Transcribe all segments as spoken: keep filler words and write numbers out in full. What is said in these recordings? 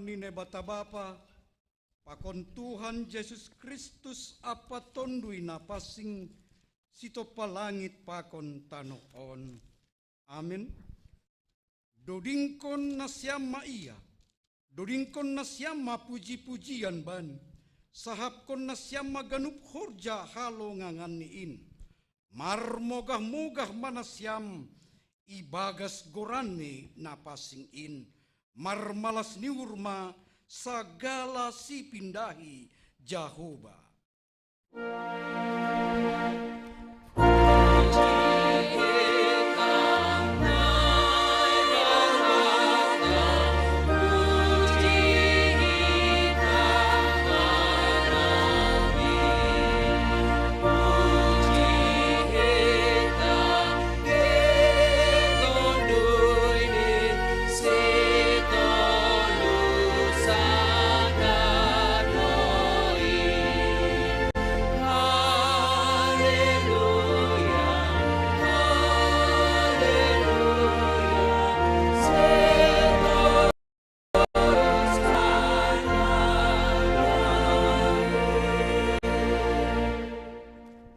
Ni Naibata Bapa, pakon Tuhan Jesus Kristus ampa Tonduy Napansing, sitompa langit pakon tanoh on. Amin. Dodingkon nasiam ma Ia, dodingkon nasiam ma puji-pujian Bani, sahapkon nasiam ma ganup horja halonganganNi in. Marmogah-mogah ma nasiam ibagas goranNi na pansing in, marmalas ni uhur ma sagala sipindahi Jahowa.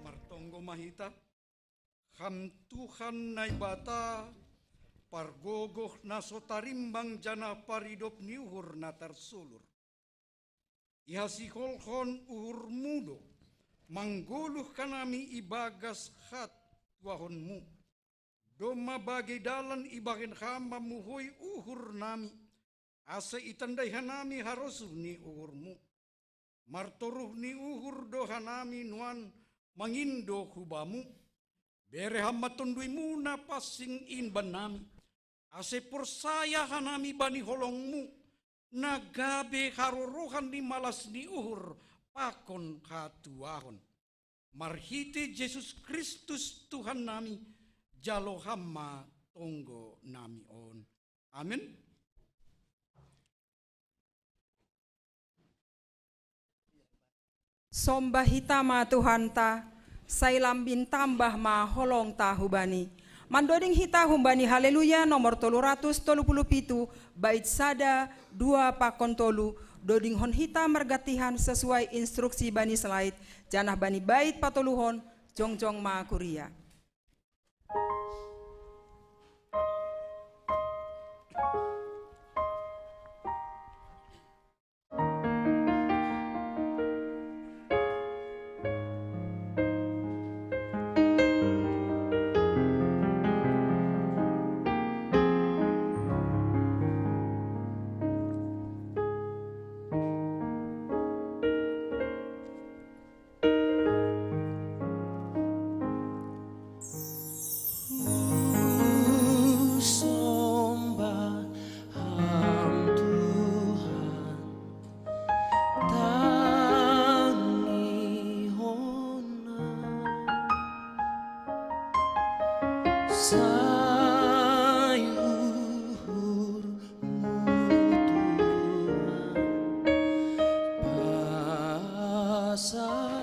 Martonggo ma hita. Ham Tuhan Naibata, pargogoh na so tarimbang janah paridop ni uhur na tarsulur. Ihasiholhon uhurMu do manggoluh hanami ibagas hatuahonMu. Domma bagei dalan ibahen Ham mamuhoi uhur nami, ase itandai hanami harosuh ni uhurMu. Martoruh ni uhur do hanami nuan mangindo hu Bamu. Bere Ham ma TonduyMu na pansing in bannami, ase porsaya hanami bani holongMu, na gabe harorohan ni malas ni uhur pakon hatuahon. Marhitei Jesus Kristus Tuhan nami, jalo Ham ma tonggo nami on. Amin. Sombah hita ma Tuhanta, sai lambin tambah ma holongta hu Bani. Mandoding hita humbani Haleluya nomor tolu ratus tolu puluh pitu, bait sada, dua pakon tolu, dodinghon hita margantian sesuai instruksi bani slide, janah bani bait patoluhon, jongjong ma kuria. Husombah Ham Tuhan, tangihon Ham, sai uhur-Mu Tuhan, pasaut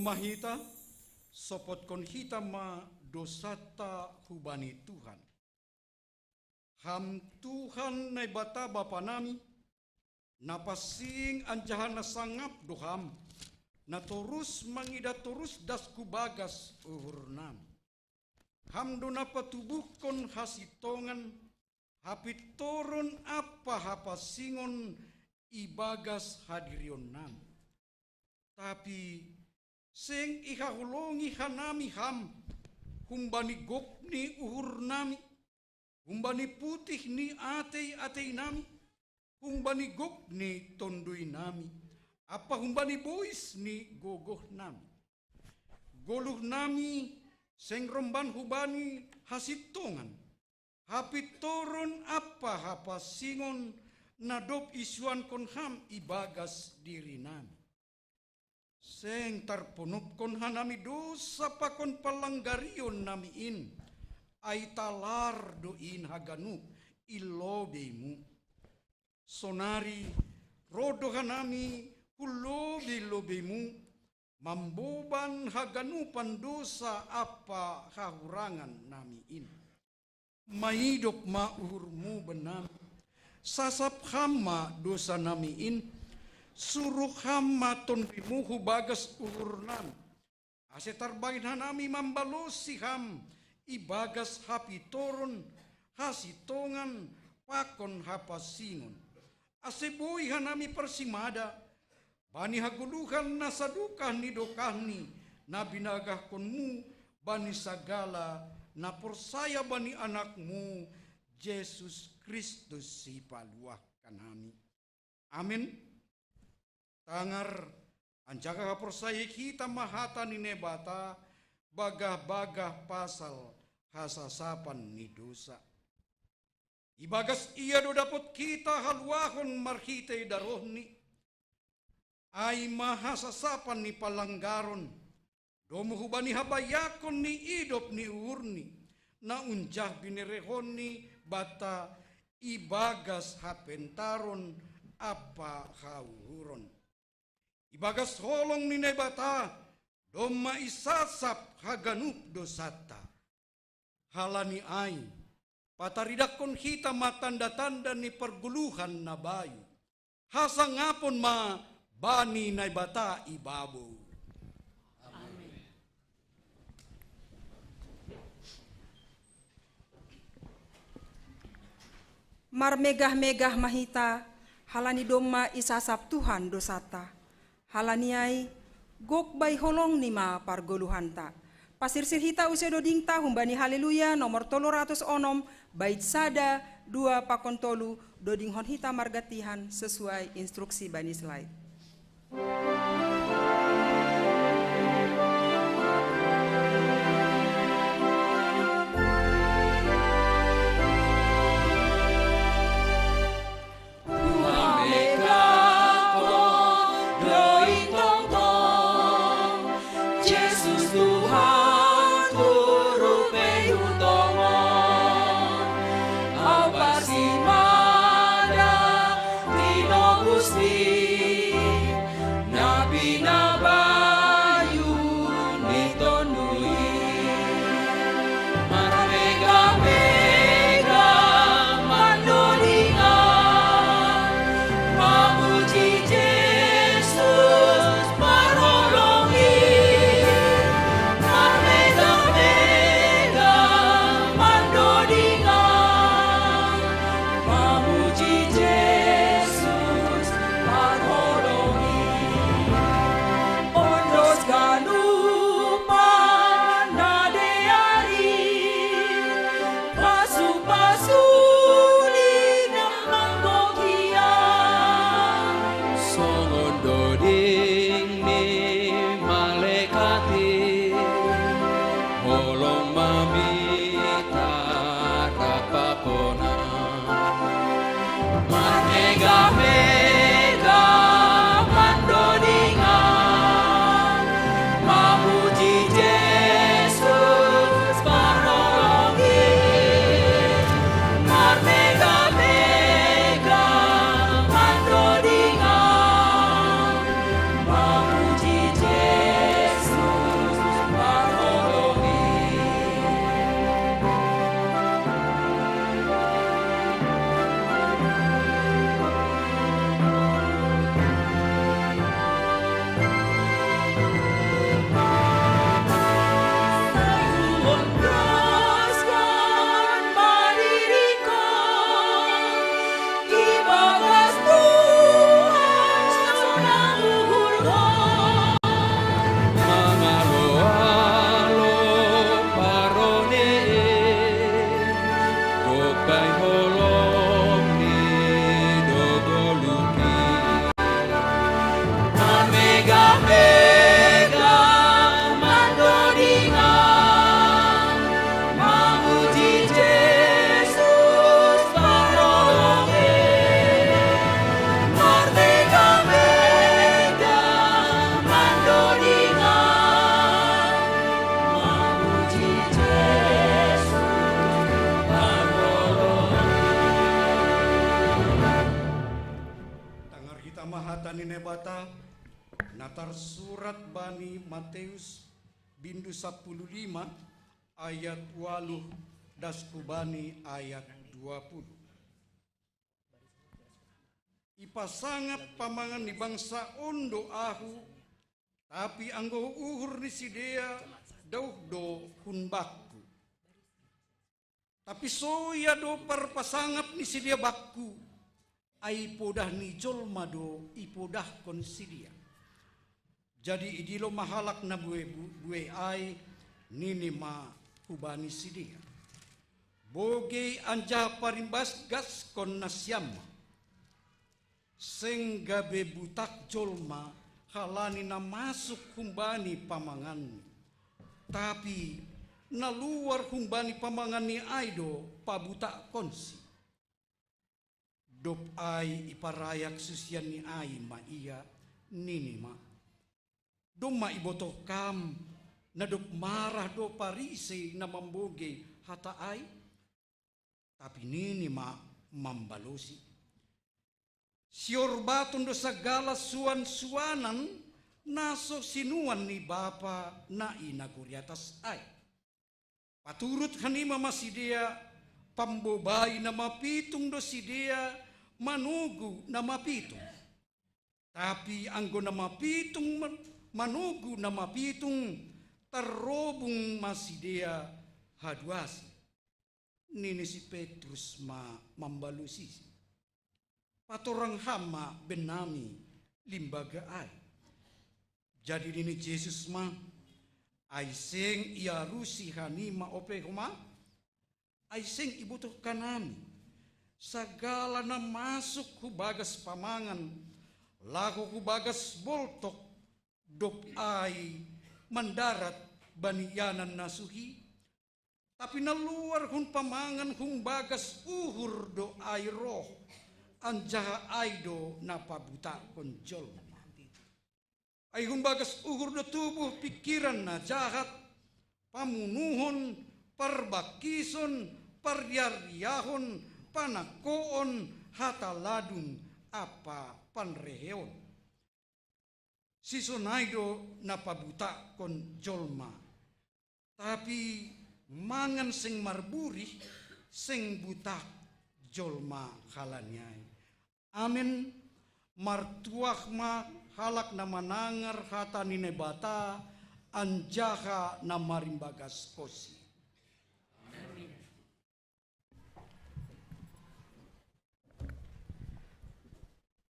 Mahita, sopotkon hita ma dosata hubani Tuhan. Ham Tuhan Naibata Bapa nami, na pasing anjaha na sangap do Ham, na torus mangida torus das hu bagas uhur nami. Ham do na patubuhkon hasintongan, hapintoron ampa hapansingon ibagas hadirion nami. Tapi seng ihaholongi hanami Ham, humbani gok ni uhur nami, humbani putih ni atei-atei nami, humbani gok ni tonduy nami, ampa humbani bois ni gogoh nami. Goluh nami seng romban hubani hasintongan, hapintoron ampa hapansingon na dob isuankon Ham ibagas diri nami. Seng tarponopkon hanami dosa pakon palanggarion nami in, ai talar do in haganup i lobei-Mu. Sonari roh do hanami hu lobei-lobei-Mu, mamboban haganupan dosa ampa hahurangan nami in. Maidop ma uhur-Mu bannami. Sasap Ham ma dosa nami in, suruh Ham ma Tonduy-Mu hu bagas uhur nami, ase tarbahen hanami mambalosi Ham ibagas hapintoron, hasintongan, pakon hapansingon, ase boi hanami parsimada bani hagoluhan na sadokah ni dokahni na binagahkon-Mu bani sagala na porsaya bani Anak-Mu, Jesus Kristus, Sipaluah hanami. Amen. Tangar, anjaha haporsayai hita ma hata ni Naibata, bagah-bagah pasal hasasapan ni dosa. Ibagas Ia do dapot hita haluahon marhitei daroh-Ni, ai ma hasasapan ni palanggaron, domu hubani habaiakon ni idop ni uhur-Ni, na unjah binerehon-Ni banta ibagas hapentaron ampa hauhuron. Ibagas holong ni Naibata, domma isasap haganup dosanta. Halani ai, pataridahkon hita ma tanda-tanda ni pargoluhan na bayu. Hasangapon ma bani Naibata i babou. Amen. Marmegah-megah ma hita, halani domma isasap Tuhan dosanta. Halani ai, gok bai holong-Ni ma pargoluhanta. Pasirsir hita use dodingta humbani Haleluya nomor tolu ratus onom, bait sada, dua pakon tolu, dodinghon hita margantian sesuai instruksi bani slide. Surat bani Mateus bindu sapuluh lima ayat waluh das ku bani ayat dua puluh. Ipasangap pamangan ni bangsa on do ahu, tapi anggo uhur ni sidea dauh do hun bakku. Tapi so ia do parpasangap ni sidea bakku, ai podah ni jolma do ipodahkon sidea. Jadi idilo ma halak na bue-bue ai, nini ma hubani sidea: Bogei anjaha parimbagaskon nasiam ma. Seng gabe butak jolma halani na masuk humbani pamanganni, tapi na luar humbani pamanganni ai do pabutakkonsi. Dob ai iparayak susianni ai ma ia, nini ma: Domma ibotoh kam, na dob marah do Parisei na mambogei hata ai? Tapi nini ma mambalosi: Siorbaton do sagala suan-suanan na so sinuan ni Bapa na i nagori atas ai. Paturut hanima ma sidea, pambobai na mapitung do sidea manogu na mapitung. Tapi anggo na mapitung manogu na mapitung, tarrobung ma sidea haduasi. Nini si Petrus ma mambalosisi: Patorang ham ma bennami limbaga ai. Jadi nini Jesus ma: Ai seng iarusi hanima ope homa? Ai seng ibotoh hanami, sagala na masuk hu bagas pamangan laho hu bagas boltok, dob ai mandarat bani ianan na suhi? Tapi na luar hun pamangan hum bagas uhur do ai roh, anjaha ai do na pabutakkon jolma. Ai hum bagas uhur do tubuh pingkiran na jahat, pamunuhon, parbangkison, parriarriahon, panangkoon, hata ladung ampa panreheon. Sisonai do na pabutakkon jolma. Tapi mangan seng marburih, seng butak jolma halani ai. Amen. Martuah ma halak na manangar hata ni Naibata anjaha na marimbagaskonsi. Amen.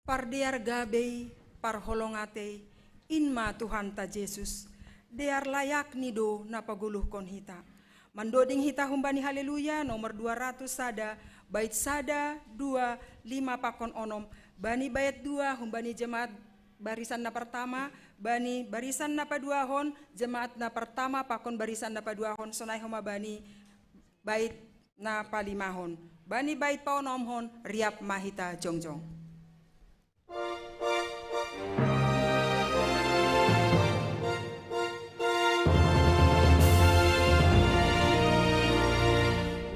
Pardear gabei, parholong atei, in ma Tuhanta Jesus, dear layakni do na pagoluhkon hita. Mandoding hita humbani Haleluya nomor dua ratus sada, bait sada, dua, lima pakon onom, bani bait dua humbani jemaat barisan na pertama, bani barisan na paduahon, jemaat na pertama pakon barisan na paduahon, sonai homa bani bait na palimahon. Bani bait paonomhon, riap ma hita jongjong.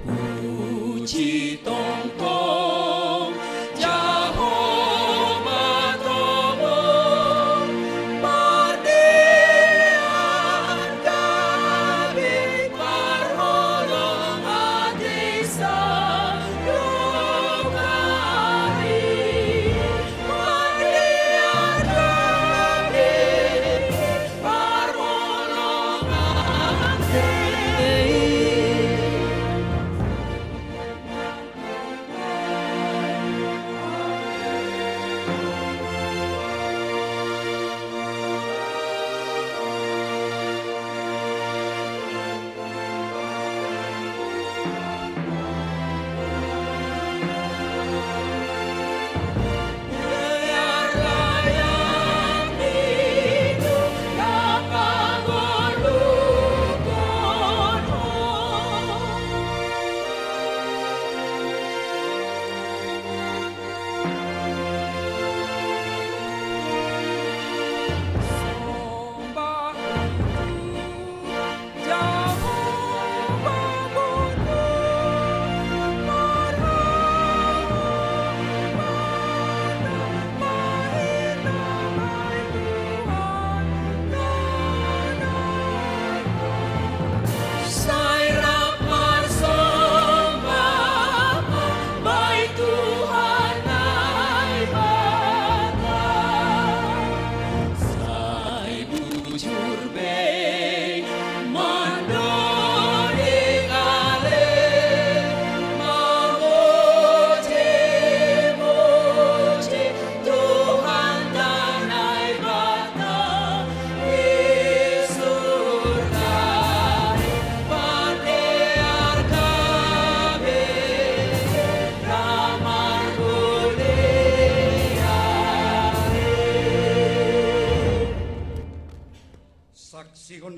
Puji tongtong Jahowa tongtong, pardear gabe parholong atei sadokah i.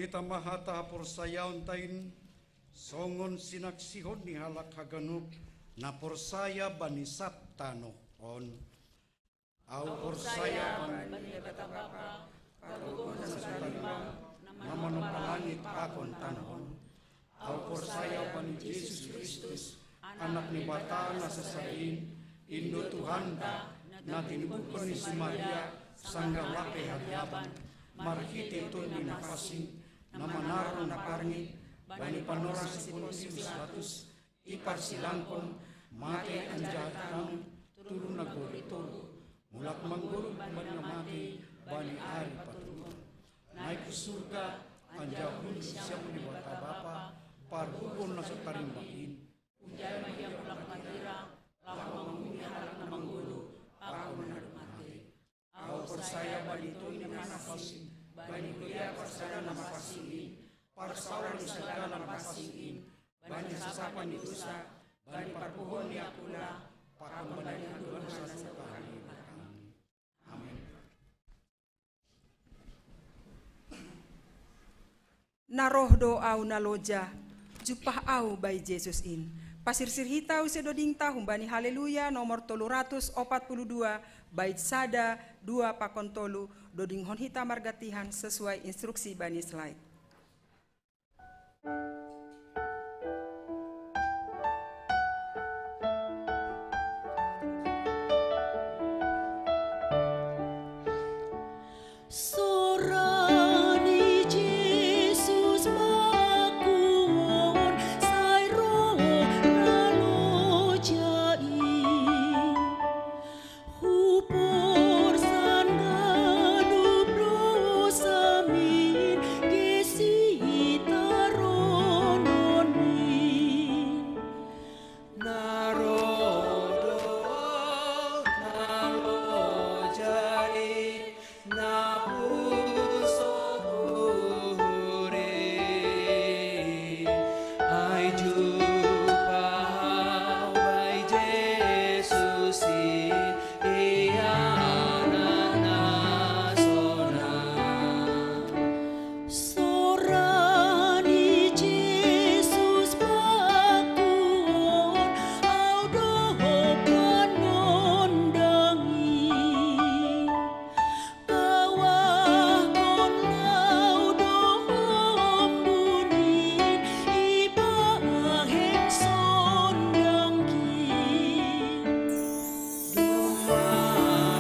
Tamaha tahaporsayaon tain, songon sinaksihon ni halak haganup na porsaya bani sab tanoh on. Au porsaya bani Debata Bapa, Pargogoh na so tarimbang, na manompa langit pakon tanoh on. Au porsaya bani Jesus Kristus, Anak ni Debata na sasada in, in do Tuhanta, na tinubuhkon ni si Maria sanggah lape hariapan, marhite Tondi Napansing, na manaron na parngit bani panorang si Pontius Pilatus, iparsilangkon, mate anjaha tanu, turun nagori toruh, mulak manggoluh bani na mate bani ari patoluhon. Naik hu surga, anjaha hundul sian Debata Bapa, Pargogoh na so tarimbang in. Unjai ma Ia mulak magira, laho manguhumi halak na manggoluh pakon na mate. Au porsaya bani Tondi Napansing, bani huria parsada na pansing in, parsaoran ni sahala na pansing in, bani hasasapan ni dosa, bani parpuhoon ni angka ula, pakon bani haluaon saluhut harajaon. Amin. Na roh do au na loja, jumpah au bai Jesus in. Pasirsir hita use dodingta humbani Haleluya nomor tolu ratus opat puluh dua, bait sada, dua pakon tolu, dodinghon hita margantian sesuai instruksi bani slide. Sora ni Jesus baku on, sai roh na loja i. Huporsan ganup dosamin, gesi tarononmin. Na roh do na loja i, na puso huria. Ai jumpah au bai Jesus i, Ia Anak na sonang. Sora ni Jesus baku on, au dohot panondang i. Kawahkon laho dohot ombun i, ibahen sondangki. Domma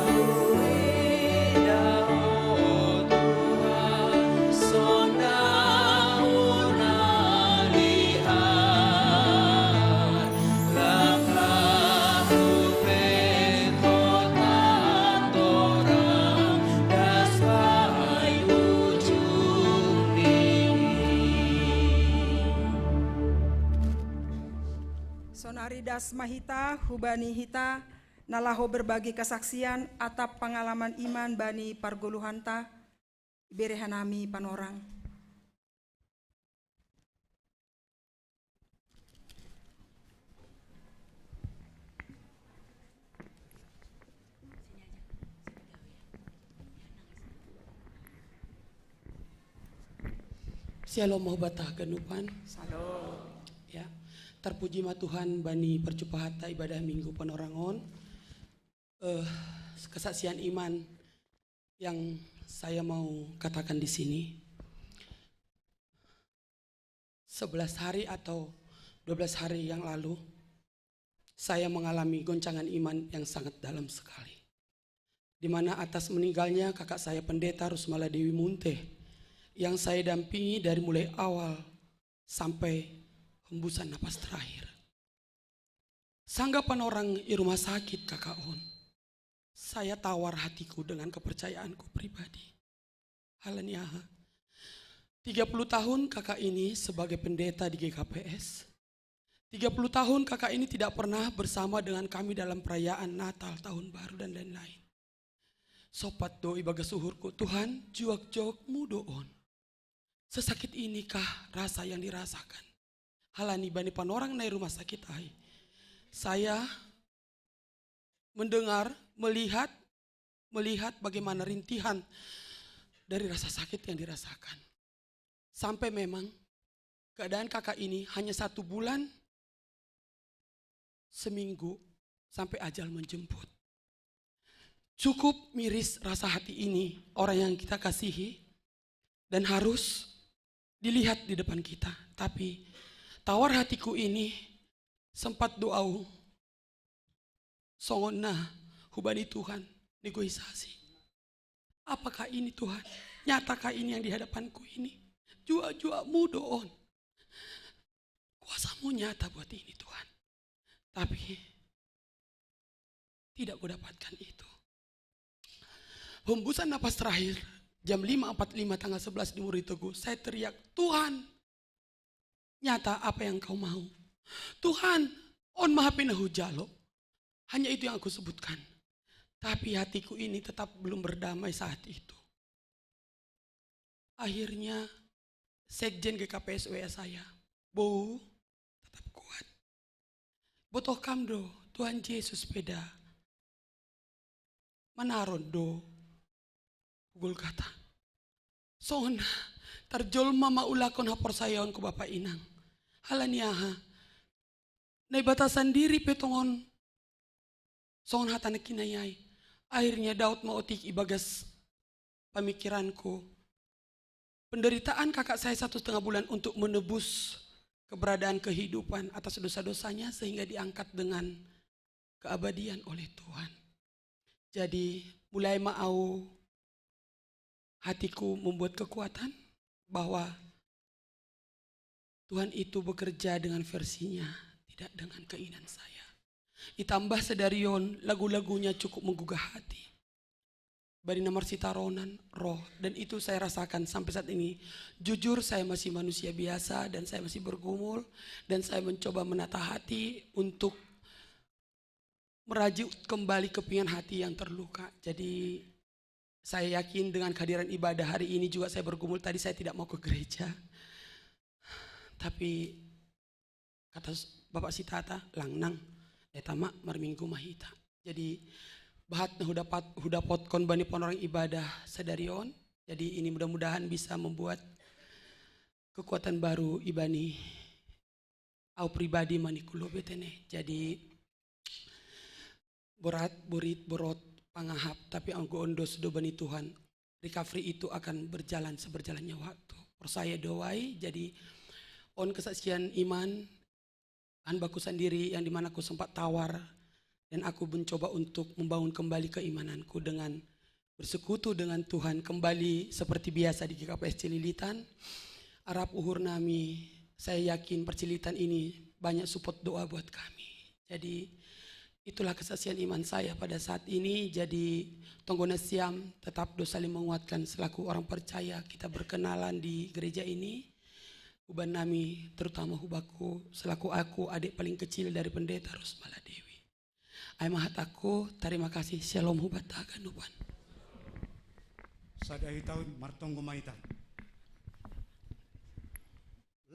huida, o Tuhan, sondangmu na liat, langkahku pe tongtong torang, das bai ujung nini. Sonari das ma hita hubani hita na laho berbagi kasaksian atap pangalaman iman bani pargoluhanta, ibere hanami panorang. Syalom ma hubanta haganupan. Syalom. Ya, tarpuji ma Tuhan bani parjumpahanta ibadah Minggu panorang on. Eh, kesaksian iman yang saya mau katakan di sini. Sebelas hari atau dua belas hari yang lalu, saya mengalami goncangan iman yang sangat dalam sekali. Di mana atas meninggalnya kakak saya Pendeta Rusmala Dewi Munte, yang saya dampingi dari mulai awal sampai hembusan napas terakhir. Sanggah panorang i rumah sakit kakak on, saya tawar hatiku dengan kepercayaanku pribadi. Ala ni aha? Tiga puluh tahun kakak ini sebagai pendeta di G K P S. Tiga puluh tahun kakak ini tidak pernah bersama dengan kami dalam perayaan Natal, Tahun Baru, dan lain-lain. Sopat do ibagas uhurku, Tuhan, juak-juak mu do on. Sesakit inikah rasa yang dirasakan? Ala ni bani panorang na i rumah sakit ai, saya mendengar, melihat, melihat bagaimana rintihan dari rasa sakit yang dirasakan. Sampai memang keadaan kakak ini hanya satu bulan, seminggu, sampai ajal menjemput. Cukup miris rasa hati ini orang yang kita kasihi dan harus dilihat di depan kita. Tapi tawar hatiku ini sempat doa songon na hubani Tuhan, negosiasi. Apakah ini Tuhan? Nyatakah ini yang di hadapanku ini? Jua-jua mudo on. Kuasamu nyata buat ini Tuhan. Tapi tidak kudapatkan itu. Hembusan napas terakhir, jam lima empat lima tanggal sebelas di Muritogo, saya teriak, "Tuhan, nyata apa yang kau mau. Tuhan, on maha pina hujalo." Hanya itu yang aku sebutkan. Tapi hatiku ini tetap belum berdamai saat itu. Akhirnya sekjen G K P S W A saya, "Bou, tetap kuat. Botoh kam do, Tuhan Yesus peda manaron do." Pukul kata, "Songon tarjolma ma ulakon haporsayaonku Bapa Inang. Halani aha? Naibata sandiri pe tongon songon hata na kinayai." Akhirnya daud ma otik ibagas pemikiranku. Penderitaan kakak saya satu setengah bulan untuk menebus keberadaan kehidupan atas dosa-dosanya sehingga diangkat dengan keabadian oleh Tuhan. Jadi mulai ma au hatiku membuat kekuatan bahwa Tuhan itu bekerja dengan versinya, tidak dengan keinginan saya. Ditambah sedarion lagu-lagunya cukup menggugah hati. Bari na marsitaronan roh, dan itu saya rasakan sampai saat ini. Jujur, saya masih manusia biasa dan saya masih bergumul, dan saya mencoba menata hati untuk merajuk kembali kepingan hati yang terluka. Jadi saya yakin dengan kehadiran ibadah hari ini juga saya bergumul. Tadi saya tidak mau ke gereja. Tapi kata Bapak Sitata, "Langnang, eta ma marminggu ma hita." Jadi bahat na hudapat hudapotkon bani panorang ibadah sadarion. Jadi ini mudah-mudahan bisa membuat kekuatan baru ibani au pribadi maniku lobe tene. Jadi borat, borit, borot, pangahap, tapi anggo on dos do bani Tuhan, recovery itu akan berjalan seberjalannya waktu. Percaya doai. Jadi on kesaksian iman, an baku sendiri yang dimana aku sempat tawar, dan aku mencoba untuk membangun kembali keimananku dengan bersekutu dengan Tuhan kembali seperti biasa di G K P S Cililitan. Arap uhur nami, saya yakin percilitan ini banyak support doa buat kami. Jadi itulah kesaksian iman saya pada saat ini. Jadi tonggo nasiam tetap do saling menguatkan selaku orang percaya. Kita berkenalan di gereja ini. Uban nami terutama hubaku selaku aku adik paling kecil dari pendeta Rusmala Dewi. Ai ma hatangku, tarima kasih, shalom hubanta haganupan. Sada hitaon martonggo ma hita.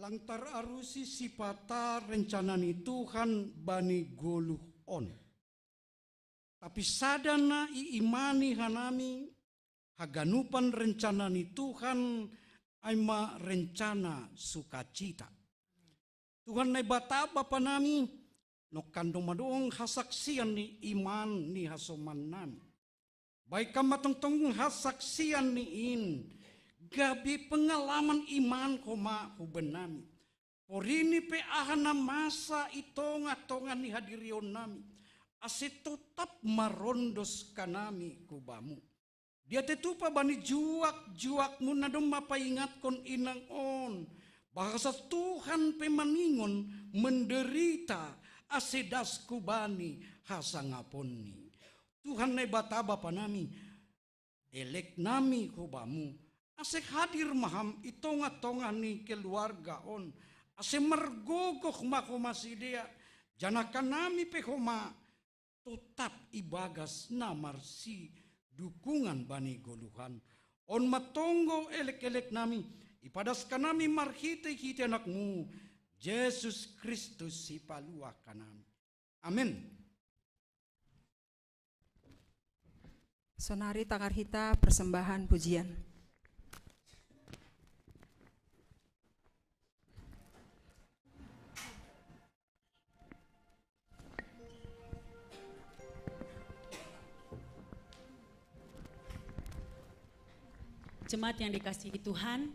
Lang tararusi sipata rencana ni Tuhan bani goluh on. Tapi sada na iimani hanami, haganupan rencana ni Tuhan ai ma rencana sukacita. Tuhan Naibata Bapa nami, nongkan do madong hasaksian ni iman ni hasoman nami. Baik kam ma tongtong hasaksian ni in, gabe pengalaman iman homa huban nami. Porini pe aha na masa i tongah-tongah ni hadirion nami, ase totap marondos kanami ku Bamu. Dia te tupa bani juak-juakmu na domma paingatkon inang on, bahasa Tuhan pe maningon menderita ase das ku Bani hasangaponni. Tuhan Naibata Bapa nami, elek nami hu Bamu, ase hadir ma Ham i tongah-tongah ni keluarga on, ase margogoh ma homa sidea, janah kanami pe homa totap ibagas na marsidukungan bani goluhan. On ma tonggo elek-elek nami, ipadas kanami marhitei-hitei AnakMu, Jesus Kristus Sipaluah kanami. Amin. Sonari tangar hita persembahan pujian. Jemaat yang dikasihi Tuhan,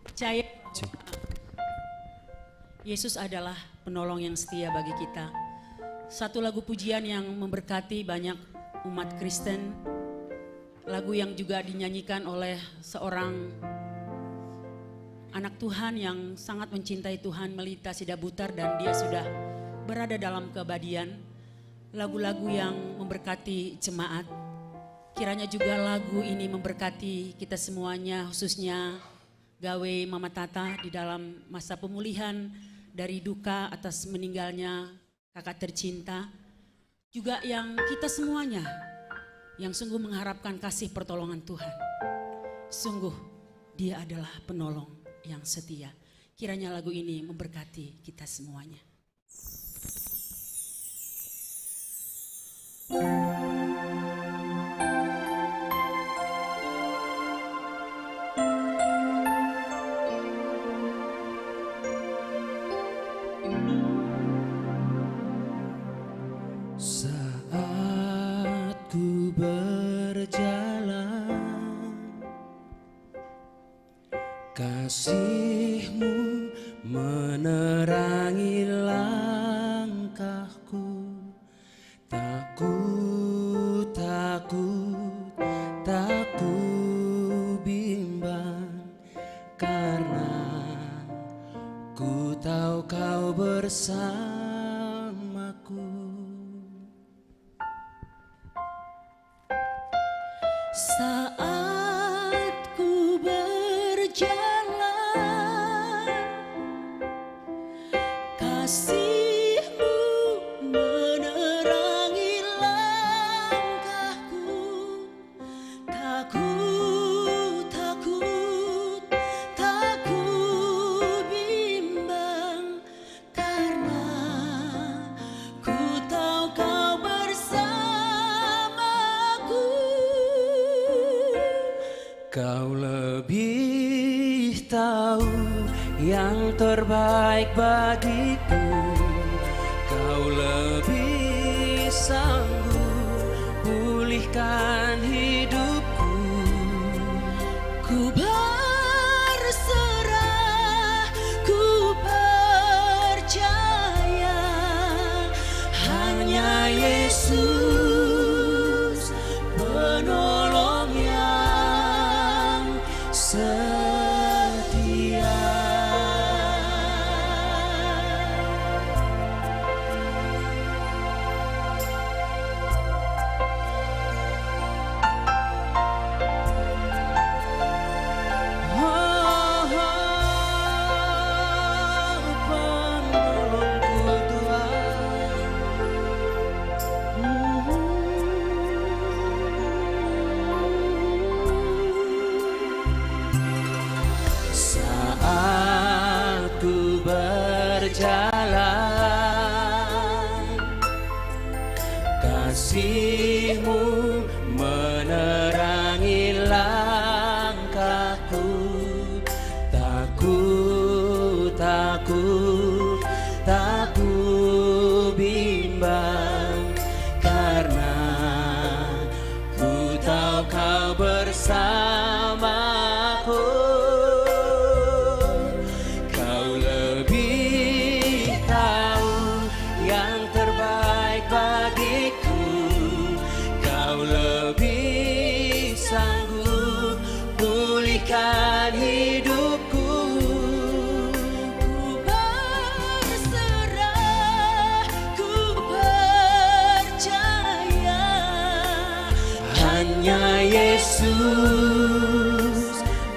percaya bahwa Yesus adalah penolong yang setia bagi kita. Satu lagu pujian yang memberkati banyak umat Kristen, lagu yang juga dinyanyikan oleh seorang anak Tuhan yang sangat mencintai Tuhan, Melita Sidabutar, dan dia sudah berada dalam keabadian. Lagu-lagu yang memberkati jemaat. Kiranya juga lagu ini memberkati kita semuanya, khususnya gawe Mama Tata di dalam masa pemulihan dari duka atas meninggalnya kakak tercinta. Juga yang kita semuanya yang sungguh mengharapkan kasih pertolongan Tuhan. Sungguh Dia adalah penolong yang setia. Kiranya lagu ini memberkati kita semuanya. Saat ku berjalan, kasih-Mu menerangi langkahku. Tak ku, tak ku, tak ku bimbang, karena ku tahu Kau bersamaku. Saat ku berjalan, kasih-Mu menerangi langkahku. Tak ku, tak ku, tak ku bimbang, karena ku tahu Kau bersamaku. Kau lebih tahu yang terbaik bagiku. Kau lebih sanggup pulihkan hidupku. Ku berserah, ku percaya, hanya Yesus penolong yang setia. Saat ku berjalan, kasih-Mu menerangi langkahku. Tak ku, tak ku, tak ku bimbang, karena ku tahu Kau bersamaku. Kau lebih tahu yang terbaik bagiku. Kau lebih sanggup pulihkan hidupku. Ku berserah, ku percaya, hanya Yesus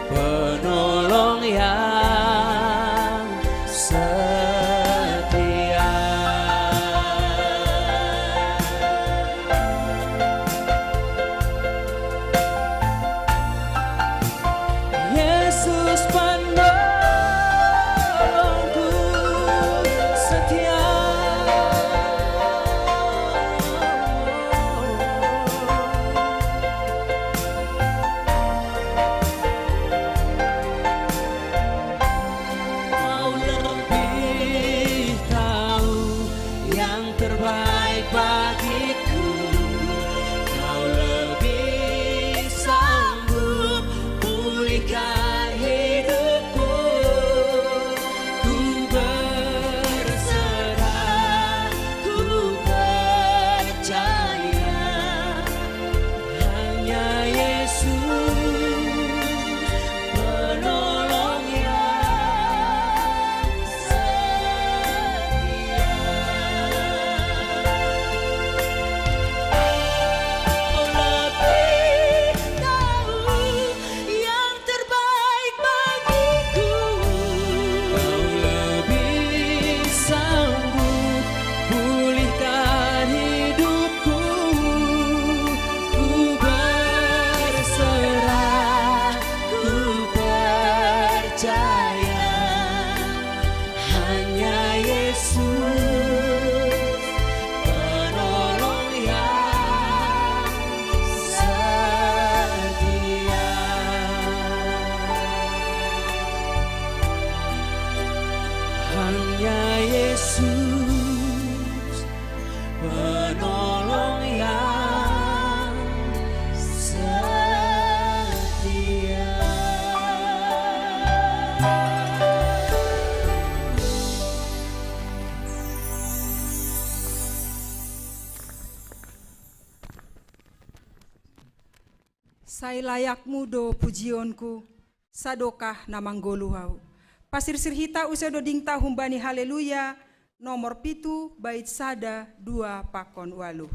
penolong yang setia. Yesus Kan hidupku, ku berserah, ku percaya, hanya Yesus penolong yang setia. Lebih tahu yang terbaik bagiku. Kau lebih sanggup pulihkan hidupku. Ku berserah, ku percaya, hanya Yesus penolong yang setia. Hanya Yesus penolong yang setia. Sai layakmu do pujionku, sadokah na manggoluh ahu. Pasirsir hita use dodingta humbani Haleluya, nomor pitu, bait sada, dua pakon ualuh.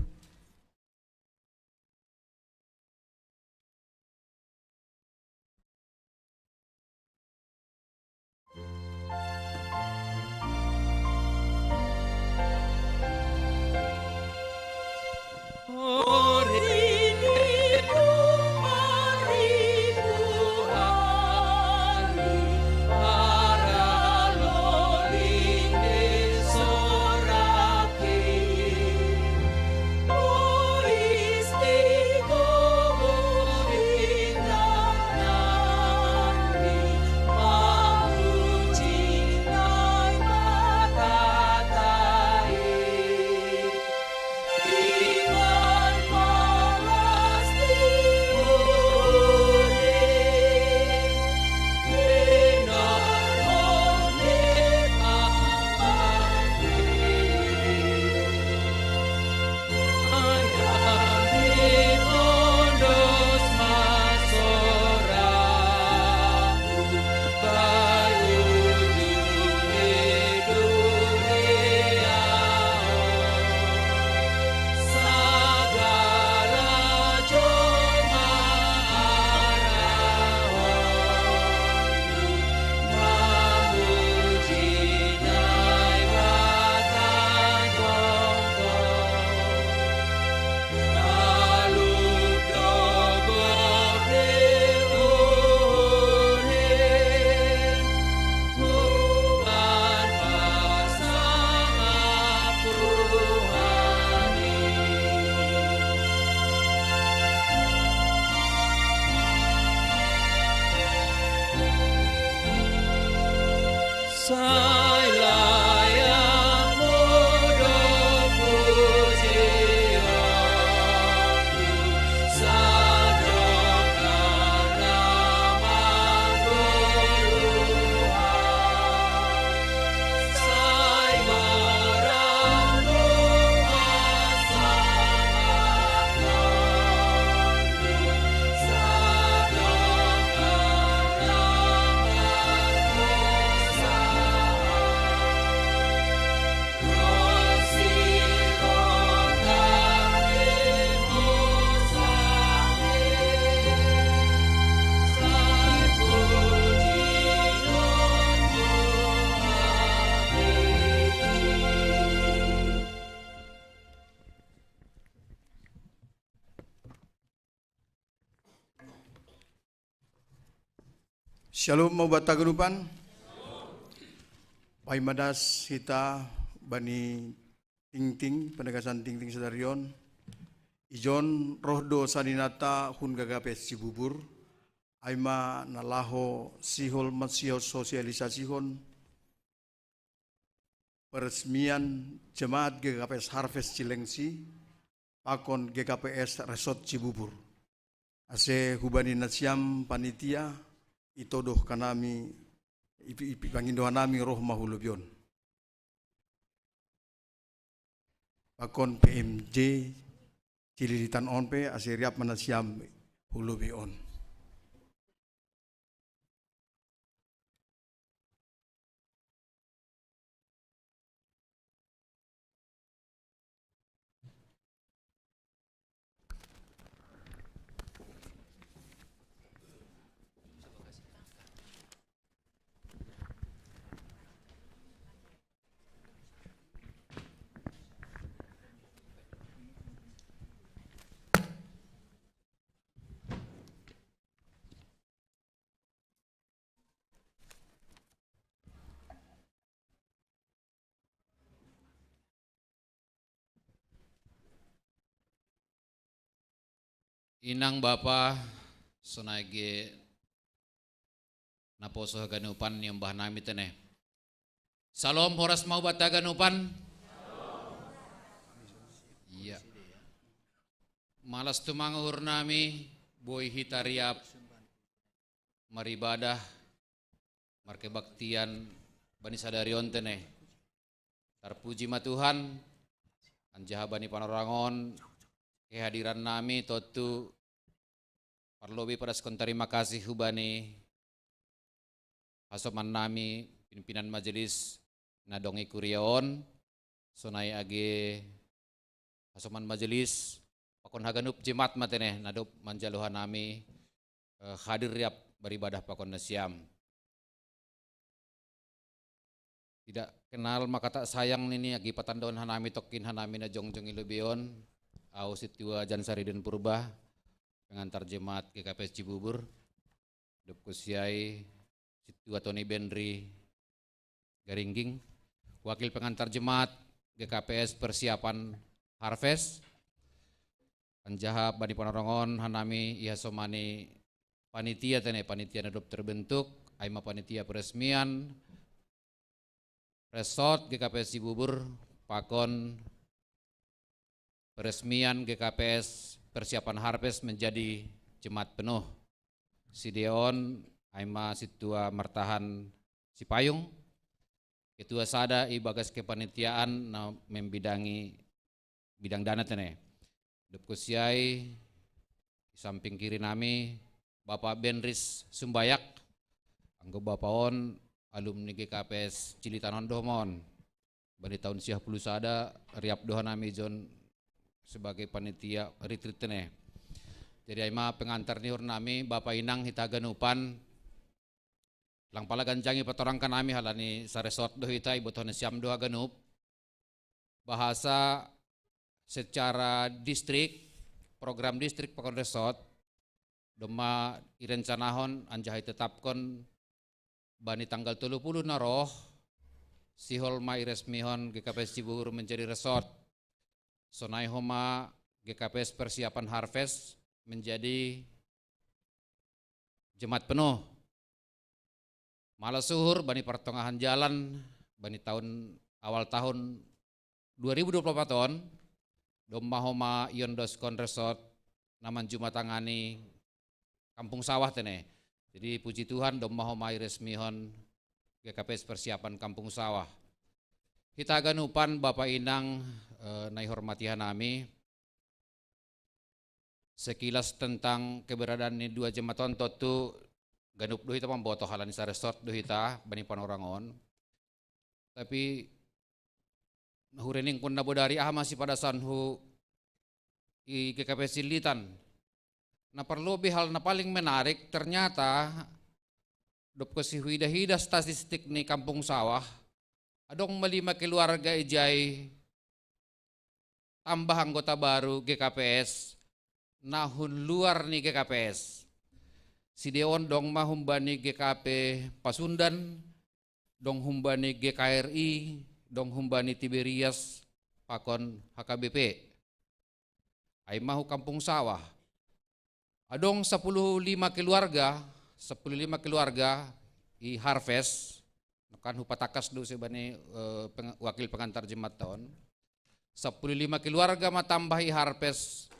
Shalom, mau bata ganupan. Paima das hita bani tingting, penegasan tingting sadari on. Ijon roh do saninata hun G K P S Cibubur. Aima na laho sihol mansihol sosialisasihon peresmian jemaat G K P S Harvest Cilengsi pakon G K P S Resort Cibubur. Ase hubani nasiam panitia, itodoh kanami, ipi, ipi pangindohanami roh ma hu lobi on. Pakon P M J Cililitan on pe ase riap ma nasiam hu lobi on. Inang bapa, sonai age naposo haganupan, niombah nami tene. Salom, horas ma hubanta haganupan. Iya. Malas tumang uhur nami, boi hita riap maribadah, markebaktian bani sadari on tene. Tarpuji ma Tuhan, anjaha bani panorang on, kehadiran nami tontu parlobei padaskon tarima kasih hubani hasoman nami pimpinan majelis na dong i kuria on, sonai age hasoman majelis, pakon haganup jemaat ma tene, na dob manjalo hanami, eh, hadir riap baribadah pakon nasiam. Tidak kenal maka tak sayang nini, agi patandaon hanami tongkin hanami na jongjong i lobi on, au Sintua Jan Saridin Purba, pengantar jemaat G K P S Cibubur, dob kusiai Sintua Tony Benri Garingging, wakil pengantar jemaat G K P S persiapan Harvest, anjaha bani panorang on hanami ihasomani panitia tene, panitia na dob terbentuk, ai ma panitia peresmian Resort G K P S Cibubur, pakon peresmian G K P S persiapan Harvest menjadi jemaat penuh. Sidea on ai ma Sintua Martahan Sipayung, ketua sada ibagas kepanitiaan na membidangi bidang dana tene. Dob kusiai, di samping kiri nami, Bapak Benris Sumbayak, anggo Bapak on alumni G K P S Cililitan on dohot ma on. Bani taon siah puluh sada, riap do hanami jon sebagai panitia retreat tene. Jadi ai ma pengantar ni uhur nami, Bapak Inang hita haganupan, lang pala ganjang ipatorangkan nami halani saresort do hita, ibotohon nasiam do haganup. Bahasa secara distrik, program distrik pakon resort, domma irencanahon anjaha itetapkon bani tanggal tolu puluh na roh, sihol ma iresmihon G K P S Cibubur menjadi resort. Sonai homa G K P S persiapan Harvest menjadi jemaat penuh. Malas uhur bani partongahan jalan, bani tahun, awal tahun dua ribu dua puluh empat on, domma homa iondoskon resort na manjumatangani Kampung Sawah tene. Jadi puji Tuhan, domma homa iresmihon G K P S persiapan Kampung Sawah. Hita haganupan Bapak Inang, eh, na ihormati hanami, sekilas tentang keberadaan ni dua jemaat on tontu ganup do hita mamboto halani saresort do hita bani panorang on. Tapi na hureningkon na bodari, aha ma sipadasanhu i G K P S Cililitan. Na parlobei hal na paling menarik, ternyata dob kusihuida-hida statistik ni Kampung Sawah, adong ma lima keluarga ijai tambah anggota baru G K P S, na hun luar ni G K P S. Sidea on dong ma humbani G K P Pasundan, dong humbani G K R I, dong humbani Tiberias, pakon H K B P. Ai ma hu Kampung Sawah. Adong sapuluh lima keluarga, sapuluh lima keluarga i Harvest, kan hupatangkas do use bani, eh, peng-, wakil pengantar jemaat on. Sapuluh lima keluarga ma tambah i Harvest,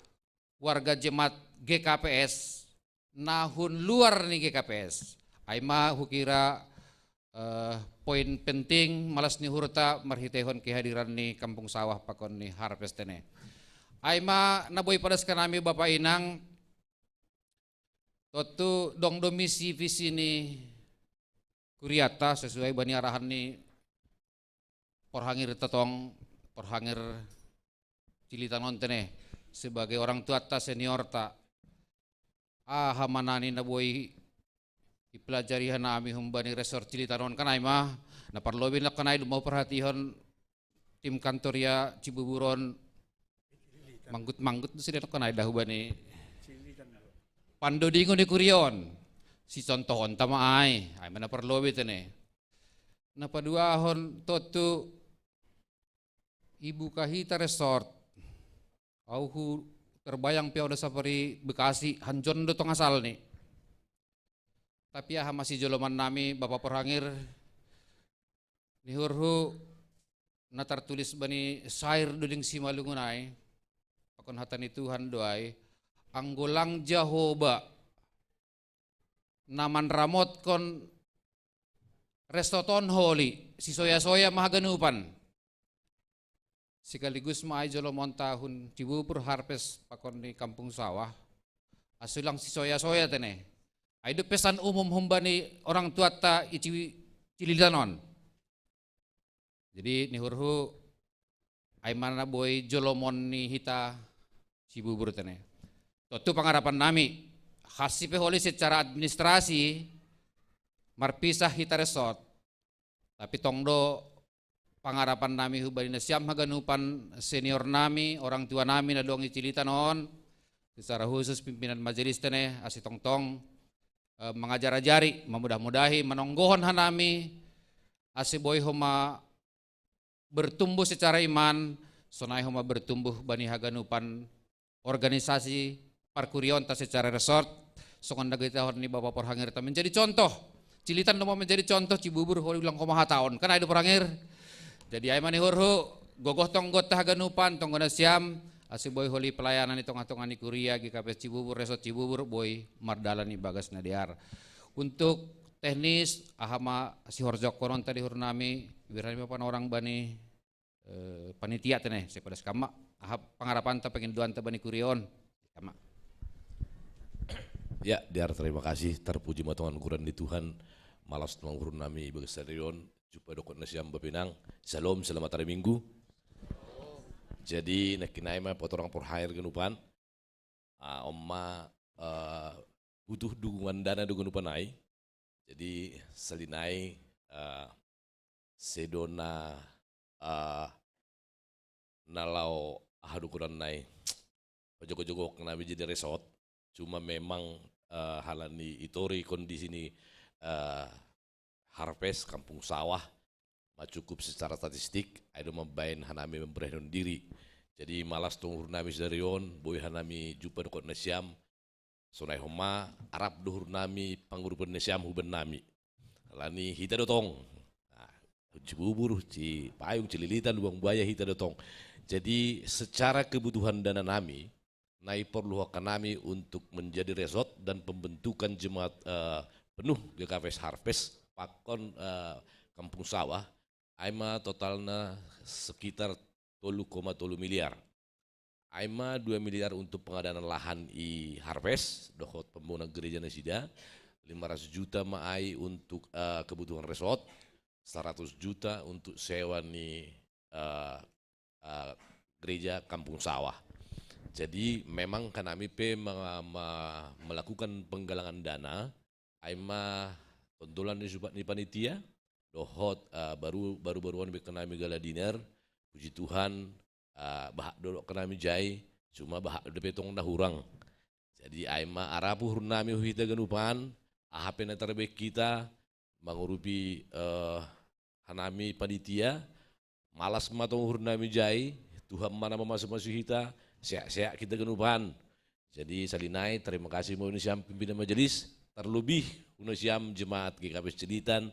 warga jemaat G K P S, na hun luar ni G K P S. Ai ma hukira eh, poin penting malas ni uhurta marhitehon kehadiran ni Kampung Sawah pakon ni Harvest tene. Ai ma na boi padaskan nami Bapa Inang, tontu dong do misi visi ni kuriata sesuai bani arahan ni porhangir tatong, porhangir Cilitanon tene sebagai orang tuata seniorta. Aha manani na boi ipelajari hanami humbani resort Cilitanon kan ai ma, na parlobi na kan ai dumau perhatihon tim kantor ya Cibuburon manggut-manggut sudah kan ai dahu bani pandodingu ni kurion si contohon tama ai ai mana parlobi tene na paduahon tontu ibuka hita resort. Au hu terbayang piau da sapari Bekasi hanjon do tong asal ni. Tapi aha masih joloman nami Bapak Porhangir ni hurhu na tertulis bani syair duding si malungunai pakon hata ni Tuhan doai anggolang Jahoba na manramotkon resoton holi sisoya-soya mahaganupan. Sekaligus ma ai jolomon tahun Cibubur Harvest pakon di Kampung Sawah. Asulang sisoya-soya tene. Ai do pesan umum humbani orang tuata i Cilitanon. Jadi ni hurhu ai mana boi jolomon ni hita Cibubur tene. Tontu pangarapan nami hasi pe holi secara administrasi marpisah hita resort. Tapi tong do pangarapan nami hubani nasiam haganupan senior nami, orang tua nami na dong i Cilitanon, secara khusus pimpinan majelis tene asi tongtong eh, mangajar-ajari, mamudah-mudahi, manonggohon hanami asi boi homa bertumbuh secara iman, sonai homa bertumbuh bani haganupan organisasi parkurionta secara resort songon dagitahon ni Bapak Porhangirta menjadi contoh. Cilitan doma menjadi contoh Cibubur holi ulang homa hataon kan ai do Porhangir. Jadi ai manihurhu gogoh tonggotta haganupan tonggona siam asi boi holi pelayanan di tongah-tongah ni kuria G K P S Cibubur resort Cibubur boi mardalan di bagas na dear. Untuk teknis aha ma sihorjokkononta di hurhu nami birani ma panorang bani eh, panitia tene sepadas kama aha pangarapanta penginduanta bani kurion kama. Ya, diar terima kasih, terpuji ma tongan guran di Tuhan. Malas tongan guru nami bagas sadarion, jumpa dokon nasiam bapinang. Shalom, selamat hari Minggu. Jadi nakkinai ma potorang porhair ganupan. Uh, omma uh, butuh dukungan dana do ganupan ai. Jadi salinai uh, sedona uh, na lao aha do goran nai pajogo-jogo nami jadi resort. Cuma memang uh, halani itori kondisi ni uh, harvest kampung sawah ma cukup secara statistik ai do mambaen hanami memberanikan diri. Jadi malas tong uhur nami sadari on boi hanami jumpa dokon nasiam. Sonai homa arap do uhur nami pangurupan nasiam huban nami. Lani hita dotong. Nah, Cibubur, Cipayung, Cililitan, Lubang Buaya hita dotong. Jadi secara kebutuhan dana nami nai porlu haka nami untuk menjadi resort dan pembentukan jemaat uh, penuh G K P S Harvest pakon uh, Kampung Sawah. Aima totalna sekitar tolu koma tolu miliar. Aima dua miliar untuk pengadaan lahan i Harvest dohot pembangunan gereja nasida. Lima ratus juta ma ai untuk uh, kebutuhan resort, seratus juta untuk sewa ni uh, uh, gereja Kampung Sawah. Jadi memang kanami pe me- me- melakukan penggalangan dana aima tontolan ni subat ni panitia dohot uh, baru baru baruan be kanami gala dinner. Puji Tuhan uh, bahak dolok kanami jai, cuma bahak dope tong na hurang. Jadi aima arapu hurnami hita ganupan aha pe na tarbek kita mangurupi uh, hanami panitia. Malas ma tong uhur nami jai. Tuhan ma na mamasu-masu hita. Sehat-sehat kita ganupan. Jadi salinai terima kasih mau nasiam pimpinan majelis. Terlebih unasiam jemaat G K P S Cilitan.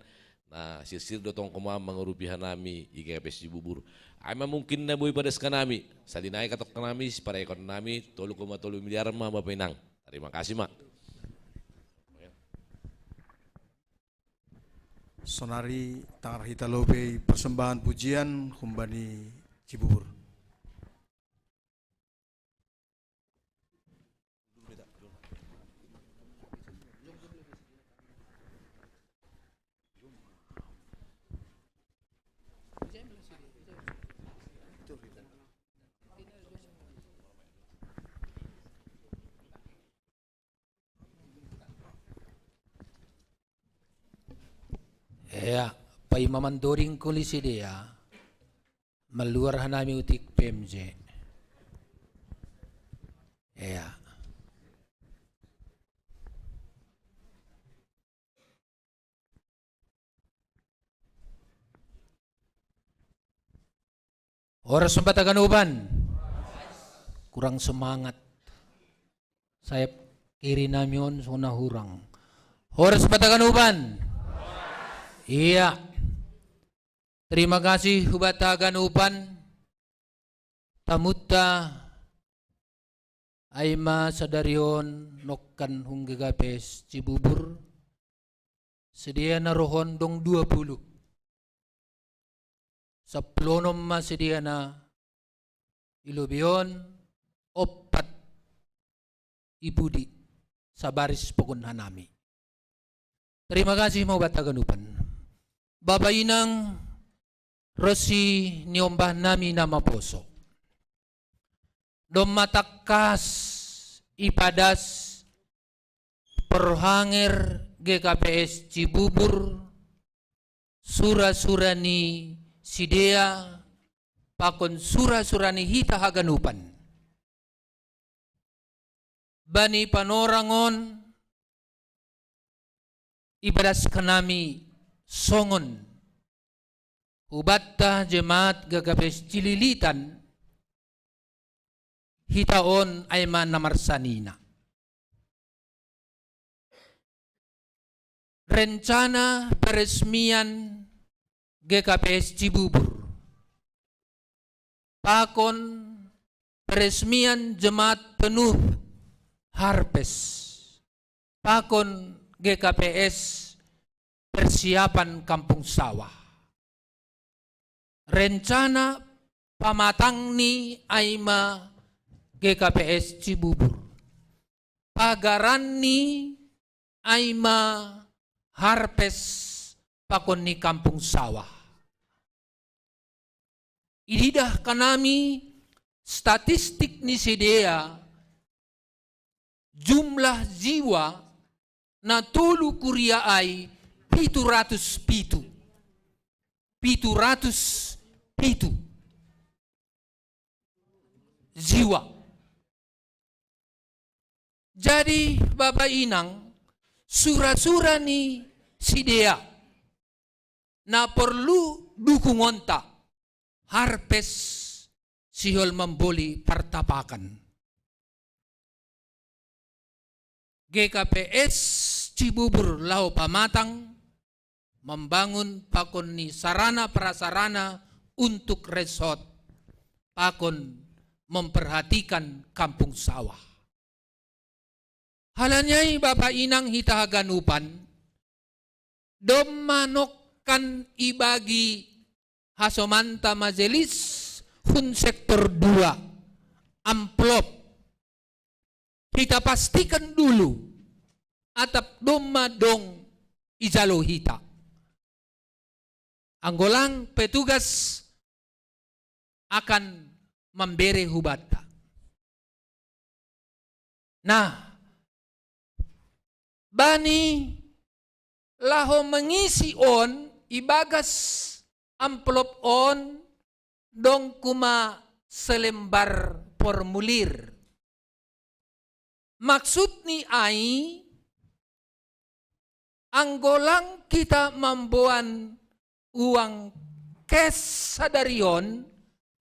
Nah, sirsir dotong koma mangurupi hanami i G K P S Cibubur. Aima mungkin na boi padas kanami. Salinai katok kanami, siparekon nami tolu koma tolu miliar ma bapenang. Terima kasih ma. Sonari tangar hita lobei persembahan pujian humbani Cibubur. Ea, paima mandoding kuli sidea, maluar hanami utik P M J. Ea. Horas ma hita ganupan. Kurang semangat. Sayap kiri nami on songon na hurang. Horas ma hita ganupan. Ia. Terima kasih hubata ganupan. Tamunta, ai ma sadari on nongkan hum G K P S Cibubur. Sidea na ro on dong dua pulu. Sampulu onom ma sidea na i lobei on, ompat i pudi, sabaris pogon hanami. Terima kasih ma hubata ganupan. Bapa inang, ronsi niombah nami na maposo. Domma tangkas ipadas parrohanger G K P S Cibubur, sura-sura ni sidea, pakon sura-sura ni hita haganupan. Bani panorang on, ipadaskan nami songon hubanta jemaat G K P S Cililitan, hita on ai ma na marsanina. Rencana peresmian G K P S Cibubur pakon peresmian jemaat penuh Harpes pakon G K P S persiapan Kampung Sawah. Rencana pamatangni ai ma G K P S Cibubur. Pagaranni ai ma Harpes pakon ni Kampung Sawah. Ididahkan nami statistik ni sidea, jumlah jiwa na tolu kuria ai pitu ratus pitu. Pitu ratus pitu jiwa. Jadi, bapa inang, sura-sura ni sidea na porlu dukungonta, Harpes sihol mamboli partapakan. G K P S Cibubur laho pamatang, membangun pakon ni sarana prasarana untuk resort, pakon memperhatikan Kampung Sawah. Halani ai, bapa inang, hita haganupan, domma nongkan ibagi hasomanta majelis hun sektor dua, amplop. Hita pastikan dulu, atap domma dong ijalo hita. Anggo lang petugas akan mambere hubanta. Nah, bani laho mangisi on, ibagas amplop on dong homa selembar formulir. Maksudni ai, anggo lang hita mamboan uang cash sadari on,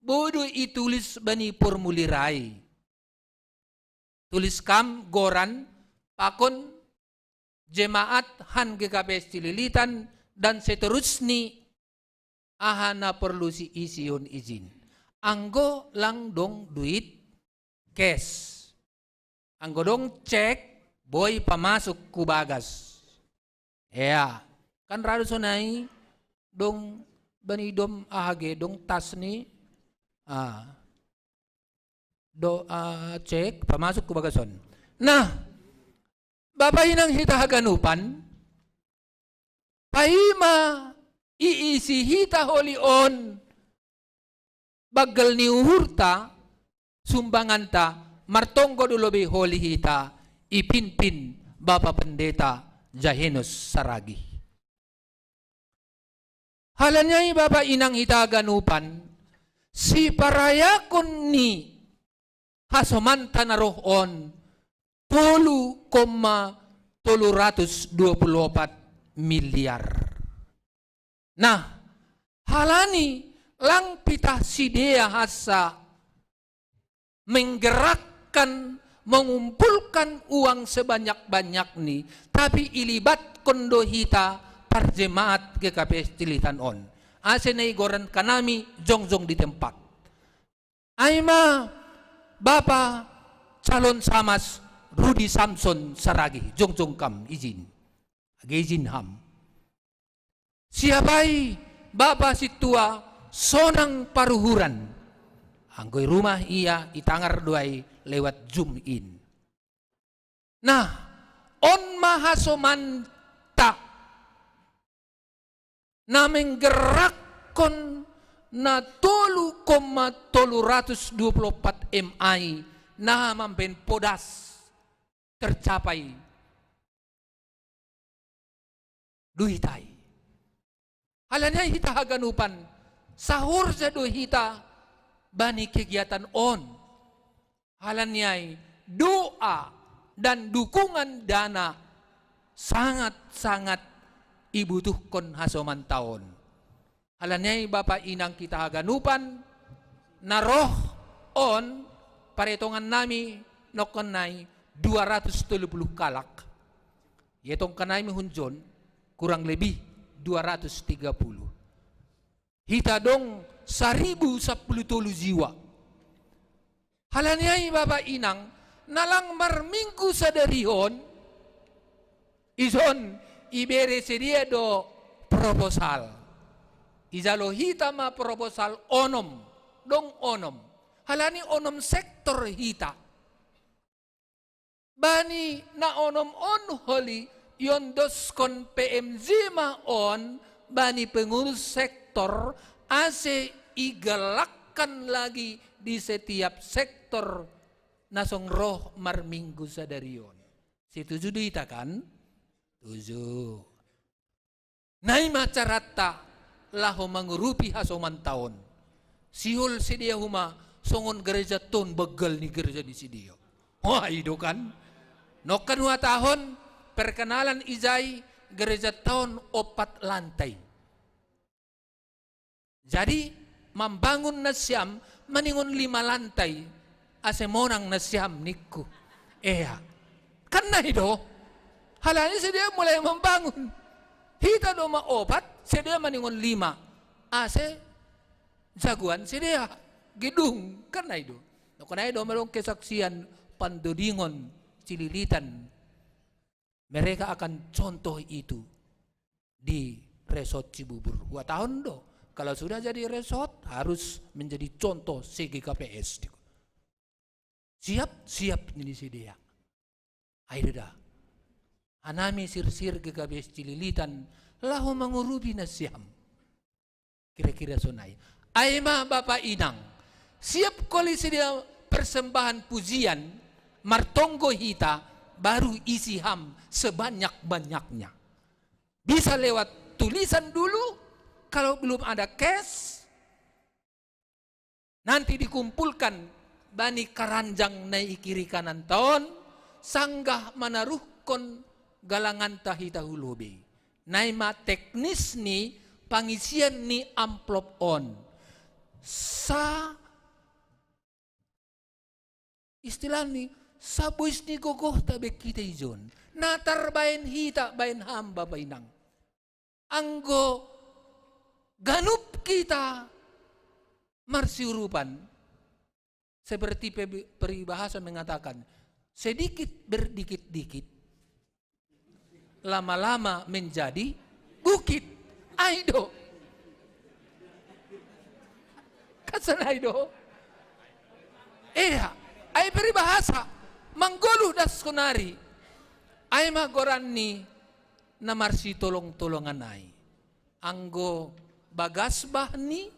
boi do itulis bani formulir ai. Tulis kam goran, pakon jemaat han G K P S Cililitan, dan seterusni, aha na porlu siision izin. Anggo lang dong duit cash. Anggo dong cek, boi pamasuk hu bagas. Ea. Kan radu sonai dong bani dom ahage dong tas ni, ah, do, ah, cek pamasuk ku bagason. Nah, Bapa inang hita haganupan, paima iisi hita holi on baggal ni uhurta, sumbanganta, martonggo do lobi holi hita ipinpin Bapa Pendeta Jahenus Saragi. Halani ai Bapa inang hita haganupan, siparayakon ni hasomanta na roh on tolu koma tolu ratus dua puluh opat miliar. Nah, halani lang pitah sidea hasa menggerakkan, mengumpulkan uang sebanyak-banyak ni, tapi ilibatkon do hita parjemaat G K P S Cililitan on. Ase na igoran kanami jongjong di tempat. Ai ma Bapa calon samas Rudi Samson Saragi, jongjong kam izin. Age izin ham. Siapai Bapa sintua sonang paruhuran. Anggo i rumah ia itangar do ai lewat Zoom in. Nah, on ma hasomanta na menggerakkon na tolu koma tolu ratus dua puluh opat M I na mamben podas tercapai do hita i. Halani ai hita haganupan, sahorja do hita bani kegiatan on. Halani ai doa dan dukungan dana sangat-sangat ibutuhkon hasomanta on. Halani ai Bapa inang hita haganupan, na roh on paretongan nami nongkon nai dua ratus tolu puluh kalak. Ietongkan nami hunjon kurang lebih dua ratus tiga puluh. Hita dong saribu sappulu tolu jiwa. Halani ai Bapa inang, na lang marminggu sadari on, ison ibere sidea do proposal. Ijalo hita ma proposal onom, dong onom. Halani onom sektor hita. Bani na onom on holi iondoskon P M J ma on bani pengurus sektor ase igalakkan lagi di setiap sektor na song roh marminggu sadari on. Setuju do hita kan? Tuju. Nai ma caranta laho mangurupi hasomanta on. Sihol sidea homa songon gereja ton baggal ni gereja ni sidea. Wah, i do kan. Nongkan huhatahon perkenalan ijai, gereja ton opat lantai. Jadi mambangun nasiam maningon lima lantai ase monang nasiam ningku. Ea. Kan nai do. Halani sidea mulai mambangun. Hita do ma opat, sidea maningon lima. Ase jagoan sidea gedung. Kan nai do. Nongkan nai do ma dong kesaksian Pandodingon Cililitan. Mereka akan contoh itu di Resort Cibubur. Huhatahon do, kalau sudah jadi resort harus menjadi contoh se-G K P S. Siap, siap ni sidea. Ai do da. Hanami sirsir G K P S Cililitan laho mangurupi nasiam. Kira-kira sonai. Ai ma Bapa inang, siap holi sidea persembahan pujian, martonggo hita, baru isi ham sebanyak-banyaknya. Bisa lewat tulisan dulu, kalau belum ada cash, nanti dikumpulkan bani karanjang na i kiri kananta on, sanggah manaruhkon galanganta hita hu lobei. Nai ma teknis ni pangisian ni amplop on. Sa, istilahni, sabois ni gogohta be hita ijon. Na tarbaen hita baen ham Bapa inang. Anggo ganup hita marsiurupan, seperti pe-, peribahasa mengatakan, sedikit berdikit-dikit, lama-lama menjadi bukit. Ai do. Kasala ai do. Eha. Ai peribahasa. Manggoluh das kunari. Ai ma goranni na marsitolong-tolongan ai. Anggo bagas bah ni,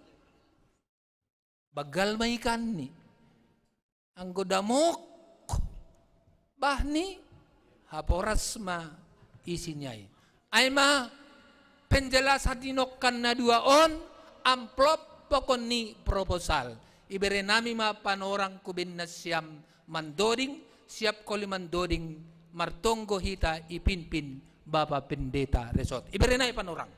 banggal ma ikanni. Anggo damok bah ni, haporas ma isini ai. Ai ma penjelasan ni nongkan na dua on, amplop pokon ni proposal. Iberenami ma panorang kubenna siam mandoding, siap koli mandoding, martonggo hita ipinpin Bapa Pendeta Resort. Iberenami panorang.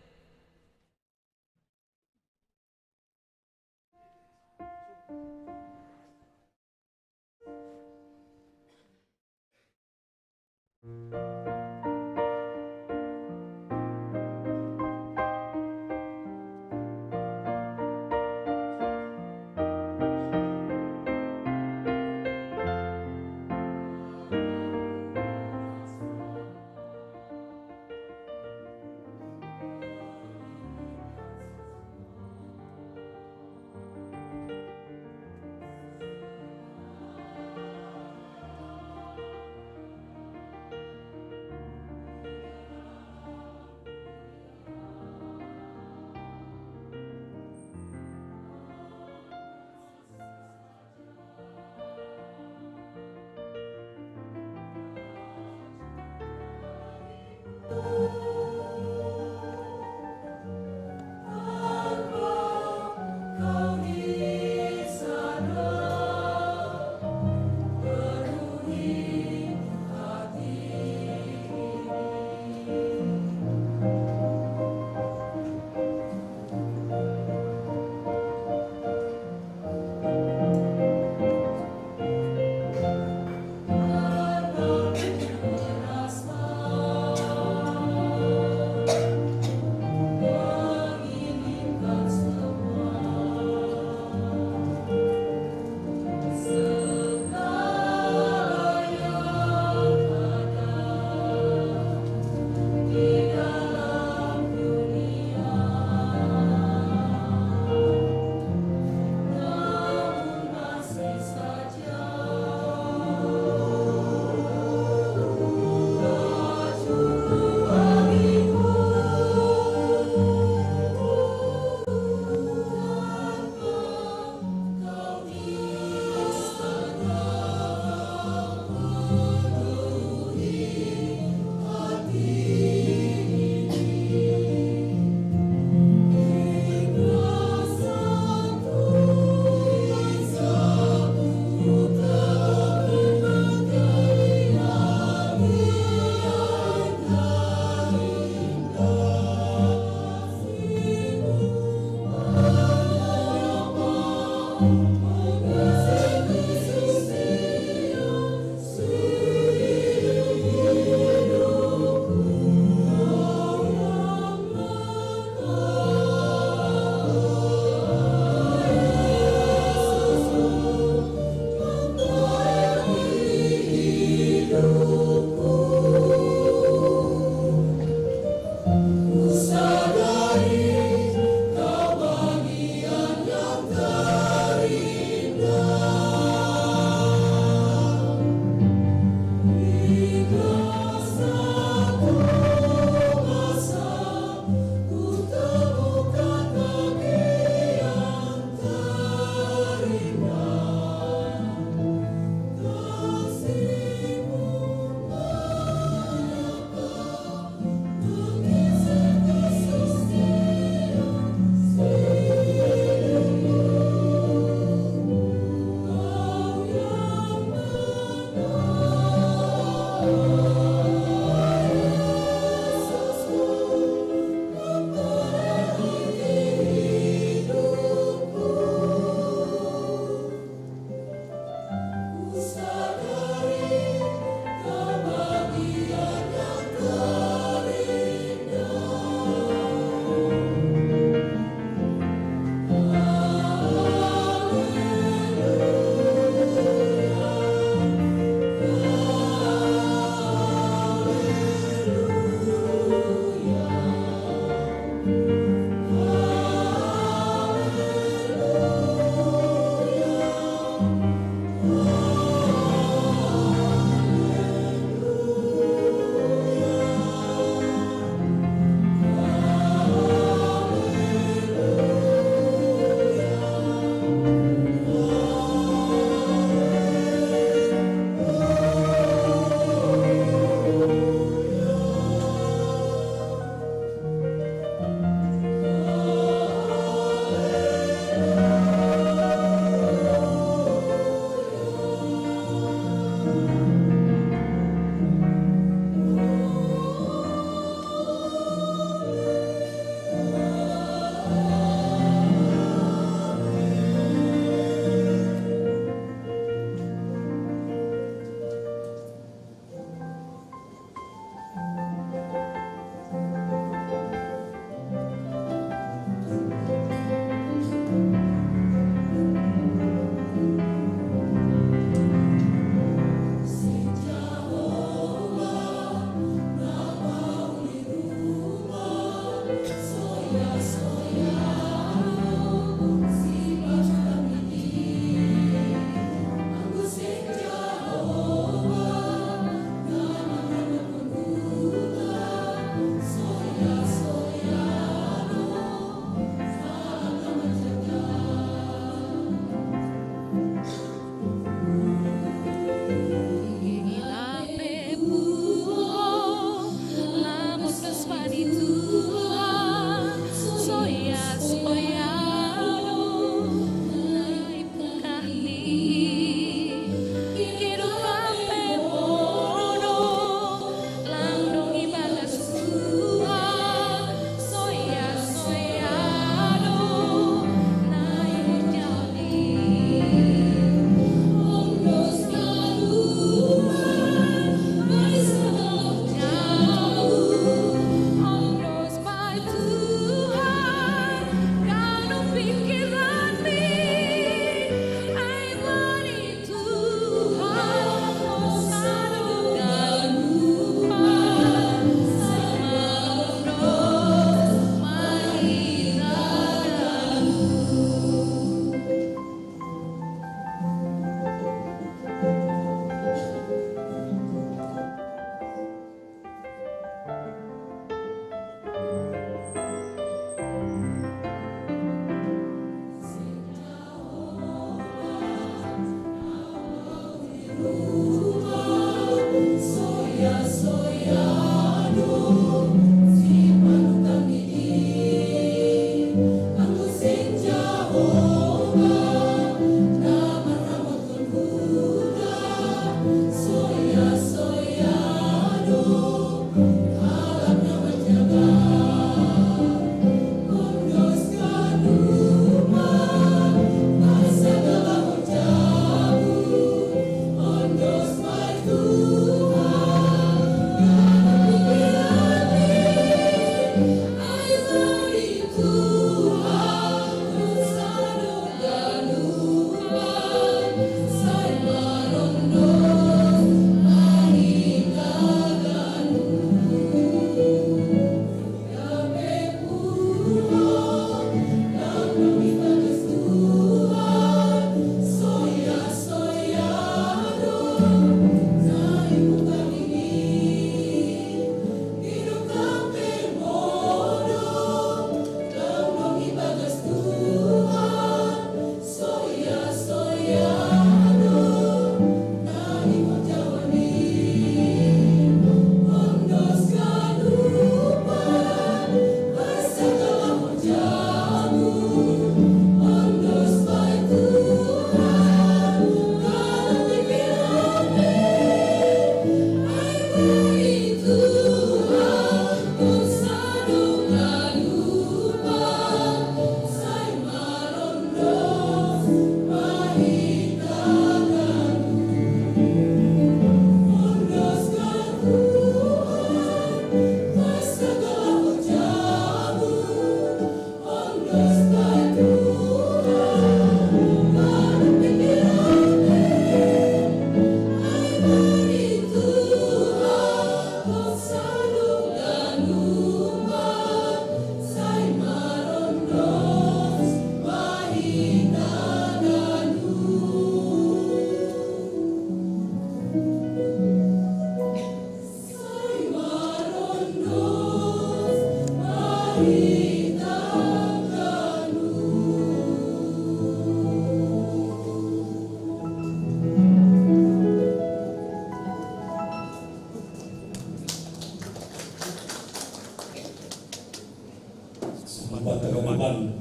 Sambata ganupan.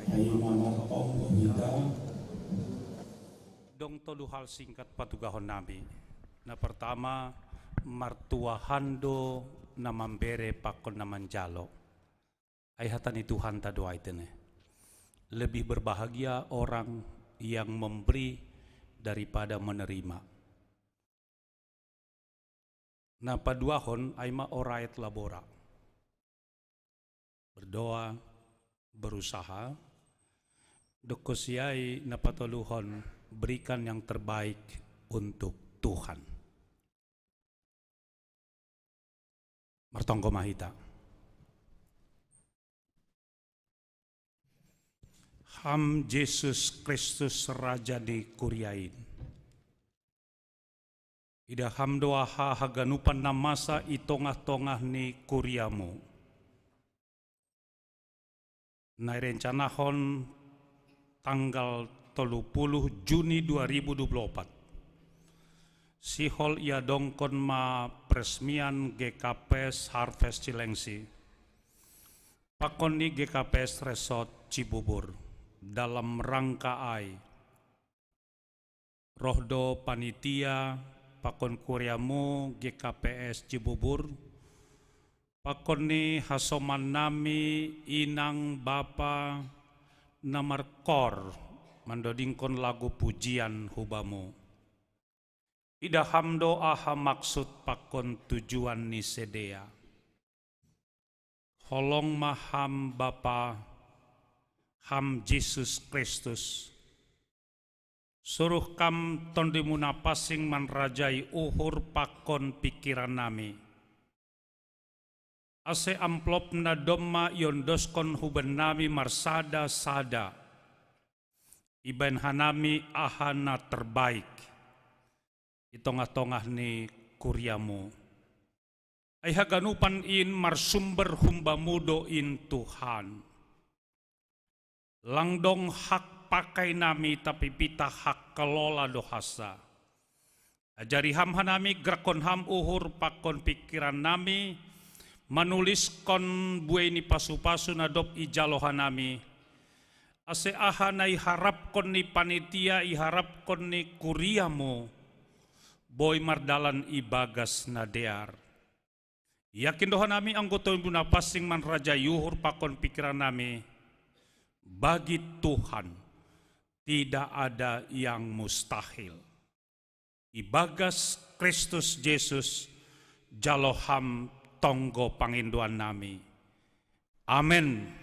Ai mama kapaunggo hita. Dong tolu hal singkat patugahon nami. Na pertama, martua Tuhan do na mambere pakon na manjalo. Ai hata ni Tuhanta do ai tene. Lebih berbahagia orang yang memberi daripada menerima. Na paduahon ai ma ora et labora. Berdoa, berusaha, dokkon si ai na patoluhon berikan yang terbaik untuk Tuhan. Martonggo ma hita. Ham Jesus Kristus Raja ni kuria in. Ida Ham do aha haganupan na masa i tongah-tongah ni kuriamu. Na irencanahon tanggal tolu puluh Juni dua ribu dua puluh opat. Sihol iadongkon ma peresmian G K P S Harvest Cilengsi. Pakon ni G K P S Resort Cibubur. Dalam rangka ai. Roh do panitia pakon kuriamu G K P S Cibubur, pakon ni hasoman nami inang bapa na markor mandodingkon lagu pujian hubamu. Ida Ham do aha maksud pakon tujuan ni sidea. Holong ma Ham Bapa, Ham Jesus Kristus. Suruh Kam Tondimu na pansing manrajai uhur pakon pingkiran nami. Ase amplop na domma iondoskon huban nami marsada-sada. Ibaen hanami aha na terbaik. I tongah-tongah ni kuriamu. Ai haganupan in marsumber humbamu do in Tuhan. Lang dong hak pakai nami tapi pitah hak kelola do hansa. Ajari Ham hanami, gerakkon Ham uhur pakon pingkiran nami, manuliskon buei ni pasu-pasu na dob ijalo hanami, ase aha na iharapkon ni panitia, iharapkon ni kuriamu, boi mardalan ibagas na dear. Yakin do hanami anggo Tondimu na pansing manrajai uhur pakon pingkiran nami, bagi Tuhan tidak ada yang mustahil. Ibagas Kristus Jesus jalo Ham tonggo pangindoan nami. Amen.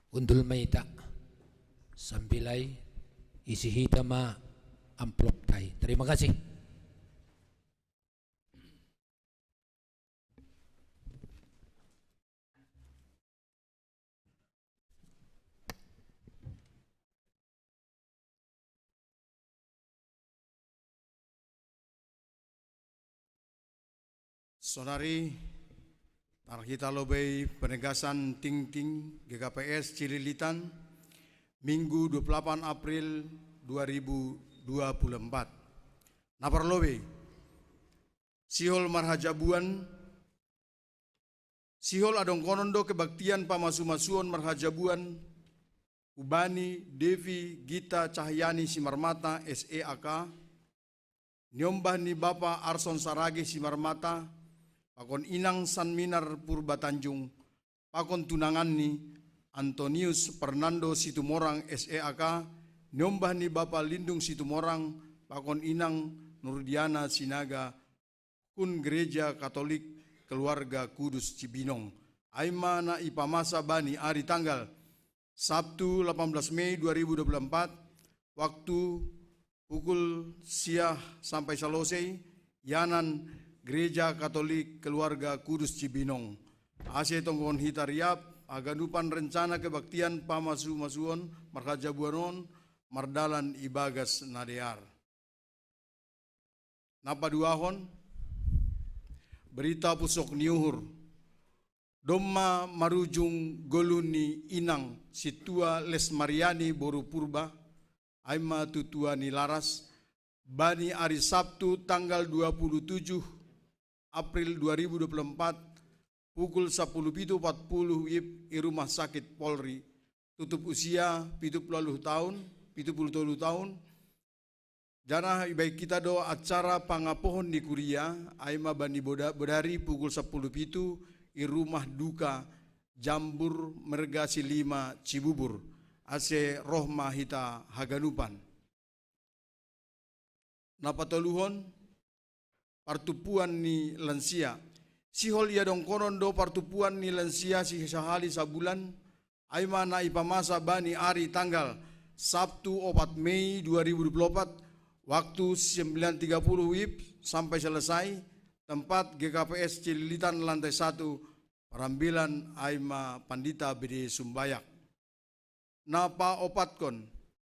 Undul ma hita, sambilai isi hita ma amplopta i. Terima kasih. Saudari, tarhita lobei penegasan tingting G K P S Cililitan, Minggu dua puluh delapan April dua ribu dua puluh empat. Na parlobei, sihol marhajabuan, sihol adongkonon do kebaktian pamasu-masuon marhajabuan, hubani Devi Gita Cahyani Simarmata S E A K, niombah ni Bapa Arson Saragih Simarmata, pakon Inang Sanminar Purba Tanjung, pakon tunanganni Antonius Fernando Situmorang S E A K, niombah ni Bapa Lindung Situmorang, pakon Inang Nurdiana Sinaga, hun Gereja Katolik Keluarga Kudus Cibinong. Ai ma na ipamasa bani ari tanggal Sabtu delapan belas Mei dua ribu dua puluh empat, waktu pukul sia sampai salosei, ianan Gereja Katolik Keluarga Kudus Cibinong. Ase tonggohon hita riap haganupan rencana kebaktian pamasu-masuon marhajabuan on mardalan ibagas na dear. Na paduahon, berita pusok ni uhur. Domma marujung golu ni inang sintua Les Mariani boru Purba, ai ma tutua ni Laras, bani ari Sabtu tanggal dua puluh tujuh April dua ribu dua puluh empat, pukul sapuluh pitu empat puluh wib i Rumah Sakit Polri. Tutup usia pitu puluh taun, pitu puluh tolu taun. Janah ibaen hita do acara pangapohon ni kuria, ai ma bani boda-, bodari pukul sapuluh pitu i Rumah Duka Jambur Merga Silima Cibubur, ase roh ma hita haganupan. Na patoluhon, partumpuan ni lansia. Sihol iadongkonon do partumpuan ni lansia si sahali sabulan, ai ma na ipamasa bani ari tanggal Sabtu opat Mei dua ribu dua puluh opat, waktu sembilan tiga puluh wib sampai selesai, tempat G K P S Cililitan lantai satu, parambilan ai ma Pandita B D Sumbayak. Na paopatkon,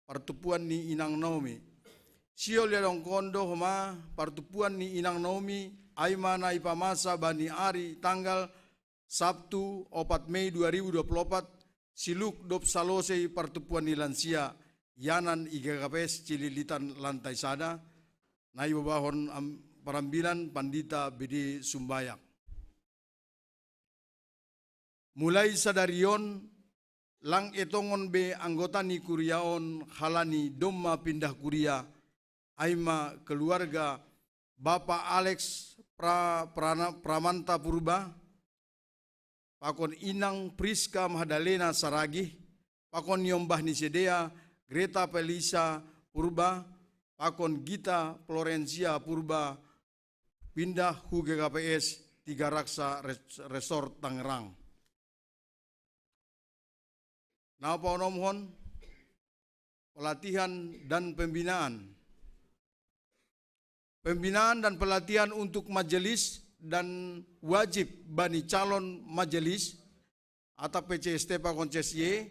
partumpuan ni inang Naomi. Sihol iadongkonon do homa partumpuan ni inang Naomi, ai ma na ipamasa bani ari tanggal Sabtu opat Mei dua ribu dua puluh opat, siluk dob salosei partumpuan ni lansia, ianan i G K P S Cililitan lantai sada, na ibobahon am-, parambilan Pandita B D Sumbayak. Mulai sadari on, lang etongon be anggota ni kuria on halani domma pindah kuria, ai ma keluarga Bapa Alex Pra-, Prana-, Pramanta Purba, pakon inang Priska Magdalena Saragih, pakon niombah ni sidea Greta Felisa Purba, pakon Gita Florencia Purba, pindah hu G K P S Tiga Raksa Res-, Resort Tangerang. Na paonomhon, pelatihan dan pembinaan. Pembinaan dan pelatihan untuk majelis dan wajib bani calon majelis atau P C S T pakon C S Y,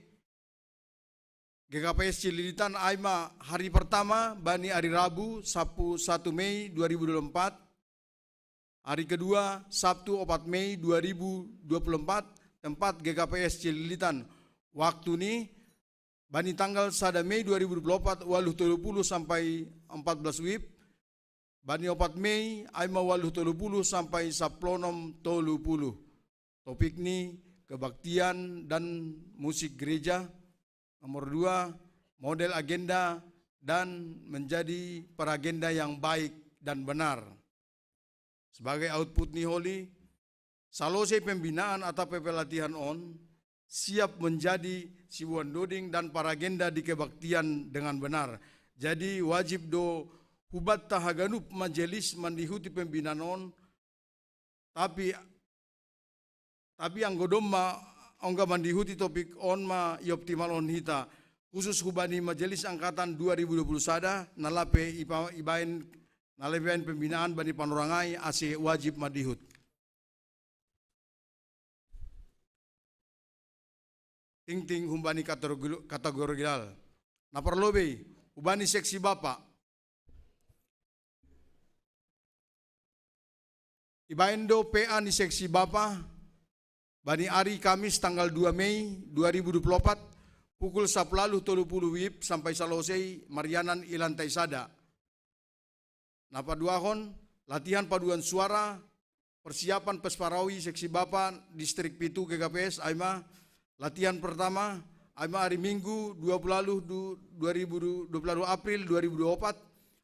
G K P S Cililitan, ai ma hari pertama bani hari Rabu, Sapu-, satu Mei dua ribu dua puluh empat, hari kedua Sabtu opat Mei dua ribu dua puluh empat, tempat G K P S Cililitan. Waktu ni bani tanggal sada Mei dua ribu dua puluh opat, waluh tolu puluh sampai empat belas wib, bani opat Mei, ai ma waluh tolu puluh sampai saplonom tolu puluh. Topik ni kebaktian dan musik gereja. Nomor dua, model agenda dan menjadi peragenda yang baik dan benar. Sebagai output ni holi, salosei pembinaan atau pe-, pelatihan on, siap menjadi sibuan doding dan paragenda di kebaktian dengan benar. Jadi wajib do hubanta haganup majelis mandihuti pembinaan on, tapi, tapi anggo domma ongga mandihuti topik on ma ioptimalhon hita, khusus hubani majelis angkatan dua ribu dua puluh sada, na lape ipa-, ibaen, na lape ibaen pembinaan bani panorang ai ase wajib mandihut. Tingting humbani kategori-, kategorial. Na parlobei, hubani seksi bapa. Ibaen do P A ni seksi bapa, bani ari Kamis tanggal dua Mei dua ribu dua puluh opat, pukul sapuluh tolu puluh wib sampai salosei marianan i lantai sada. Na paduahon, latihan paduan suara, persiapan pesparawi seksi bapa distrik pitu G K P S, ai ma, latihan pertama, ai ma ari Minggu dua puluh waluh du-, dua ribu dua puluh waluh April dua ribu dua puluh opat,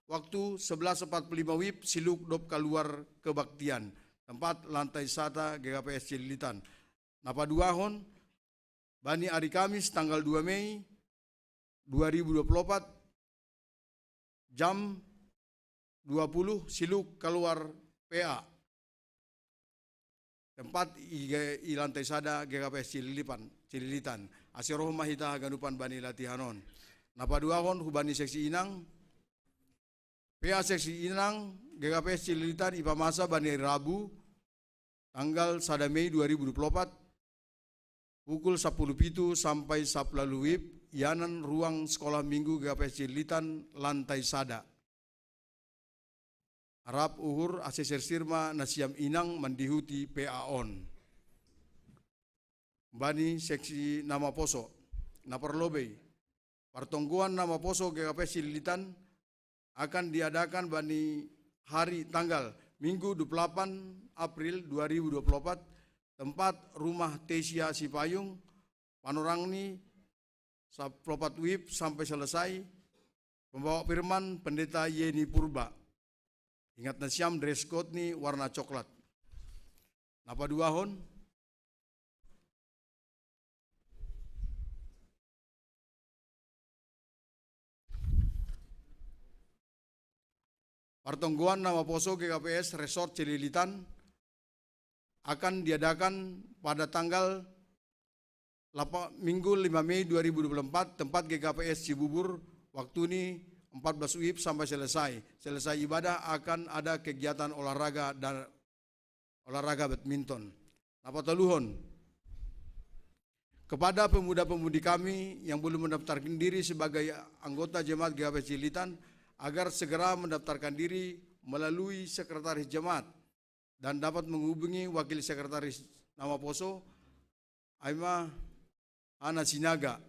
waktu sebelas empat puluh lima wib siluk dob kaluar kebaktian. Tempat lantai sada G K P S Cililitan. Na paduahon, bani ari Kamis tanggal dua Mei dua ribu dua puluh opat, jam dua puluh siluk kaluar P A. Tempat i ge-, i lantai sada G K P S Cililipan, Cililitan. Ase roh ma hita haganupan bani latihan on. Na paduahon hubani seksi inang, P A seksi inang G K P S Cililitan ipamasa bani Rabu, tanggal sada Mei dua ribu dua puluh opat, pukul sapuluh pitu sampai sapuluh waluh wib, ianan ruang Sekolah Minggu G K P S Cililitan lantai sada. Arap uhur ase sirsir ma nasiam inang mandihuti P A on. Bani seksi na maposo, na parlobei, partonggoan na maposo G K P S Cililitan, akan diadakan bani hari tanggal Minggu dua puluh delapan April dua ribu dua puluh empat, tempat rumah Tesia Sipayung, panorang ni sa-, plopat wib sampai selesai, pembawa firman Pendeta Yeni Purba. Ingat na siam, dress code ni warna coklat. Napa duahon? Partonggoan Namaposo G K P S Resort Cililitan akan diadakan pada tanggal lapa-, Minggu lima Mei dua ribu dua puluh empat, tempat G K P S Cibubur, waktu ni empat belas wib sampai selesai. Selesai ibadah akan ada kegiatan olahraga dan olahraga badminton. Napa toluhon? Kepada pemuda-pemudi kami yang belum mendaftarkan diri sebagai anggota jemaat G K P S Cililitan, agar segera mendaftarkan diri melalui sekretaris jemaat dan dapat menghubungi wakil sekretaris Namaposo, Aima Ana Sinaga.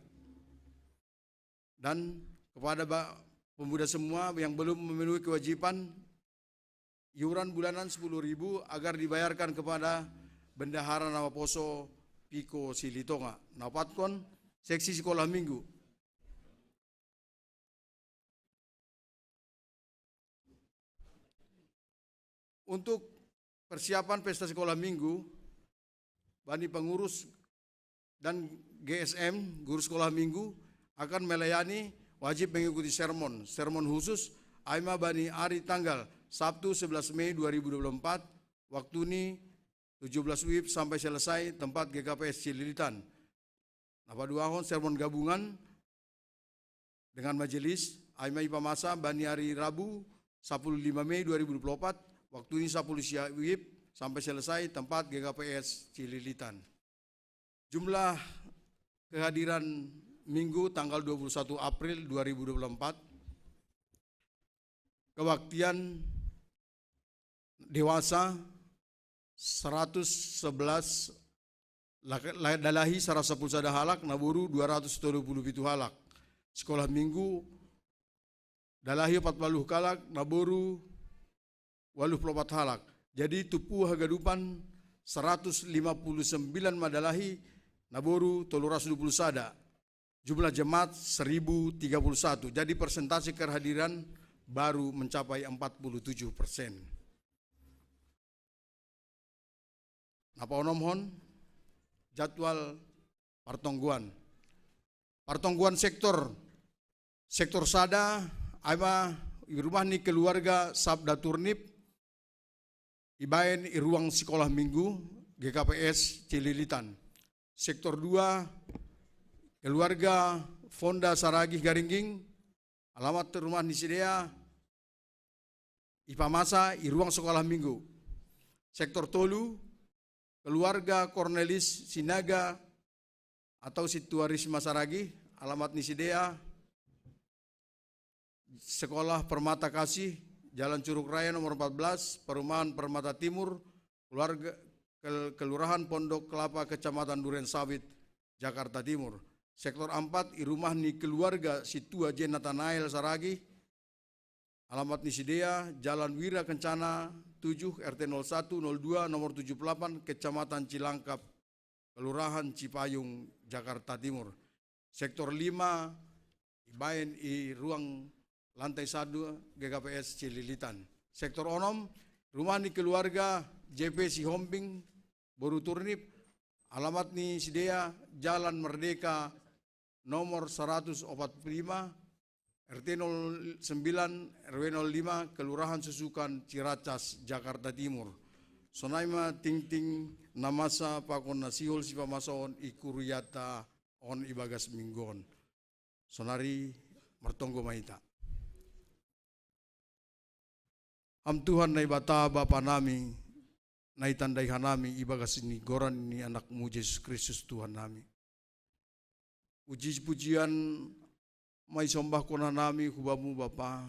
Dan kepada ba-, pemuda semua yang belum memenuhi kewajiban iuran bulanan sepuluh ribu agar dibayarkan kepada Bendahara Namaposo Piko Silitonga. Napatkon, seksi sekolah minggu. Untuk persiapan pesta sekolah minggu, bani pengurus dan G S M, guru sekolah minggu, akan melayani wajib mengikuti sermon, sermon khusus, Aima bani hari tanggal Sabtu sebelas Mei dua ribu dua puluh empat, waktu ni tujuh belas wib sampai selesai, tempat G K P S Cililitan. Napa duahon, sermon gabungan dengan majelis, Aima ipamasa bani hari Rabu, sepuluh lima Mei dua ribu dua puluh empat, waktu ni sepuluh sia wib sampai selesai, tempat G K P S Cililitan. Jumlah kehadiran Minggu tanggal dua puluh satu April dua ribu dua puluh empat, kebaktian dewasa seratus sebelas, la-, la-, dalahi seratus sepuluh sada halak, naboru dua ratus tolu puluh pitu halak. Sekolah minggu, dalahi opat puluh halak, naboru waluh puluh opat halak. Jadi, tupu hagadupan seratus lima puluh sembilan ma dalahi, naboru tolu ratus dua puluh sada. Jumlah jemaat seribu tiga puluh satu. Jadi, persentase kehadiran baru mencapai empat puluh tujuh persen. Napa onomhon? Jadwal partonggoan. Partonggoan sektor. Sektor sada, Aima i rumah ni keluarga Sabda Turnip, ibaen i ruang sekolah minggu G K P S Cililitan. Sektor dua, keluarga Fonda Saragih Garingging, alamat rumah ni sidea ipamasa i ruang sekolah minggu. Sektor tolu, keluarga Cornelis Sinaga atau Situa Risma Saragih, alamat ni sidea Sekolah Permata Kasih, Jalan Curug Raya nomor empat belas, Perumahan Permata Timur, keluarga, kel-, Kelurahan Pondok Kelapa, Kecamatan Duren Sawit, Jakarta Timur. Sektor empat, i rumah ni keluarga Situa J Nathanael Saragih, alamat ni sidea, Jalan Wira Kencana tujuh, R T nol satu nol dua, nomor tujuh puluh delapan, Kecamatan Cilangkap, Kelurahan Cipayung, Jakarta Timur. Sektor lima, ibaen i ruang lantai satu G K P S Cililitan. Sektor onom, rumah ni keluarga J P Sihombing, boru Turnip, alamat ni sidea, Jalan Merdeka nomor seratus opat puluh lima, R T nol sembilan, R W nol lima, Kelurahan Susukan, Ciracas, Jakarta Timur. Sonai ma tingting na masa pakon na sihol sipamasaon i kuriata on i bagas minggu on. Sonari martonggo ma hita. Ham Tuhan Naibata, Bapa nami, na itandai hanami i bagas ni goran ni Anak-Mu Jesus Kristus Tuhan nami. Puji-pujian maisombahkon hanami hu Bamu Bapa,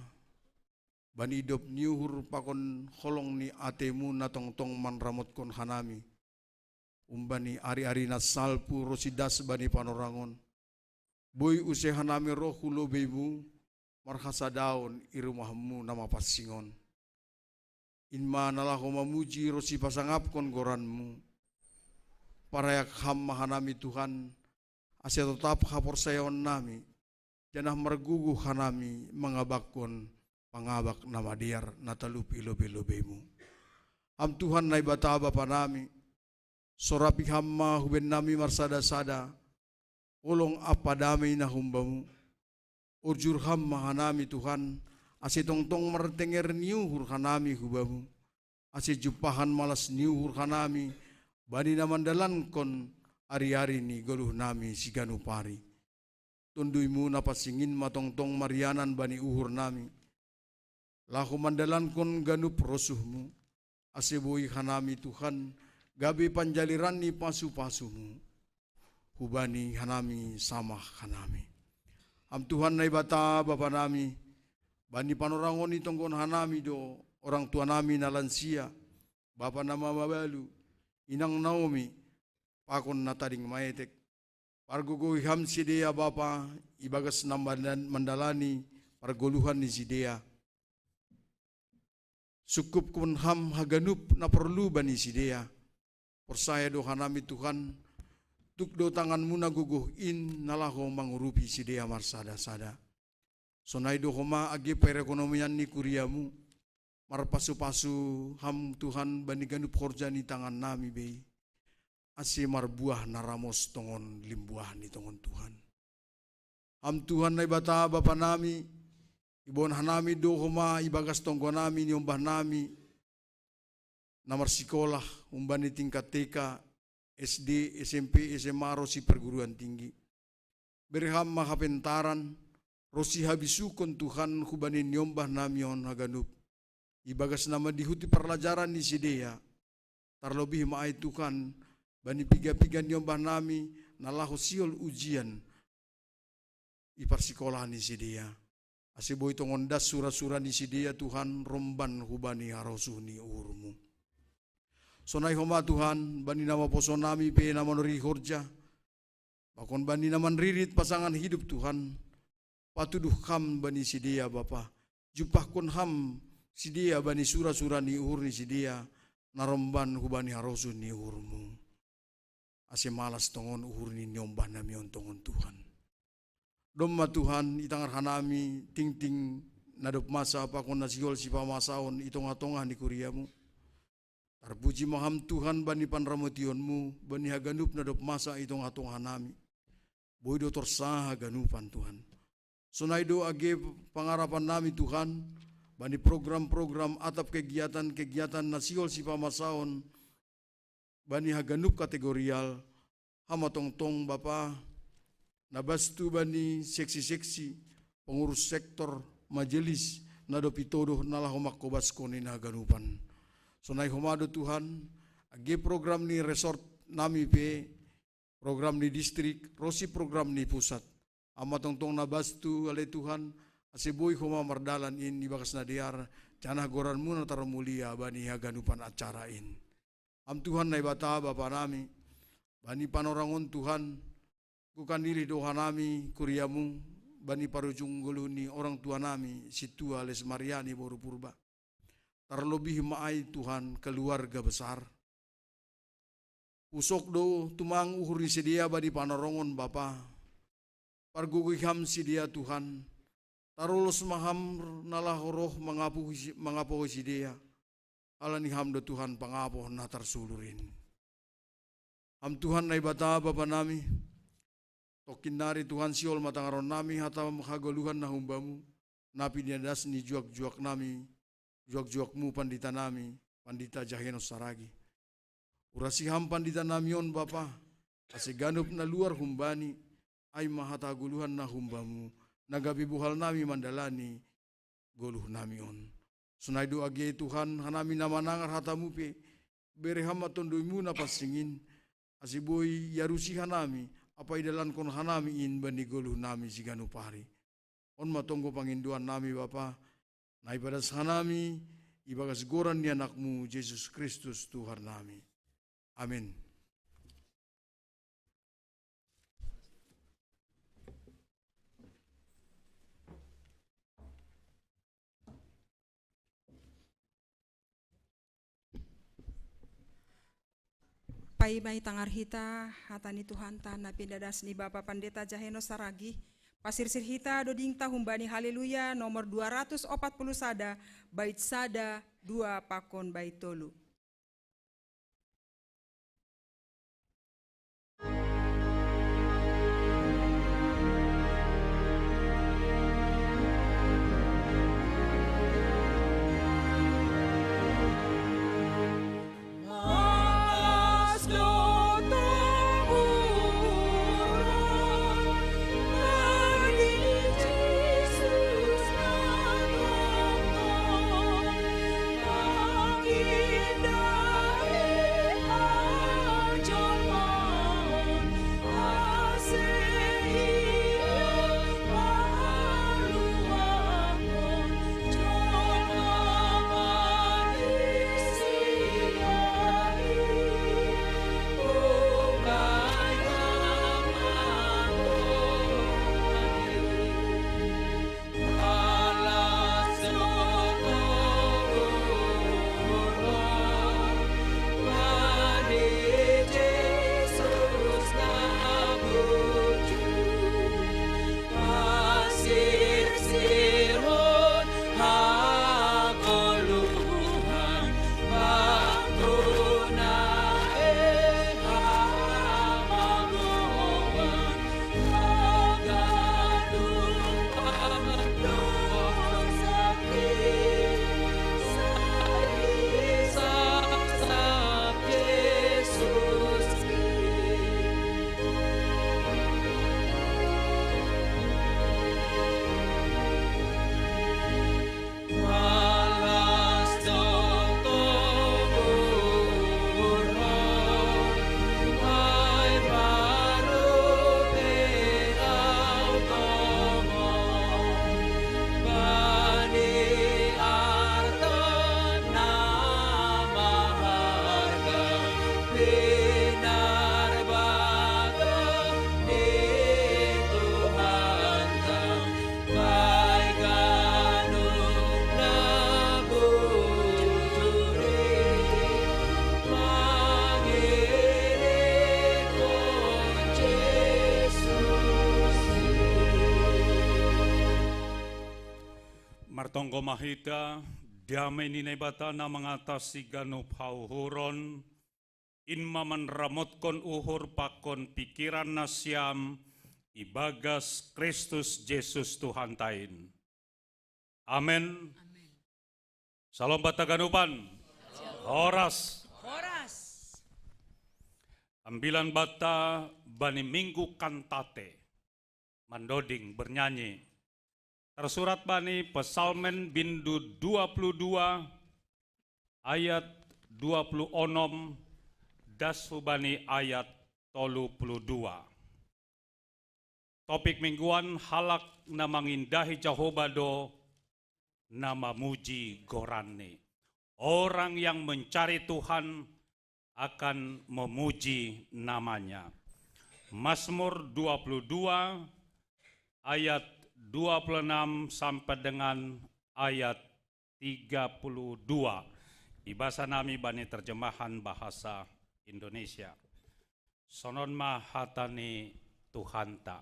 bani idop ni uhur pakon holong ni atei-Mu na tongtong manramotkon hanami. Umbani ari-ari na salpu ronsi das bani panorang on. Boi use hanami roh hu lobei-Mu, marhasadaon i rumahmu na mapansing on. In ma na laho mamuji ro sipasangapkon goranmu. Parayak ham ma hanami Tuhan, ase totap haporsayaonnami, janah margogoh hanami mangabakkon pangabak na madear na talup i lobei-lobeimu. Ham Tuhan Naibata Bapanami, sorapi ham ma hubennami marsada-sada, holong ampa damei na humbamu. Ujur ham ma hanami Tuhan, ase tongtong martenger ni uhur hanami hubamu, ase jumpahan malas ni uhur hanami, bani na mandalankon ari-ari ni goluhnami siganup ari. Tonduymu na pansing in ma tongtong marianan bani uhurnami, laho mandalankon ganup rosuhmu, ase boi hanami Tuhan, gabe panjaliran ni pasu-pasumu, hubani hanami samah hanami. Ham Tuhan Naibata Bapanami, bani panorangon itonggon hanami do orang tuanami na lansia, bapa na mamabalu, inang Naomi, pakon na tading maetek. Pargogohi ham sidea Bapa, ibagas na mandan-, mandalani pargoluhan ni sidea. Sungkupkon ham haganup na porlu bani sidea. Porsaya do hanami Tuhan, tuk do tanganmu na gogoh in na laho mangurupi sidea marsada-sada. Sonai do homa age perekonomian ni kuriamu, marpasu-pasu ham Tuhan bani ganup horja ni tangannami bei, ase marbuah na ramos tongon limbuah ni tongon Tuhan. Ham Tuhan Naibata Bapanami, iboan hanami do homa ibagas tonggonami niombahnami, na marsikolah humbani tingkat T K, S D, S M P, S M A ro si perguruan tinggi. Bere ham ma hapentaran, ro si habisukon Tuhan hubani niombahnami on haganup. Ibagas na mandihuti parlajaran ni sidea, tarlobih ma ai Tuhan, bani piga-piga niombahnami na laho sihol ujian, i parsikolah ni sidea. Ase boi tongon das sura-sura ni sidea Tuhan romban hubani harosuh ni uhurmu. Sonai homa Tuhan, bani na maposonami pe na manorih horja, pakon bani na manririt pasangan hidup Tuhan, patuduh ham bani sidea Bapa, jumpahkon ham sidea bani sura-sura ni uhur ni sidea, na romban hubani harosuh ni uhurmu. Ase malas tongon uhur ni niombahnami on tongon Tuhan. Domma Tuhan, itangar hanami tingting na dob masa pakon na sihol sipamasaon i tongah-tongah ni kuriamu. Tarpuji ma ham Tuhan bani panramotionmu, bani haganup na dob masa i tongah-tongah nami. Boi do torsa haganupan Tuhan. Sonai do age pangarapannami Tuhan, bani program-program atap kegiatan-kegiatan na sihol sipamasaon, bani haganup kategorial, ham ma tongtong Bapa, na bastu bani seksi-seksi, pengurus sektor, majelis, na dob itodoh na laho mangkobaskon i na haganupan. Sonai homa do Tuhan, age program ni resort nami pe, program ni distrik, ro si program ni pusat. Ham ma tongtong na bastu ale Tuhan, ase boi homa mardalan in ibagas na dear, janah goranmu na tarmulia bani haganupan acara in. Ham Tuhan Naibata Bapanami, bani panorang on Tuhan, gokan ilih do hanami kuriamu, bani parujung goluh ni orang tuanami, sintua Les Mariani boru Purba. Tarlobih ma ai Tuhan keluarga besar. Husok do tumang uhur ni sidea bani panorongon Bapa. Pargogohi ham sidea Tuhan. Tarolos ma ham na laho roh mangapuhi si-, mangapohi sidea. Halani ham do Tuhan pangapoh na tarsulur in. Ham Tuhan Naibata Bapanami, tongkin nari Tuhan sihol ma tangaronnami hata hagoluhan na humbamu, na pinadas ni juak-juaknami, juak-juakmu panditanami, Pandita Jahenos Saragi. Urasi ham panditanami on Bapa, ase ganup na luar humbani, ai ma hata hagoluhan na humbamu, na gabe bohalnami mandalani goluhnami on. Sonai do age Tuhan hanami na manangar hatamu pe, bere ham ma tonduymu na pansing in, ase boi iarusi hanami, ampa idalankon hanami in bani goluhnami siganup ari. On ma tonggo pangindoannami Bapa, na ipadas hanami, ibagas goran ni Anakmu Jesus Kristus Tuhannami. Amin. Paima i tangar hita, hata ni Tuhanta na pinadas ni Bapa Pandeta Jaheno Saragi, pasirsir hita doding ta humbani Haleluya nomor dua ratus opat puluh sada, bait sada, dua pakon bait tolu. Martonggo ma hita, dame ni Naibata na mangatasi ganup hauhuron, in ma manramotkon uhur pakon pikiran nasiam ibagas Kristus Jesus Tuhanta in. Amen. Amen. Salom banta ganupan. Horas. Horas. Ambilan banta bani Minggu Kantate. Mandoding, bernyanyi. Tersurat bani Psalmen bindu dua puluh dua ayat dua puluh onom das hubani ayat tolu puluh dua. Topik mingguan, halak na mangindahi Jahowa do na mamuji goranni. Orang yang mencari Tuhan akan memuji namanya. Mazmur dua puluh dua ayat dua puluh enam sampai dengan ayat tiga puluh dua. Ibasa nami bani terjemahan bahasa Indonesia. Sonon ma hata ni Tuhanta.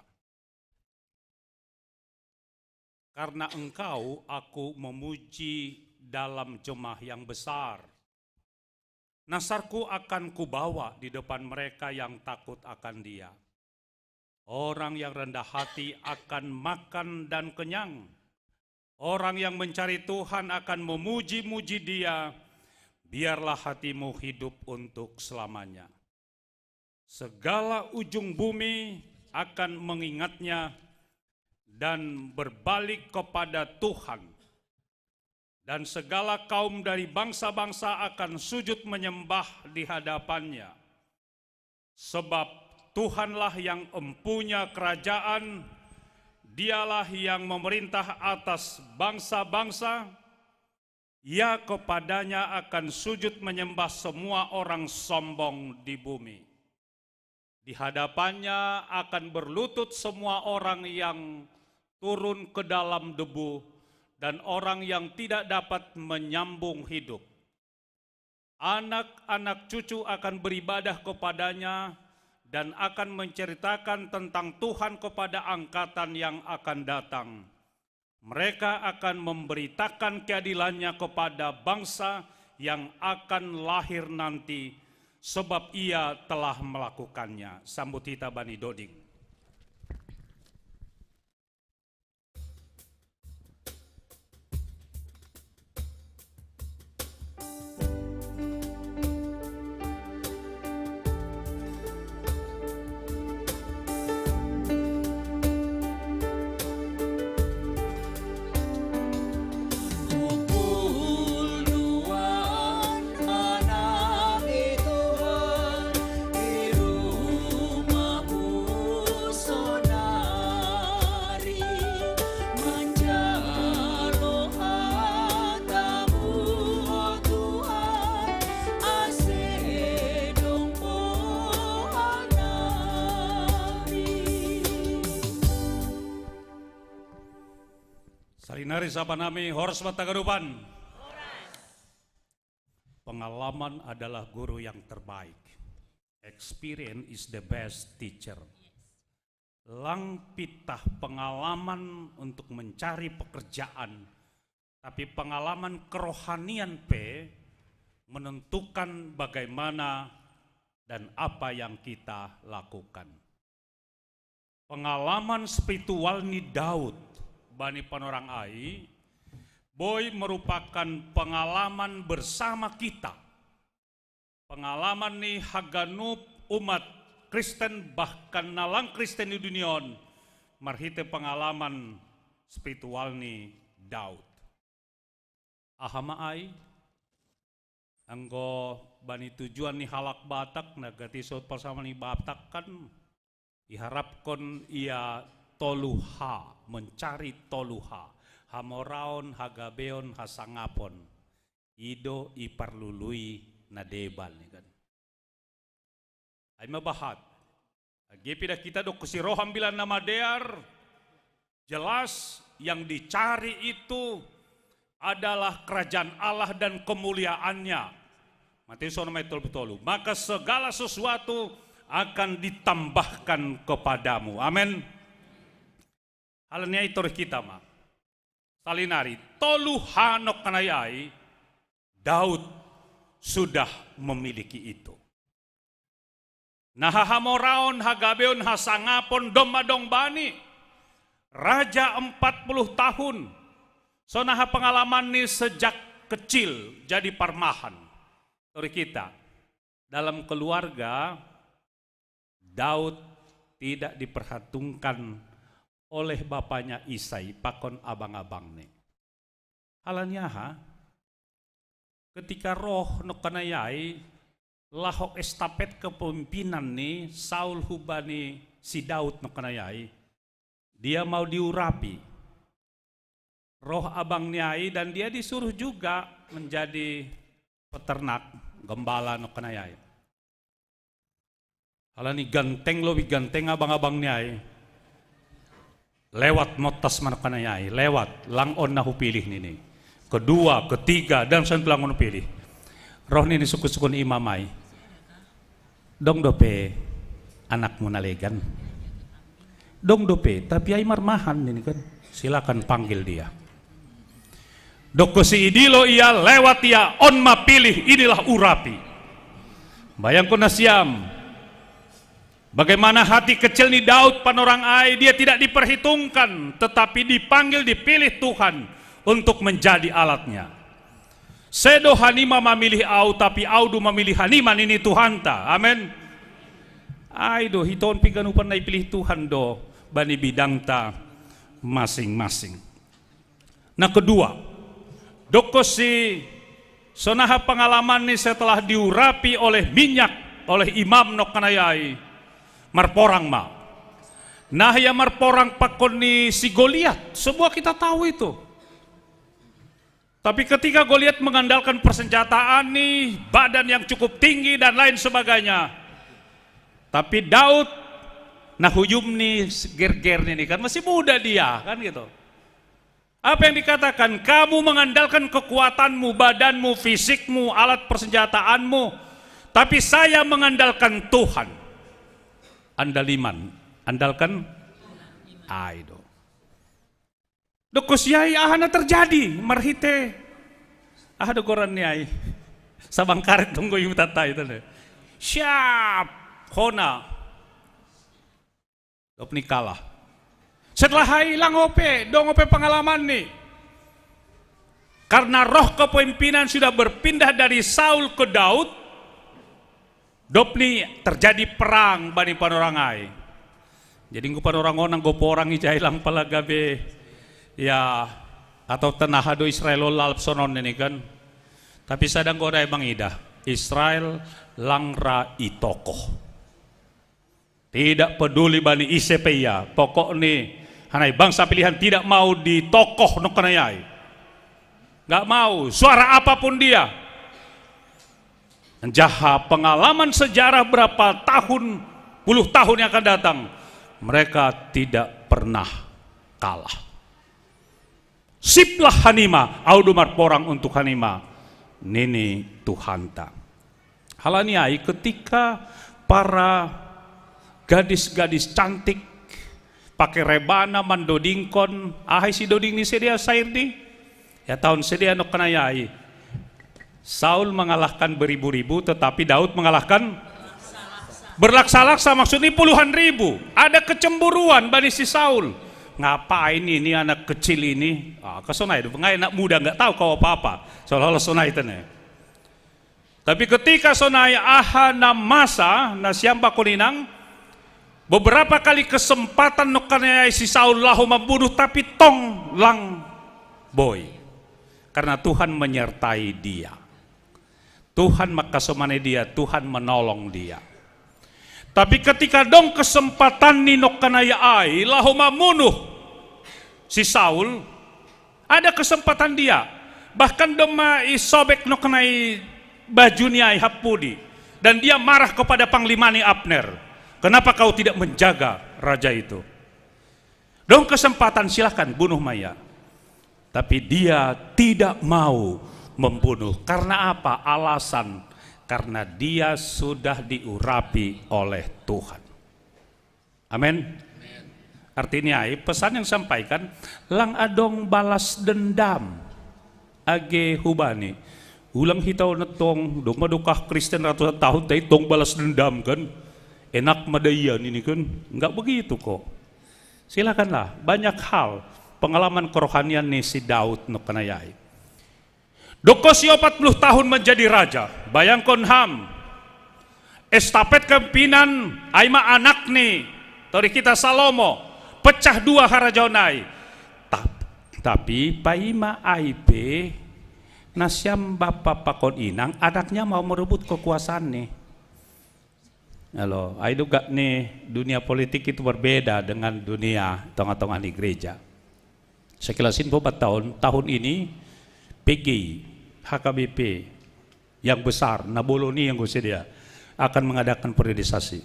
Karena Engkau aku memuji dalam jemah yang besar. Nasarku akan kubawa di depan mereka yang takut akan Dia. Orang yang rendah hati akan makan dan kenyang. Orang yang mencari Tuhan akan memuji-muji Dia. Biarlah hatimu hidup untuk selamanya. Segala ujung bumi akan mengingatnya dan berbalik kepada Tuhan. Dan segala kaum dari bangsa-bangsa akan sujud menyembah di hadapan-Nya. Sebab Tuhanlah yang empunya kerajaan, Dialah yang memerintah atas bangsa-bangsa. Ya, kepada-Nya akan sujud menyembah semua orang sombong di bumi. Di hadapan-Nya akan berlutut semua orang yang turun ke dalam debu dan orang yang tidak dapat menyambung hidup. Anak-anak cucu akan beribadah kepada-Nya dan akan menceritakan tentang Tuhan kepada angkatan yang akan datang. Mereka akan memberitakan keadilan-Nya kepada bangsa yang akan lahir nanti, sebab Ia telah melakukannya. Sambut hita bani doding. Salinari sapa nami, horas ma tagadupan. Pengalaman adalah guru yang terbaik. Experience is the best teacher. Lang pitah pengalaman untuk mencari pekerjaan, tapi pengalaman kerohanian pe menentukan bagaimana dan apa yang kita lakukan. Pengalaman spiritual ni Daud bani panorang ai, boi merupakan pengalaman bersama kita. Pengalaman ni haganup umat Kristen, bahkan na lang Kristen di dunia on, marhite pengalaman spiritual ni Daud. Aha ma ai, anggo bani tujuan ni halak Batak, na gati sohot parsama ni Batak kan, iharapkon ia tolu H, mencari tolu H, hamoraon, hagabeon, hasangapon. I do i parlului na deba ni kan. Ai ma bahat. Age pe da kita dokkon si roh Ambilan Namadear, jelas yang dicari itu adalah kerajaan Allah dan kemuliaannya. Matius onom ayat tolu puluh tolu. Maka segala sesuatu akan ditambahkan kepadamu. Amin. Alani i torih hita ma. Salinari, tolu H nongkanai ai, Daud sudah memiliki itu. Na hahamoraon, hagabeon, hasangapon domma adong bani. Raja empat puluh tahun. Sonaha pengalaman ni sejak kecil jadi parmahan. Torih hita, dalam keluarga, Daud tidak diperhitungkan oleh bapaknya Isai pakon abang-abangni. Alani aha? Ketika roh nongkanai ai, laho estafet kepemimpinan ni Saul hubani si Daud nongkanai ai, dia mau diurapi. Roh abangni ai dan dia disuruh juga menjadi peternak, gembala nongkanai ai. Alani ganteng lobi ganteng abang-abangni ai. Lewat ma on tas ma nongkanai ai, lewat, lang on na hupilih nini. Kedua, ketiga, dan songon i lang on hupilih. Roh nini sungkun-sungkun imam ai. Dong dope anakmu na legan? Dong dope, tapi ai marmahan nini kan. Silakan panggil dia. Dokkon si i, dilo ia, lewat ia, on ma pilih, inilah urapi. Bayangkon nasiam. Bagaimana hati kecil ni Daud panorang ai, dia tidak diperhitungkan, tetapi dipanggil, dipilih Tuhan untuk menjadi alatnya. Sedo hanima mamilih au, tapi au do mamilih hanima, nini Tuhanta. Amen. Ai do, hita on pe ganupan na ipilih Tuhan do bani bidangta masing-masing. Na kedua, dokkon si sonaha pengalaman ni setelah diurapi oleh minyak, oleh imam nongkanai ai, marporang ma. Nah, ia marporang pakon ni si Goliat, semua kita tahu itu. Tapi ketika Goliat mengandalkan persenjataan ni, badan yang cukup tinggi dan lain sebagainya, tapi Daud na hujum ni gerger nini kan, masih muda dia kan gitu. Apa yang dikatakan? Kamu mengandalkan kekuatanmu, badanmu, fisikmu, alat persenjataanmu. Tapi saya mengandalkan Tuhan. Andaliman. Andalkan. Aido. Doko siai ahana terjadi. Marhite. Ah, dogoran ni ai. Sabang karet tunggu ibu tata itu deh. Siap. Hona. Dopni kalah. Setelah hai lang ope, dong ope pengalaman ni. Karena roh kepemimpinan sudah berpindah dari Saul ke Daud, dopni terjadi perang bani panorang ai. Jadi ngupan orang onang go porang ijai lang pala gabe ya atau tenaha do Israel lalap sonon ini kan. Tapi sadang go dai mangidah Israel lang ra i tokoh. Tidak peduli bani ise pe ia, pokok ni hanai bangsa pilihan tidak mau ditokoh nokanayai. Nggak mau, suara apapun dia. Jaha pengalaman sejarah berapa tahun, puluh tahun yang akan datang, mereka tidak pernah kalah. Siplah hanima, au do marporang untuk hanima, nini Tuhanta. Halani ai ketika para gadis-gadis cantik pakai rebana mandodingkon, ahai si doding ni sedia sair di? Ya tahun sedia nok kenayai. Saul mengalahkan beribu-ribu, tetapi Daud mengalahkan berlaksa-laksa, maksudnya puluhan ribu. Ada kecemburuan bani si Saul. Ngapain ini anak kecil ini? Ah, kesonai, pengai anak muda nggak tahu kau apa-apa. Seolah-olah sonai tene. Tapi ketika sonai aha na masa na siamba koninang, beberapa kali kesempatan nokanayai si Saul laho membunuh, tapi tong lang boy. Karena Tuhan menyertai dia. Tuhan makasomane dia, Tuhan menolong dia. Tapi ketika dong kesempatan ni nokanayai laho mamunuh si Saul, ada kesempatan dia. Bahkan doma i sobek nokanai baju ni ai hapudi. Dan dia marah kepada panglimani Abner. Kenapa kau tidak menjaga raja itu? Dong kesempatan, silahkan bunuh maya. Tapi dia tidak mau membunuh. Karena apa? Alasan karena dia sudah diurapi oleh Tuhan. Amin. Artinya, pesan yang sampaikan, lang adong balas dendam. Age hubani. Ulang hitau netong, dong madokah Kristen ratusan tahun, tapi tong balas dendam kan. Enak madaian ini kan. Enggak begitu kok. Silakanlah, banyak hal pengalaman kerohanian ni si Daud nokanayai. Doko si opat puluh tahun menjadi raja, bayangkon ham. Estafet kepemimpinan aima anak ni, tori kita Salomo, pecah dua harajaon ai. Tap, tapi paima ai pe, nasiam bapa pakon inang, anaknya mau merebut kekuasaan ni. Halo, ai do gak ni dunia politik itu berbeda dengan dunia tengah-tengah di gereja. Sekilas info empat tahun, tahun ini P G I, H K B P yang besar, Naboloni yang gue sedia, akan mengadakan periodisasi.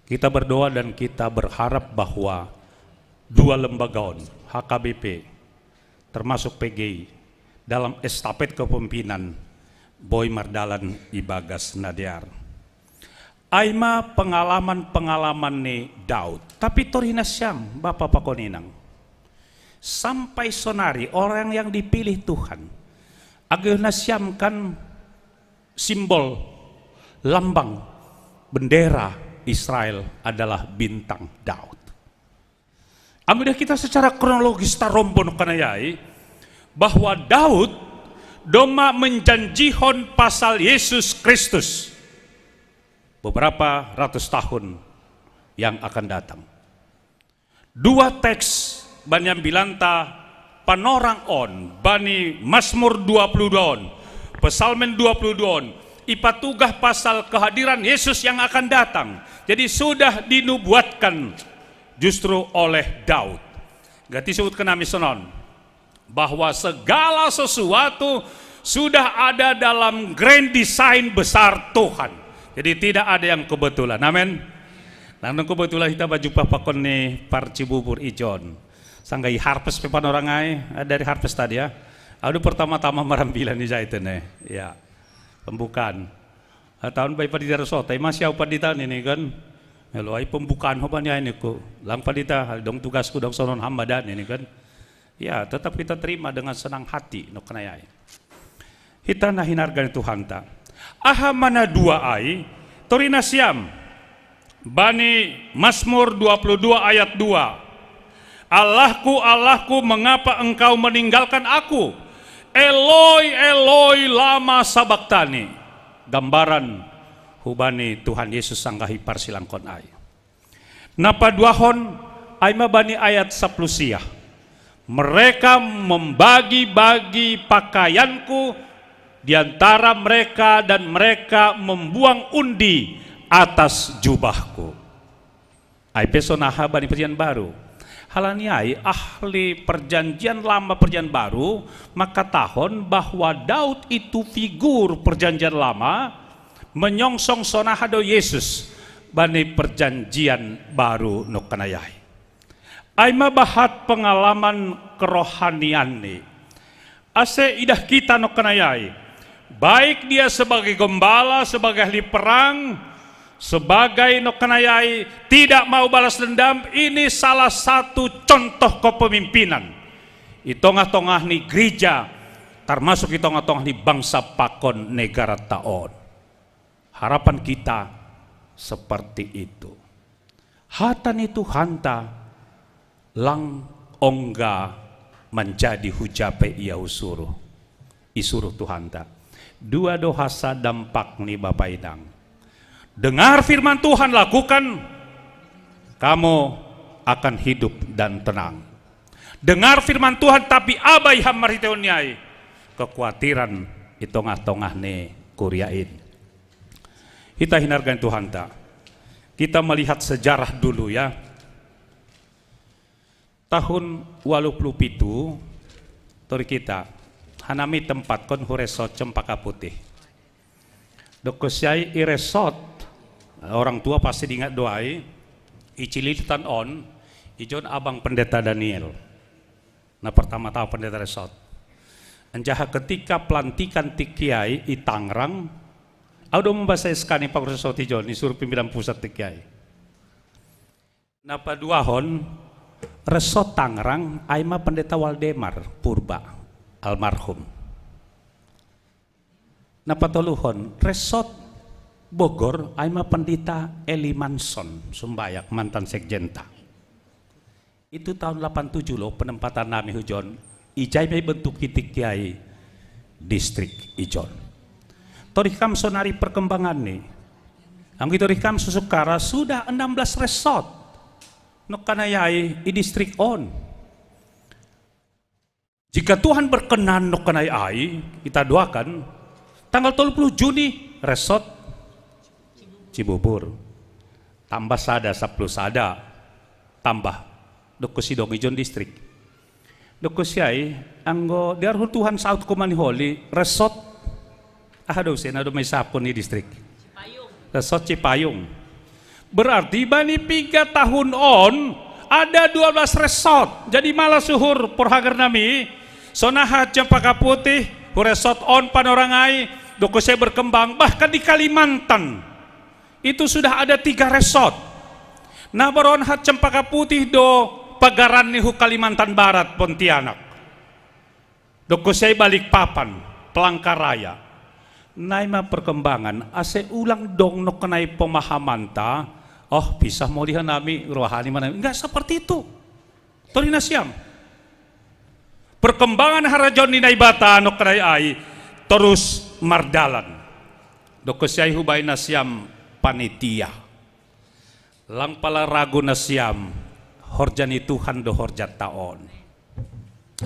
Kita berdoa dan kita berharap bahwa dua lembaga on, H K B P, termasuk P G I, dalam estafet kepemimpinan Boy Mardalan Ibagas Nadear. Aima pengalaman-pengalaman ni Daud. Tapi tori nasiam, bapa pakon inang. Sampai sonari orang yang dipilih Tuhan. Age nasiam kan simbol, lambang, bendera Israel adalah bintang Daud. Ambil kita secara kronologis tarombo nokanayai bahwa Daud doma menjanjihon pasal Yesus Kristus beberapa ratus tahun yang akan datang. Dua teks bani ambilanta panorang on, bani Mazmur dua puluh dua on, Psalmen dua puluh dua on, ipatugah pasal kehadiran Yesus yang akan datang. Jadi sudah dinubuatkan justru oleh Daud. Gati sebut kenami sonon bahwa segala sesuatu sudah ada dalam grand design besar Tuhan. Jadi tidak ada yang kebetulan. Amin. Nang kebetulan kita baju pakon ni parcibubur ijon. Sangga i harpes pe panorangai, eh, dari harpes tadi ya. Aduh, pertama-tama marambilan ni jai te ne. Ya. Pembukaan. Eh, tahun bai pandita resot, eh, masih au pandita ni, ni kan. Melo ai pembukaan ho bani ai ni ku. Lang pandita, dong tugasku dong sonon hamba dan ni, ni kan. Ya, tetap kita terima dengan senang hati, no kenai ai. Hita na hinarga ni Tuhanta. Aha mana dua ai, torina siam. Bani Mazmur dua puluh dua ayat dua. "Allahku, Allahku, mengapa engkau meninggalkan aku? Eloi, Eloi, lama sabaktani." Gambaran hubani Tuhan Yesus sanggahi parsilangkon ai. Na paduahon ai ma bani ayat sapuluh sia. "Mereka membagi-bagi pakaianku di antara mereka dan mereka membuang undi atas jubahku." Ai pe sonaha bani perjanjian baru. Halani ai ahli perjanjian lama perjanjian baru maka tahon bahwa Daud itu figur perjanjian lama menyongsong sonaha do Yesus bani perjanjian baru no kenai ai. Ai ma bahat pengalaman kerohanian ni. Ase idah kita no kenai ai. Baik dia sebagai gembala, sebagai ahli perang, sebagai no kenai ai, tidak mau balas dendam, ini salah satu contoh kepemimpinan. I tongah-tongah ni gereja, termasuk i tongah-tongah ni bangsa pakon negara taon. Harapan kita seperti itu. Hata ni Tuhanta lang ongga manjadi hujape ia usuruh. Isuruh Tuhanta. Dua do hasa dampak ni Bapa Inang. Dengar firman Tuhan, lakukan, kamu akan hidup dan tenang. Dengar firman Tuhan, tapi abai ham marhitehon ni ai. Kekuatiran i tongah-tongah ni kuria in. Hita hinarga ni Tuhanta. Kita melihat sejarah dulu ya. Tahun walu puluh pitu, tori kita, hanami tempatkon hu resot Cempaka Putih. Dokosiai i resot, orang tua pasti diingat do ai, i Cililitan on, ijon abang Pendeta Daniel. Na pertama-tama pendeta resot. Anjaha ketika pelantikan tikki ai i Tangerang, au do mambasai sekani pak resot ijon, ni suruh pimpinan pusat tikki ai. Na paduahon, resot Tangerang ai ma Pendeta Waldemar Purba, almarhum. Na patoluhon, resot Bogor ai ma Pendeta Eli Manson, sumbayak mantan sekjenta. Itu tahun delapan tujuh lo penempatan nami hujon, ijai mai bentuk itik kiai distrik ijon. Torih kam sonari perkembangan ni. Anggi torih kam susukara sudah enam belas resort. Nokkanai ai i distrik on. Jika Tuhan berkenan nokkanai ai, kita doakan tanggal tolu puluh Juni resort Cibubur. Tambah sada sapuluh sada. Tambah. Dokkosi dong ijon distrik. Dokkosi ai, anggo diarhun Tuhan saut komani holi, resort. Aha do sena do mai sapkon ni distrik. Resort Cipayung. Berarti bani piga tahun on ada dua belas resort. Jadi malah suhur porhagar nami, sonaha Cempaka Putih, hu resort on Panorangai, dokkosi ai berkembang, bahkan di Kalimantan. Itu sudah ada tiga resort. Nah, baron hat Cempaka Putih do pagaran ni hu Kalimantan Barat, Pontianak. Dokkosi ai Balikpapan, Palangkaraya. Nai ma perkembangan, ase ulang dong nokkanai pemahamanta, oh, pisah molihan nami, rohani mana, enggak seperti itu. Tori nasiam. Perkembangan harajaon ni Naibata nokkanai ai terus mardalan. Dokkosi ai hubai nasiam panitia. Lang pala ragu nasiam, horja ni Tuhan do horja taon.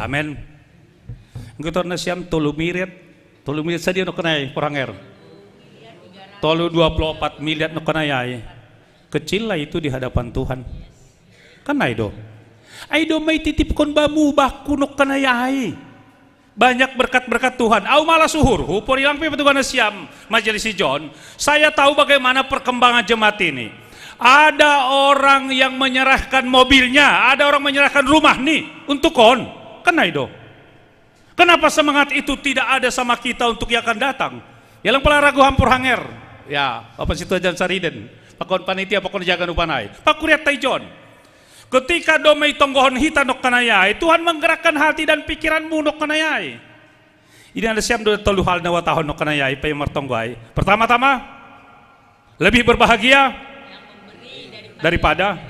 Amen. Enggo tor nasiam tolu miliar, tolu miliar sadia nokkanai poranger. Tolu dua puluh opat miliar nokkanai ai. Kecil lah itu di hadapan Tuhan. Kan ai do. Ai do mai titipkon bamu bakku nokkanai ai. Banyak berkat-berkat Tuhan. Au malah suhur, huporilang pe petugas nasiam majelis ijon. Saya tahu bagaimana perkembangan jemaat ini. Ada orang yang menyerahkan mobilnya, ada orang menyerahkan rumah nih untuk kon. Kan ai do. Kenapa semangat itu tidak ada sama kita untuk yang akan datang? Ya lang pala ragu hampur hanger. Ya, apa situ ajan sariden. Pakon panitia, pakon jaga nupanai. Pakuriat tai John. Ketika do mai tonggohon hita nok kanayai, Tuhan menggerakkan hati dan pikiranmu nok kanayai. Ini ada siam do tolu hal na watahon nok kanayai, pai martonggo ai. Pertama-tama, lebih berbahagia daripada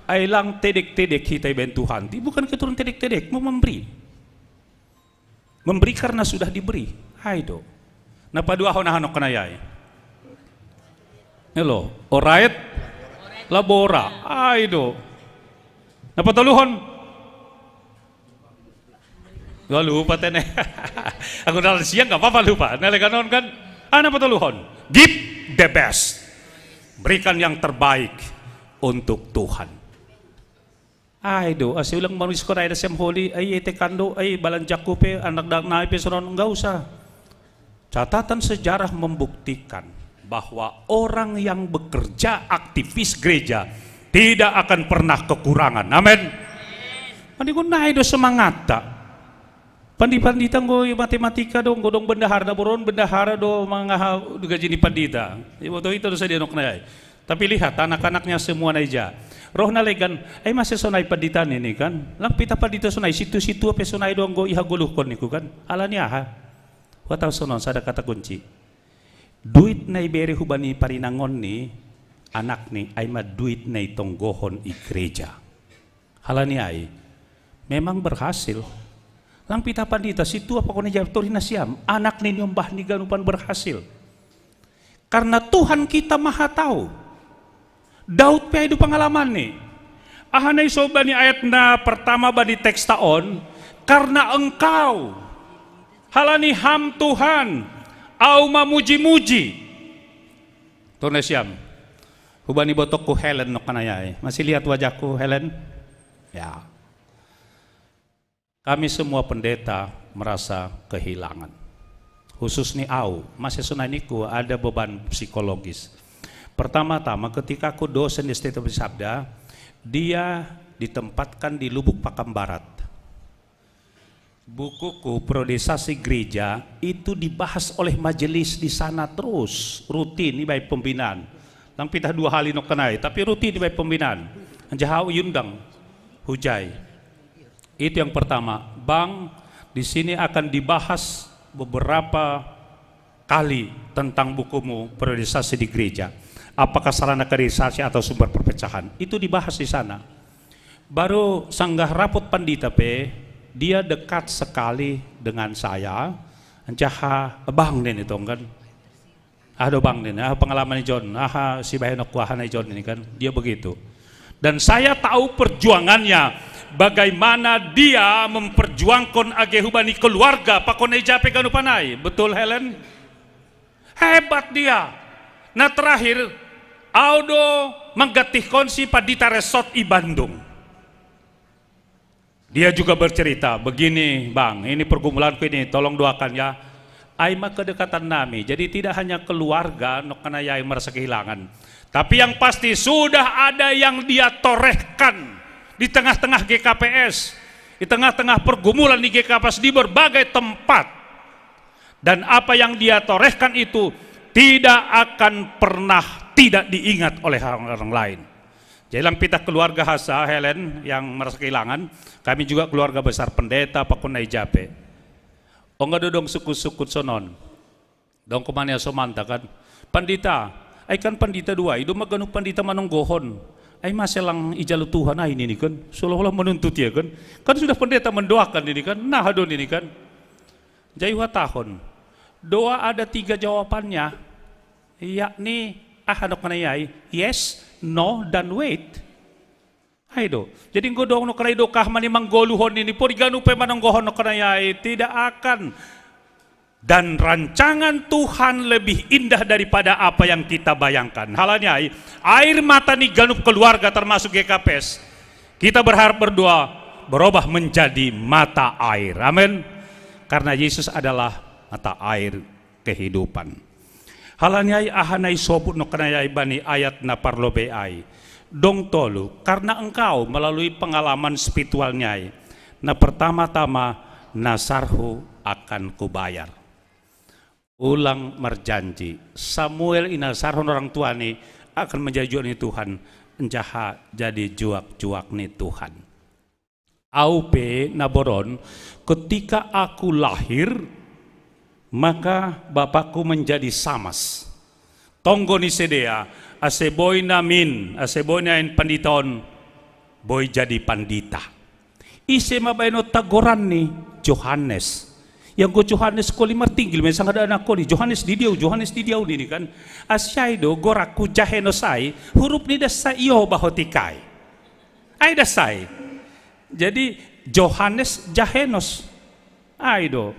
ai lang tedek-tedek hita ibaen Tuhan. Ti bukan keturun tedek-tedek, mau memberi. Memberi karena sudah diberi. Ai do. Na paduahon aha nok kanayai? Elo, orait labora. Ai do. Na patoluhon? Gua lupa tene. Aku dalam siang nggak apa-apa lupa. Nah, lekanon kan. Ah, na patoluhon? Give the best. Berikan yang terbaik untuk Tuhan. Ai do, asi ulang manusia ko rai da siam holi, ai ete kando, ai balan jaku pe, anak dak nai pe sonon, nggak usah. Catatan sejarah membuktikan bahwa orang yang bekerja aktivis gereja tidak akan pernah kekurangan. Amin. Mani ko nai do semangat ta. Pandi-pandita nggo i matematika do, nggo dong bendahara, na boron bendahara do mangaha gaji ni pandita. Iboto ita do sadia nok nai. Tapi lihat anak-anaknya semua nai ja. Roh na legan, ai mase sonai pandita nini kan. Lang pita pandita sonai, situ-situ ape sonai do nggo iha goluhkon niku kan. Ala ni aha? Watau sonon sada kata kunci. Duit nai bere hubani parinangon ni anak ni ai ma duit nai tonggohon i gereja. Halani ai memang berhasil. Lang pita pandita situ apa kone jawab tori nasiam anak ni niombah ni ganupan berhasil. Karena Tuhan kita maha tahu. Daud pe ai do pengalaman ni. Aha nai so bani ayat na pertama bani teks taon, karena engkau, halani ham Tuhan, au mamuji-muji. Tori nasiam. Hubani botokku Helen nok kanayai. Masih lihat wajahku Helen? Ya. Kami semua pendeta merasa kehilangan. Khusus ni au, mase sonai niku ada beban psikologis. Pertama-tama ketika aku dosen di S T T P Sabda, dia ditempatkan di Lubuk Pakam Barat. Bukuku priorisasi gereja itu dibahas oleh majelis di sana terus, rutin ibae pembinaan. Lang pitah dua hali nok kanai, tapi rutin ibae pembinaan. Anjaha au iundang hujai. Itu yang pertama. Bang, di sini akan dibahas beberapa kali tentang bukumu priorisasi di gereja. Apakah sarana kaderisasi atau sumber perpecahan? Itu dibahas di sana. Baru sanggah rapot pandita pe, dia dekat sekali dengan saya. Anjaha bang den itu kan. Aduh bang den, ah, pengalaman John, ah, si bahenok kuahan John ini kan, dia begitu. Dan saya tahu perjuangannya, bagaimana dia memperjuangkan age hubani keluarga pakon ejape ganupanai. Betul Helen? Hebat dia. Nah terakhir, au do manggatihkon si pandita resort i Bandung. Dia juga bercerita, begini bang, ini pergumulanku ini, tolong doakan ya. Ai ma kedekatan nami, jadi tidak hanya keluarga nok kanayai merasa kehilangan. Tapi yang pasti sudah ada yang dia torehkan di tengah-tengah G K P S, di tengah-tengah pergumulan di G K P S di berbagai tempat. Dan apa yang dia torehkan itu tidak akan pernah tidak diingat oleh orang-orang lain. Jadi lang pitah keluarga hasa Helen yang merasa kehilangan, kami juga keluarga besar pendeta pakon ejape. Ongga do dong sukut-sukut sonon. Dong kumania somanta kan. Pandita, ai kan pandita dua, i do ma ganup pandita manonggohon. Ai mase lang ijalu Tuhan ai nini kan. Seolah-olah menuntut ia kan. Kan sudah pendeta mendoakan ini kan. Nah do nini kan. Jai watahon. Doa ada tiga jawabannya. Yakni aha nok kanayai, yes, no, dan wait. Ai do. Jadi nggo dong nok kanai do kah mani manggoluhon ini, pori ganupe manonggohon nok kanayai, tidak akan. Dan rancangan Tuhan lebih indah daripada apa yang kita bayangkan. Halani ai, air mata ni ganup keluarga termasuk G K P S. Kita berharap berdoa berubah menjadi mata air. Amin. Karena Yesus adalah mata air kehidupan. Halani ai aha na isobut no kanayai bani ayat na parlobe ai. Dong tolu, karena engkau melalui pengalaman spiritualnya ai. Na pertama-tama, nasarhu akan kubayar. Ulang merjanji. Samuel inasarhon orang tua ni akan menjadi juak ni Tuhan. Enjaha jadi juak-juak ni Tuhan. Au pe naboron, ketika aku lahir, maka bapakku menjadi samas. Tonggo ni sedea, ase boi namin, ase boi nain panditaon, boi jadi pandita. Ise ma baen o tagoran ni? Johannes. Yang go Johannes koli martinggil me sangada anak koli, Johannes di diau, Johannes di diau nini kan. Asiai do gorakku jahenos ai, hurup ni dasa io bahotikai. Ai dasai. Jadi Johannes jahenos. Ai do.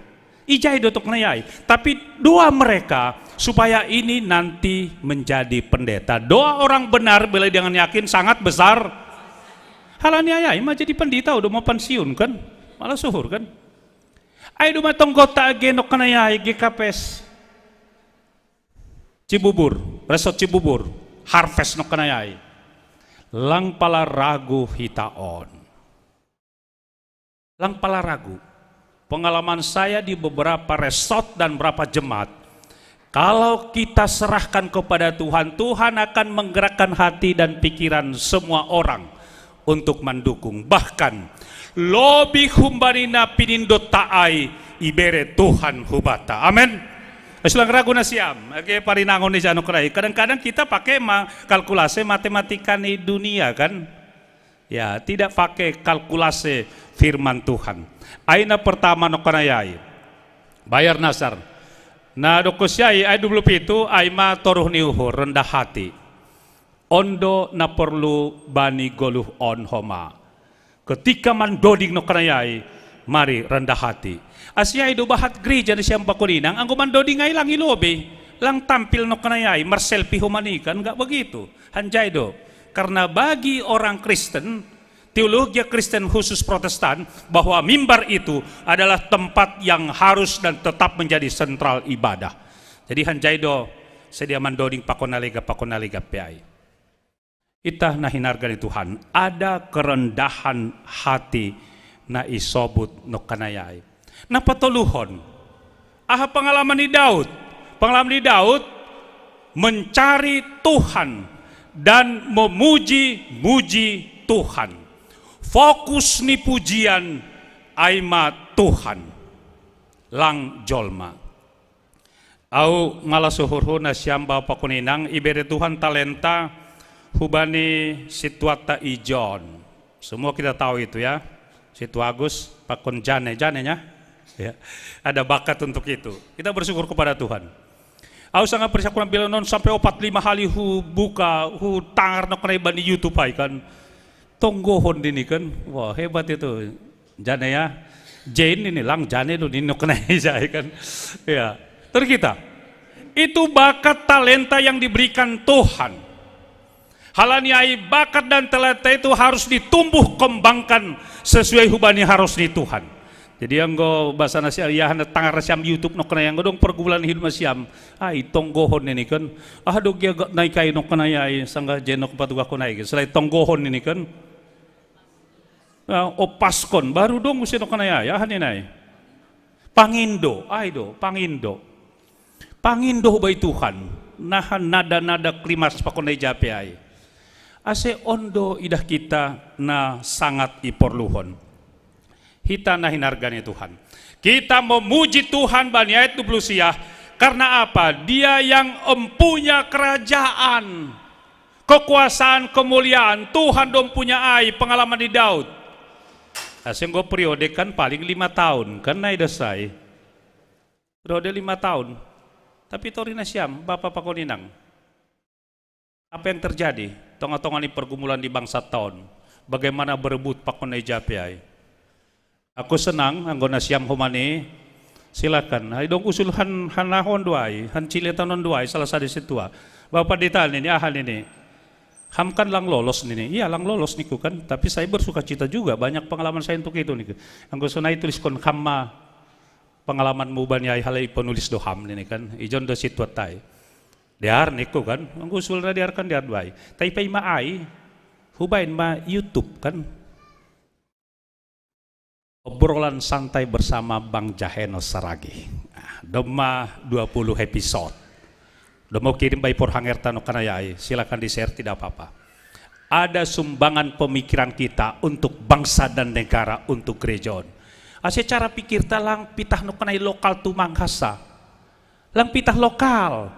Ijai do tok nayai. Tapi doa mereka supaya ini nanti menjadi pendeta. Doa orang benar bila dengan yakin sangat besar. Halani ai ai ma jadi pendeta udah mau pensiun kan. Malah suhur kan. Ai do ma tonggota age no kanayai ge kapes. Cibubur, resort Cibubur, harvest no kanayai. Lang pala ragu hita on. Lang pala ragu. Pengalaman saya di beberapa resort dan beberapa jemaat, kalau kita serahkan kepada Tuhan, Tuhan akan menggerakkan hati dan pikiran semua orang untuk mendukung. Bahkan lebih humbani na pinindot ta ai ibere Tuhan hubata. Amen. Silang ragu na siam, age parinangon ni jano kerai. Kadang-kadang kita pakai ma kalkulasi matematika ni dunia kan. Ya, tidak pakai kalkulasi firman Tuhan. Aina pertama no kanayai. Bayar nasar. Na dokosiai ai dua puluh pitu ai ma toruh ni uhur rendah hati. Ondo na perlu bani goluh on homa. Ketika mandoding no kanayai, mari rendah hati. Asiai do bahat gereja ni siam pakoninang, anggo mandoding ai lang ilobe, lang tampil no kanayai, marselfie homa ni kan, enggak begitu. Hanjai do. Karena bagi orang Kristen, teologia Kristen khusus Protestan, bahwa mimbar itu adalah tempat yang harus dan tetap menjadi sentral ibadah. Jadi hanjai do sedia mandoding pakon na legan, pakon na legan pe ai. Ita na hinarga ni Tuhan, ada kerendahan hati na isobut no kanayai. Na patoluhon, aha pengalaman ni Daud? Pengalaman ni Daud mencari Tuhan dan memuji-muji Tuhan. Fokus ni pujian ai ma Tuhan, lang jolma. Au malah suhurhu na siam bapak pakon inang, ibere Tuhan talenta hubani situata ijon. Semua kita tahu itu ya. Situ Agus pakon jane, janenya. Ya. Ada bakat untuk itu. Kita bersyukur kepada Tuhan. Au sanga persiapan bilang non sampai opat lima kali hu buka, hu tangar no kanai bani YouTube ai kan. Tonggohon dini kan. Wah, hebat itu. Jane ya. Jane ini lang jane do nino kanai jai kan. Ya. Terus kita. Itu bakat talenta yang diberikan Tuhan. Halani ai bakat dan talenta itu harus ditumbuh kembangkan sesuai hubani harus ni Tuhan. Jadi anggo bahasa nasi ayah na tangar siam YouTube no kanai anggo dong pergumulan hidup siam. Ai tonggohon ini kan. Ah do gia gak naik kai no kanai ai sangga jenok patuga konai. Selain tonggohon ini kan. Nah, opaskon baru dong usia no kanai ai. Ah ini nai. Pangindo, ai do, pangindo. Pangindo bai Tuhan, nahan nada-nada klimas pakon na ijape ai. Ase ondo idah kita na sangat iporluhon. Hita na hinargani Tuhan. Kita memuji Tuhan bani ayat dua puluh sia, karena apa? Dia yang empunya kerajaan, kekuasaan, kemuliaan, Tuhan dong punya ai pengalaman di Daud. Nah, senggo periode kan paling lima tahun, kan naidasai. Periode lima tahun. Tapi tori nasiam, Bapak pakoninang. Apa yang terjadi? Tonga-tonga ni pergumulan di bangsa taon. Bagaimana berebut pakon na ijape ai. Aku senang, anggo nasiam homani. Silakan. Hai dong usul han hanahon duai, han ciletanon duai, salah sadi situa. Bapak ditanya ini, aha ini. Ham kan lang lolos nini. Iya, lang lolos niku kan. Tapi saya bersuka cita juga, banyak pengalaman saya untuk itu niku. Anggo sonai tuliskon hamma pengalaman mubani ai halai penulis doham nini kan. Ijon do situat tai. Diar niku kan, anggo usul na diar kan diar duai. Tapi pai ma ai, hubaen ma YouTube kan. Obrolan santai bersama Bang Jaheno Saragi. Nah, domma dua puluh episode. Domma kirim bai por hangerta no kanayai, silakan di-share, tidak apa-apa. Ada sumbangan pemikiran kita untuk bangsa dan negara, untuk gereja on. Ase cara pikirta lang pitah no kanai lokal tu mangkasa. Lang pitah lokal.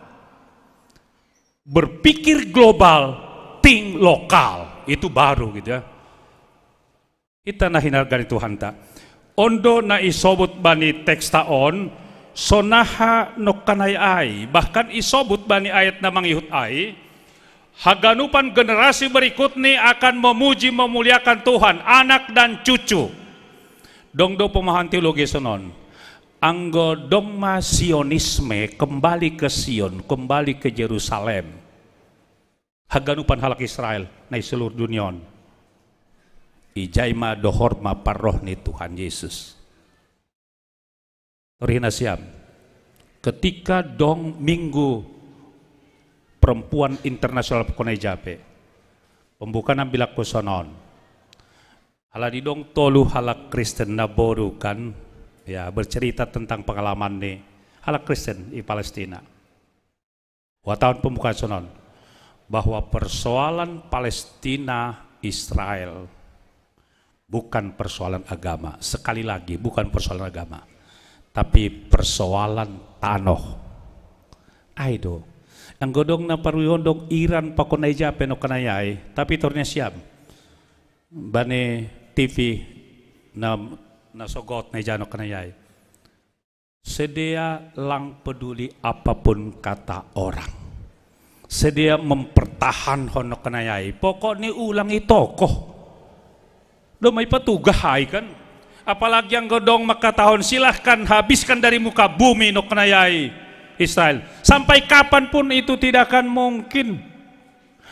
Berpikir global, think lokal. Itu baru gitu ya. Ita na hinarga ni Tuhanta. Ondo na isobut bani teksta on, sonaha no kanai ai, bahkan isobut bani ayat na mangihut ai, haganupan generasi berikutni akan memuji memuliakan Tuhan, anak dan cucu. Dong do pemahaman teologi sonon. Anggo dong ma Sionisme, kembali ke Sion, kembali ke Jerusalem. Haganupan halak Israel, na i seluruh dunia on. Ijai ma dohor ma parroh ni Tuhan Yesus. Torihna siam. Ketika dong minggu perempuan internasional pakon ai jape. Pembukaan ambilak kosonon. Ala di dong tolu halak Kristen na boru kan, ya, bercerita tentang pengalaman ni halak Kristen di Palestina. Watahon pembukaan sonon, bahwa persoalan Palestina Israel bukan persoalan agama. Sekali lagi, bukan persoalan agama, tapi persoalan tanoh. Ai do. Anggo dong na paruion dong Iran pakon ai jape no kanayai, tapi tornya siam. Bani T V na, na sogot na ija no kanayai. Sedia lang peduli apapun kata orang. Sedia mempertahan hono kenayai. Pokoknya ulang i tokoh. Domai patugah ai kan. Apalagi anggo dong makatahon, silahkan habiskan dari muka bumi no kenayai Israel. Sampai kapanpun itu tidak akan mungkin.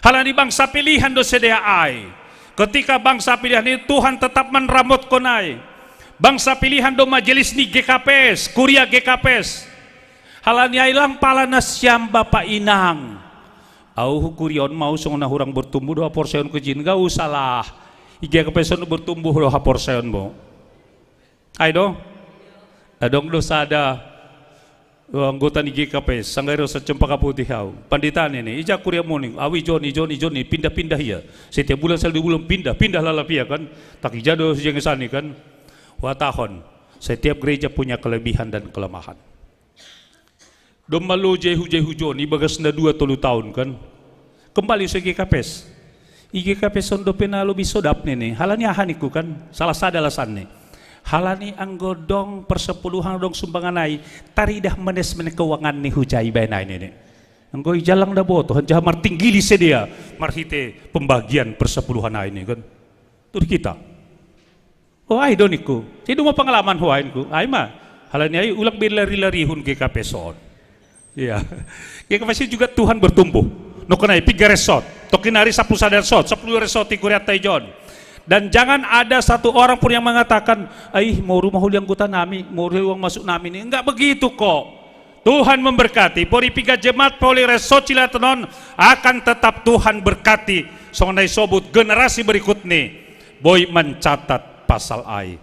Halani bangsa pilihan do sedia ai. Ketika bangsa pilihan itu Tuhan tetap manramotkon ai. Bangsa pilihan do majelis ni G K P S, kuria G K P S. Halani ai lang pala nasiam bapa inang. Au hukurion mau songon na hurang bertumbuh do haporsayaon kejin, gak usahlah. I G K P S on bertumbuh do haporsayaonmu. Ai do? Adong do sada anggota ni G K P S, sanggairo sa cempaka putih au. Pandita nini, ija kuria muni, au ijon, ijon, ijon ni, pindah-pindah ia. Setiap bulan selalu dua bulan pindah, pindah lalap ia kan. Tak ija do sujeng sani kan. Watahon, setiap gereja punya kelebihan dan kelemahan. Domma lo jehu-jehu jon, i bagas na dua tolu tahun kan. Kembali so G K P S. I G K P S on dope na lobi sodap nini. Halani aha ningku kan? Salah sada alasan ni. Halani anggo dong persepuluhan dong sumbangan ai, taridah manajemen keuangan ni hujai baen ai nini. Anggo i jalang da boto, hanjaha martinggili sedia, marhite pembagian persepuluhan ai ni kan. Tur kita. Oh ai do ningku. Jadi duma pengalaman ho ai ningku. Ai ma. Halani ai ulang berlari-larihun G K P S on. Iya. G K P S juga Tuhan bertumbuh. No kenai piga resort. Tokinari sapuluh sada resort, sapuluh resort di Korea Taijon. Dan jangan ada satu orang pun yang mengatakan, aih mau rumah uli anggota nami, mau uli uang masuk nami ini. Enggak begitu kok. Tuhan memberkati. Pori piga jemaat poli resort Cilatenon akan tetap Tuhan berkati. Songonai sobut generasi berikut nih. Boi mencatat pasal ai.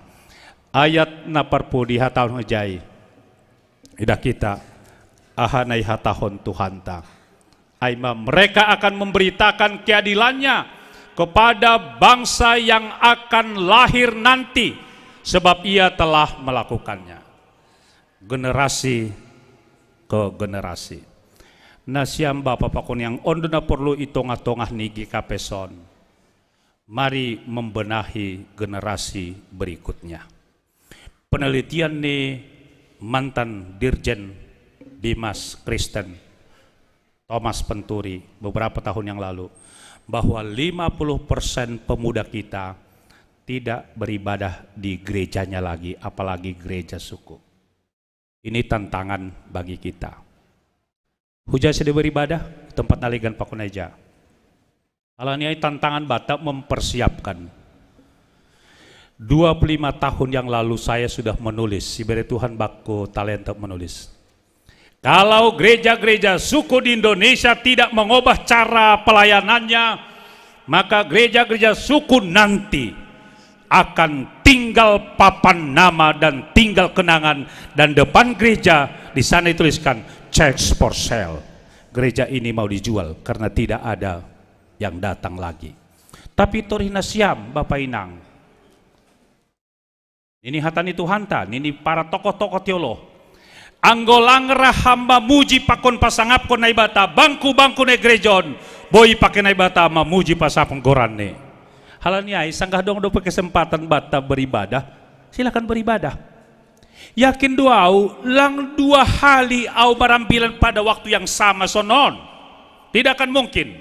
Ayat na parpudi hatahon hujai. Idah kita, aha na ihatahon Tuhanta. Ai ma mereka akan memberitakan keadilannya kepada bangsa yang akan lahir nanti, sebab ia telah melakukannya. Generasi ke generasi. Nasiam bapa pakon inang, on do na porlu i tongah-tongah ni G K P S on. Mari membenahi generasi berikutnya. Penelitian ni mantan Dirjen Dimas Kristen Thomas Penturi beberapa tahun yang lalu, bahwa lima puluh persen pemuda kita tidak beribadah di gerejanya lagi, apalagi gereja suku. Ini tantangan bagi kita. Hujai sedia beribadah, tempat nalegan pakon ai ija. Alani ai tantangan banta mempersiapkan. Dua puluh lima tahun yang lalu saya sudah menulis, sibere Tuhan bangku talenta menulis. Kalau gereja-gereja suku di Indonesia tidak mengubah cara pelayanannya, maka gereja-gereja suku nanti akan tinggal papan nama dan tinggal kenangan, dan depan gereja di sana dituliskan church for sale. Gereja ini mau dijual karena tidak ada yang datang lagi. Tapi torih na siam, Bapa Inang. Nini hata ni Tuhanta, nini para tokoh-tokoh teolog. Anggo lang ra hamba muji pakon pasangapkon Naibata, bangku-bangku na gereja on, boi pake Naibata mamuji pasangapkon goranni. Halani ai, sanggah dong dope kesempatan banta beribadah, silakan beribadah. Yakin do au, lang dua hali au marambilan pada waktu yang sama sonon. Tidak akan mungkin.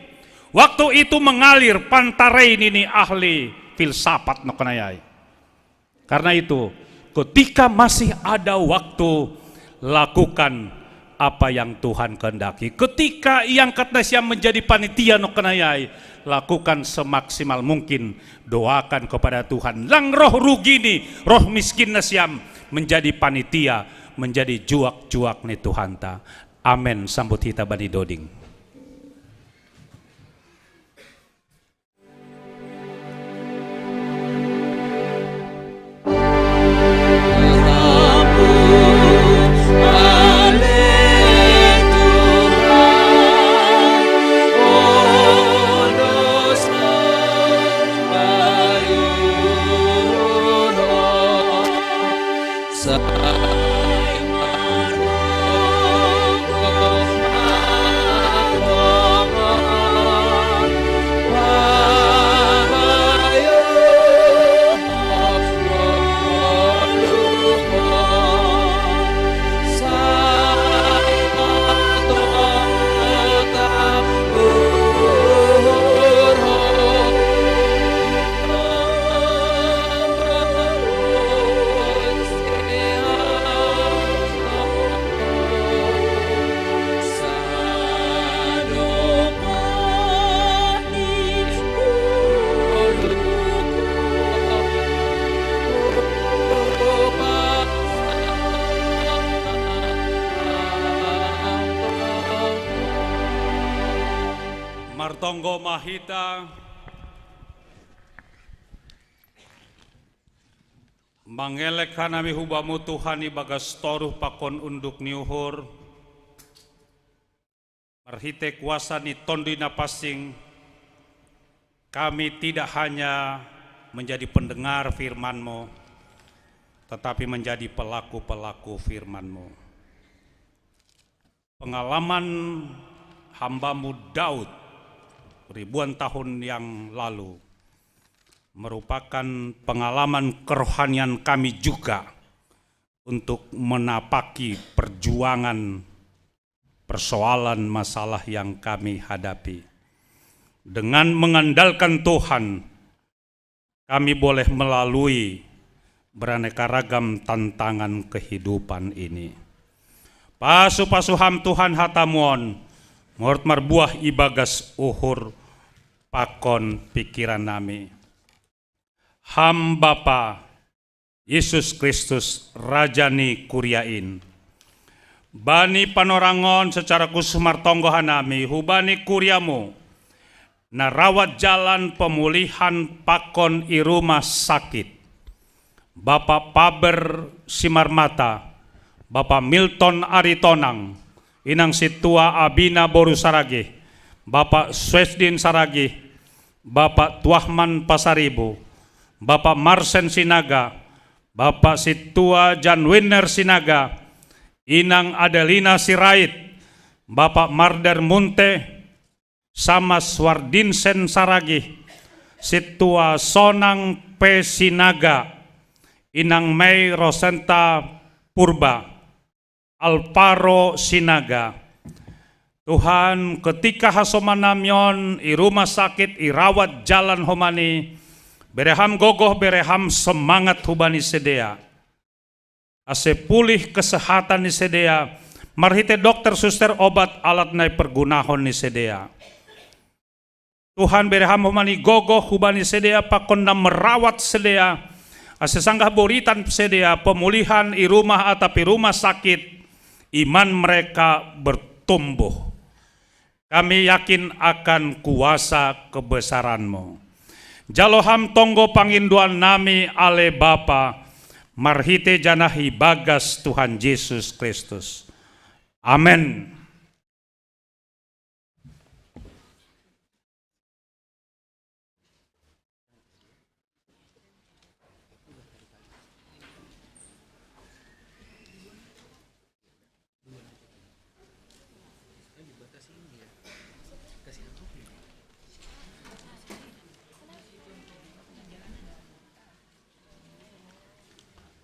Waktu itu mengalir, pantarei nini ahli filsafat nongkanai ai. Karena itu, ketika masih ada waktu, lakukan apa yang Tuhan kehendaki. Ketika iangkat na siam menjadi panitia nongkanai ai, lakukan semaksimal mungkin. Doakan kepada Tuhan. Lang roh rugi ni, roh miskin na siam menjadi panitia, menjadi juak-juak ni Tuhanta. Amen. Sambut hita bani doding. Martonggo ma hita. Mangelek hanami hu Bamu Tuhan ibagas toruh pakon unduk ni uhur, marhite kuasa ni Tonduy Napansing, kami tidak hanya menjadi pendengar firman-Mu, tetapi menjadi pelaku-pelaku firman-Mu. Pengalaman hamba-Mu Daud ribuan tahun yang lalu merupakan pengalaman kerohanian kami juga untuk menapaki perjuangan, persoalan, masalah yang kami hadapi. Dengan mengandalkan Tuhan, kami boleh melalui beraneka ragam tantangan kehidupan ini. Pasu-pasu Ham Tuhan hata-Mu on, murut marbuah ibagas uhur pakon pikiran nami. Ham Bapa, Jesus Kristus, Raja ni kuria in. Bani panorang on secara khusus martonggo hanami hubani kuria-Mu, na rawat jalan pemulihan pakon i rumah sakit. Bapak Paber Simarmata, Bapak Milton Aritonang, Inang Situa Abina Boru Saragih, Bapak Swesdin Saragih, Bapak Tuahman Pasaribu, Bapak Marsen Sinaga, Bapak Situa Jan Winner Sinaga, Inang Adelina Sirait, Bapak Marder Munte, Samas Wardinsen Saragih, Situa Sonang P Sinaga, Inang Mei Rosenta Purba, Alparo Sinaga. Tuhan, ketika hasoman nami on i rumah sakit, i rawat jalan homani, bere Ham gogoh, bere Ham semangat hubani sidea. Ase pulih kesehatan ni sidea, marhite dokter, suster, obat, alat na ipergunahon ni sidea. Tuhan, bere Ham homani gogoh hubani sidea pakon na merawat sidea, ase sanggah boritan sidea pemulihan i rumah atap i rumah sakit, Iman mereka bertumbuh. Kami yakin akan kuasa kebesaran-Mu. Jalo Ham tonggo panginduan nami ale Bapa, marhite janah ibagas Tuhan Jesus Kristus. Amen.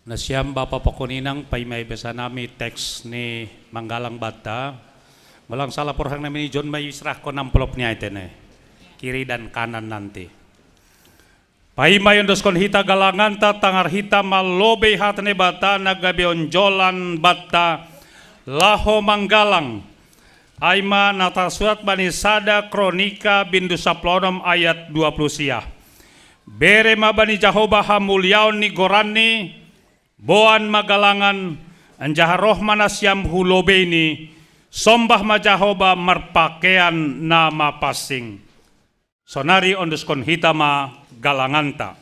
Nasiam bapa pakon inang, paima-ima basa nami teks ni manggalang banta. Molo sala porhang nami ni John, ma israhkon amplop ni ai tene. Kiri dan kanan nanti. Paima iondoskon hita galanganta, tangar hita ma lobei hata ni Debata na gabe onjolan banta laho manggalang. Ai ma na tarsurat bani sada Kronika bindu sapuluh onom ayat dua puluh sia. Bere ma bani Jahowa hamuliaon ni goranni, boan ma galangan, anjaha roh ma nasiam hu lobeini, sombah ma Jahowa marpakean na mapansing. Sonari ondoskon hita ma galanganta.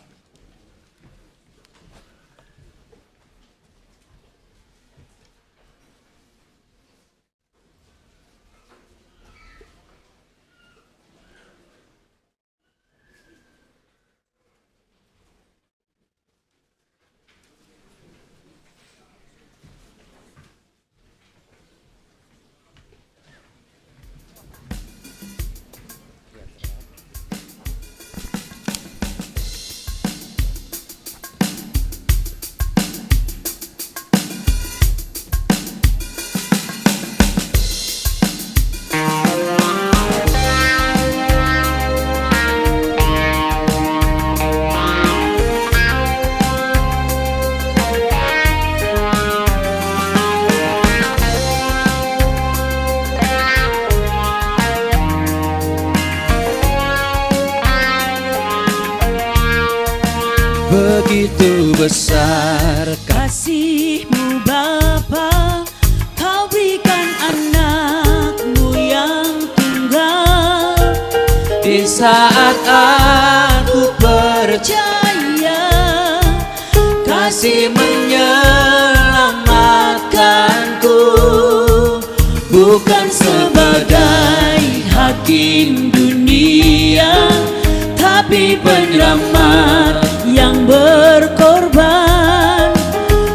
Begitu besar kasih-Mu Bapa, Kau berikan anak-Mu yang tunggal. Di saat aku percaya, kasih menyelamatkanku. Bukan sebagai hakim dunia, tapi penyelamat yang berkorban.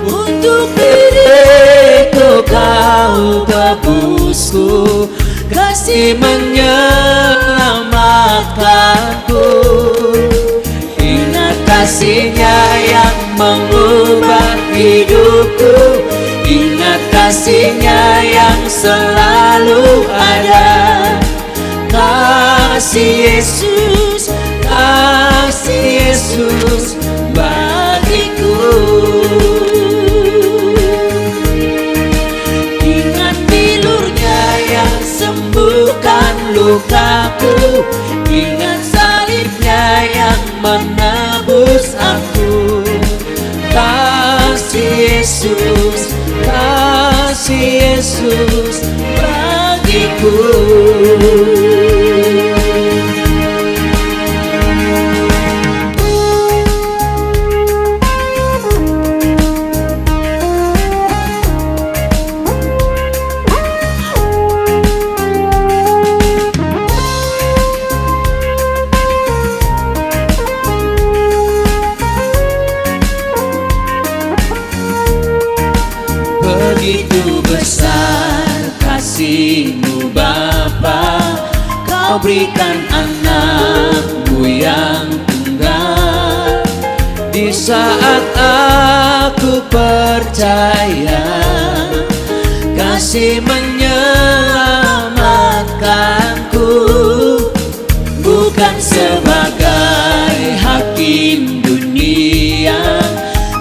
Untuk diriku Kau tebusku, kasih menyelamatkanku. Ingat kasih-Nya yang mengubah hidupku, ingat kasih-Nya yang selalu ada. Kasih Yesus, kasih Yesus bagiku. Ingat bilur-Nya yang sembuhkan lukaku, ingat salib-Nya yang menebus aku. Kasih Yesus, kasih Yesus bagiku. Begitu besar kasih-Mu Bapa, Kau berikan anak-Mu yang tunggal. Di saat aku percaya, kasih menyelamatkanku. Bukan sebagai hakim dunia,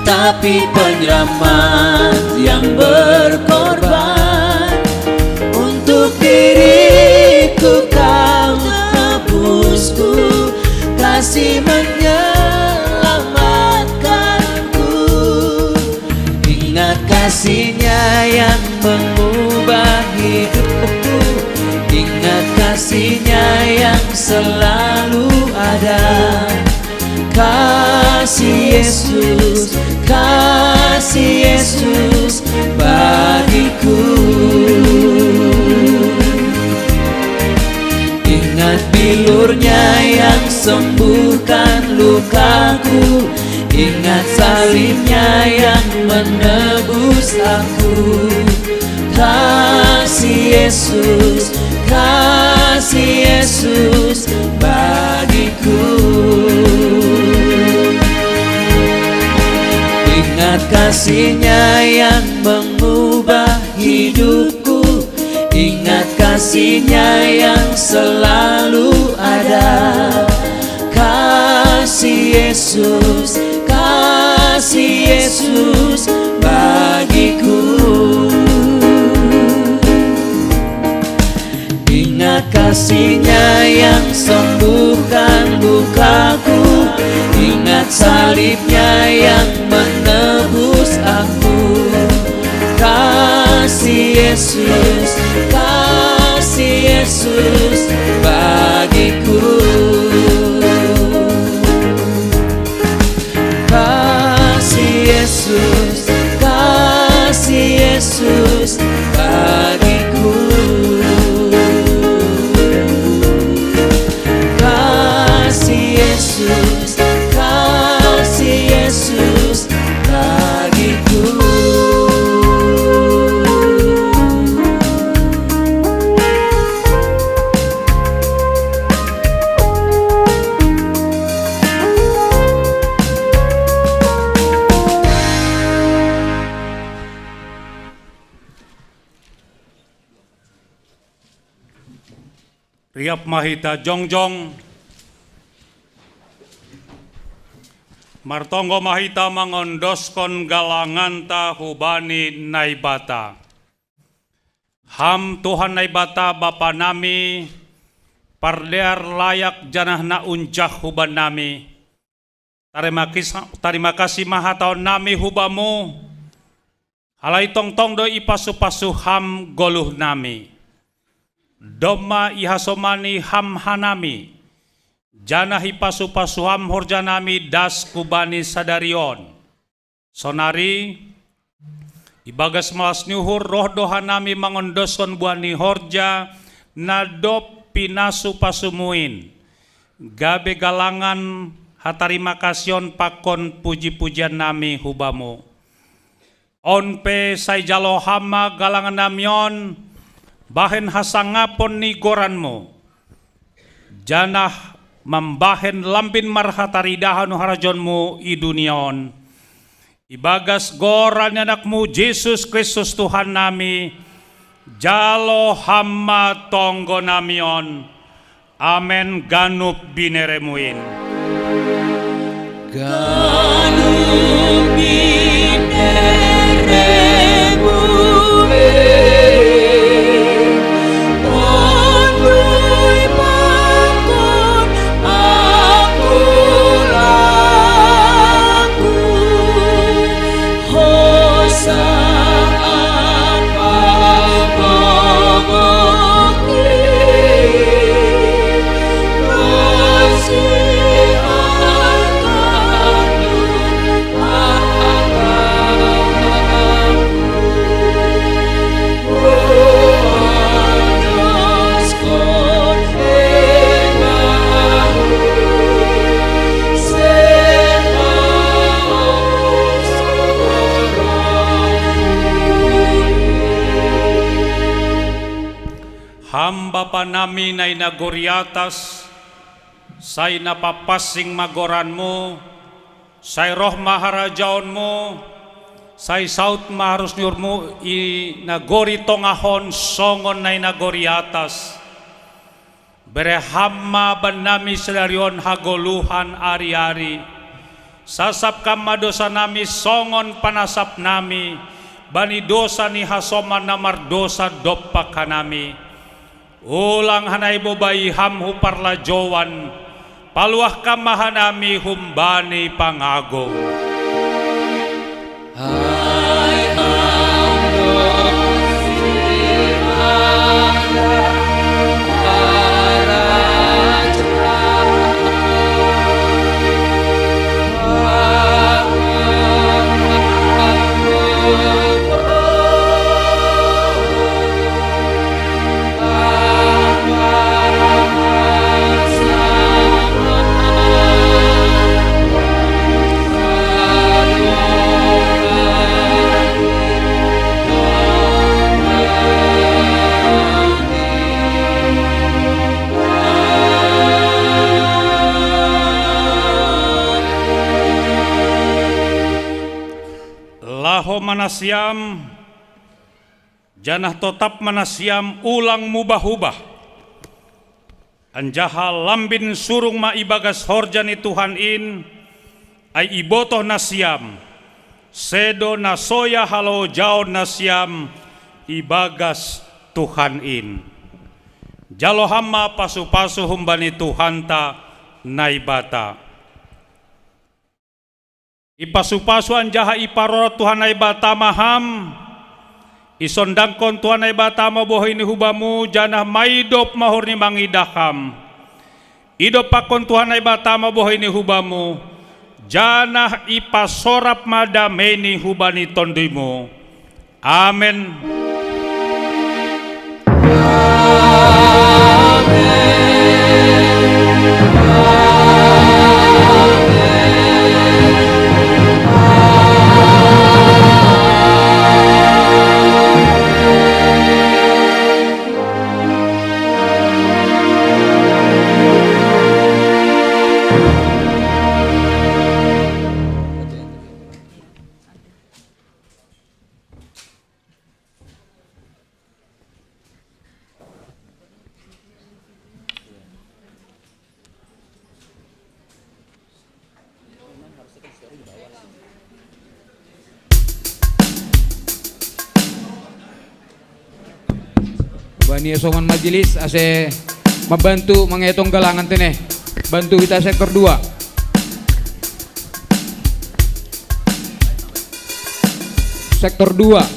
tapi penyelamat yang berkorban. Untuk diriku Kau tebusku, kasih menyelamatkanku. Ingat kasih-Nya yang mengubah Bah hidupku, ingat kasih-Nya yang selalu ada. Kasih Yesus, kasih Yesus bagiku. Ingat bilur-Nya yang sembuhkan lukaku, ingat salib-Nya yang menebus aku. Kasih Yesus, kasih Yesus bagiku. Ingat kasih-Nya yang mengubah hidupku, ingat kasih-Nya yang selalu ada. Kasih Yesus, kasih Yesus bagiku. Ingat kasih-Nya yang sembuhkan lukaku, ingat salib-Nya yang menebus aku. Kasih Yesus, kasih Yesus bagiku. Kasih Yesus, kasih Yesus bagiku. Kasih Yesus, kasih Yesus bagiku. Riap ma hita jongjong, martonggo ma hita mangondoskon galanganta hubani Naibata. Ham Tuhan Naibata Bapa nami, pardear layak janah na unjah huban nami. Tarima kasih, tarima kasih ma hatahon nami hu Bamu, alai tongtong do ipasu-pasu Ham goluh nami. Domma ihasomani Ham hanami, janah ipasu-pasu Ham horja nami das hubani sadari on. Sonari, ibagas malas ni uhur roh do hanami mangondoskon buah ni horja na dob pinasu-pasuMu in, gabe galangan hatarima kasihon pakon puji-pujian nami hu Bamu. On pe sai jalo Ham ma galangan nami on bahen hasangapon ni goranMu, janah mambahen lambin marhataridahon harajaonMu i dunia on. Ibagas goran ni AnakMu Jesus Kristus Tuhan nami, jalo Ham ma tonggo nami on. Amen. Ganup binereMu in. Ganup binereMu in, tondui pakon aku laku. Ham Bapa nami na i nagori atas, sai na papansing ma goranMu, sai roh ma harajaonMu, sai saut ma arus ni uhurMu i nagori tongah on songon na i nagori atas. Bere Ham ma bannami sadari on hagoluhan ari-ari. Sasapkon ma dosa nami songon panasap nami bani dosa ni hasoman na mardosa dompak hanami. Ulang hanami bobai Ham hu parlajouan, paluahkon ma hanami humbani pangagou. Ai Ham do nasiam, janah totap ma nasiam ulang mubah-ubah. Anjaha lambin surung ma ibagas horja ni Tuhan in, ai ibotoh nasiam, sedo na soya halojaon nasiam ibagas Tuhan in. Jalo ham ma pasu-pasu humbani Tuhanta Naibata. Ipasu-pasu anjaha iparorot Tuhan Naibata ma ham, isondangkon Tuhan Naibata ma bohini hubamu, janah maidop ma uhur ni mangidah ham. Idompakkon Tuhan Naibata ma bohini hubamu, janah ipasorap ma dameini hubani tonduymu. Amen. Bani songon majelis ase mambantu mangetong galangan tene. Bantu hita sektor dua. Sektor dua.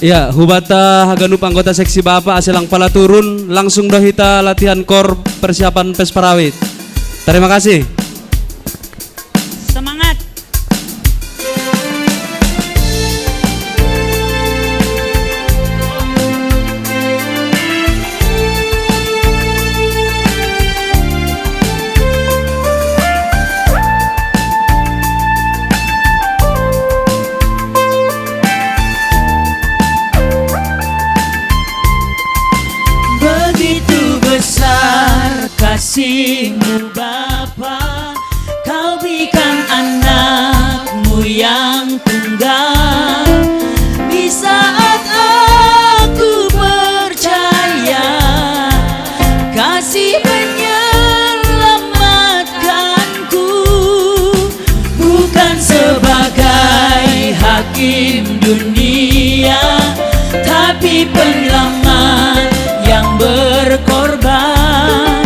Ya, hubanta haganup anggota seksi Bapa ase lang pala turun, langsung do hita latihan kor persiapan pes parawit. Terima kasih. Semangat. Begitu besar kasih-Mu Bapa, Kau berikan Anak-Mu yang tunggal. Di saat aku percaya, kasih menyelamatkanku. Bukan sebagai hakim dunia, tapi penyelamat yang berkorban.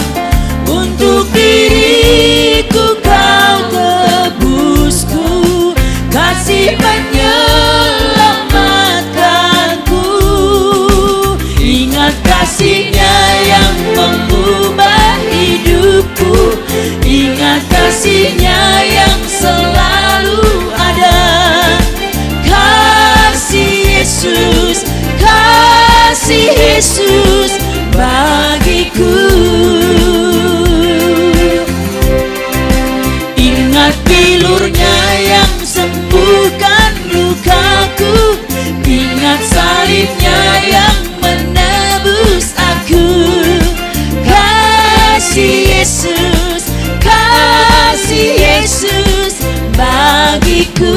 Untuk diriku Kau tebusku, kasih menyelamatkanku. Ingat kasih-Nya yang mengubah hidupku. Ingat kasih-Nya yang selalu ada. Kasih Yesus, kasih Yesus bagiku. Ingat bilur-Nya yang sembuhkan lukaku. Ingat salib-Nya yang menebus aku. Kasih Yesus, kasih Yesus bagiku.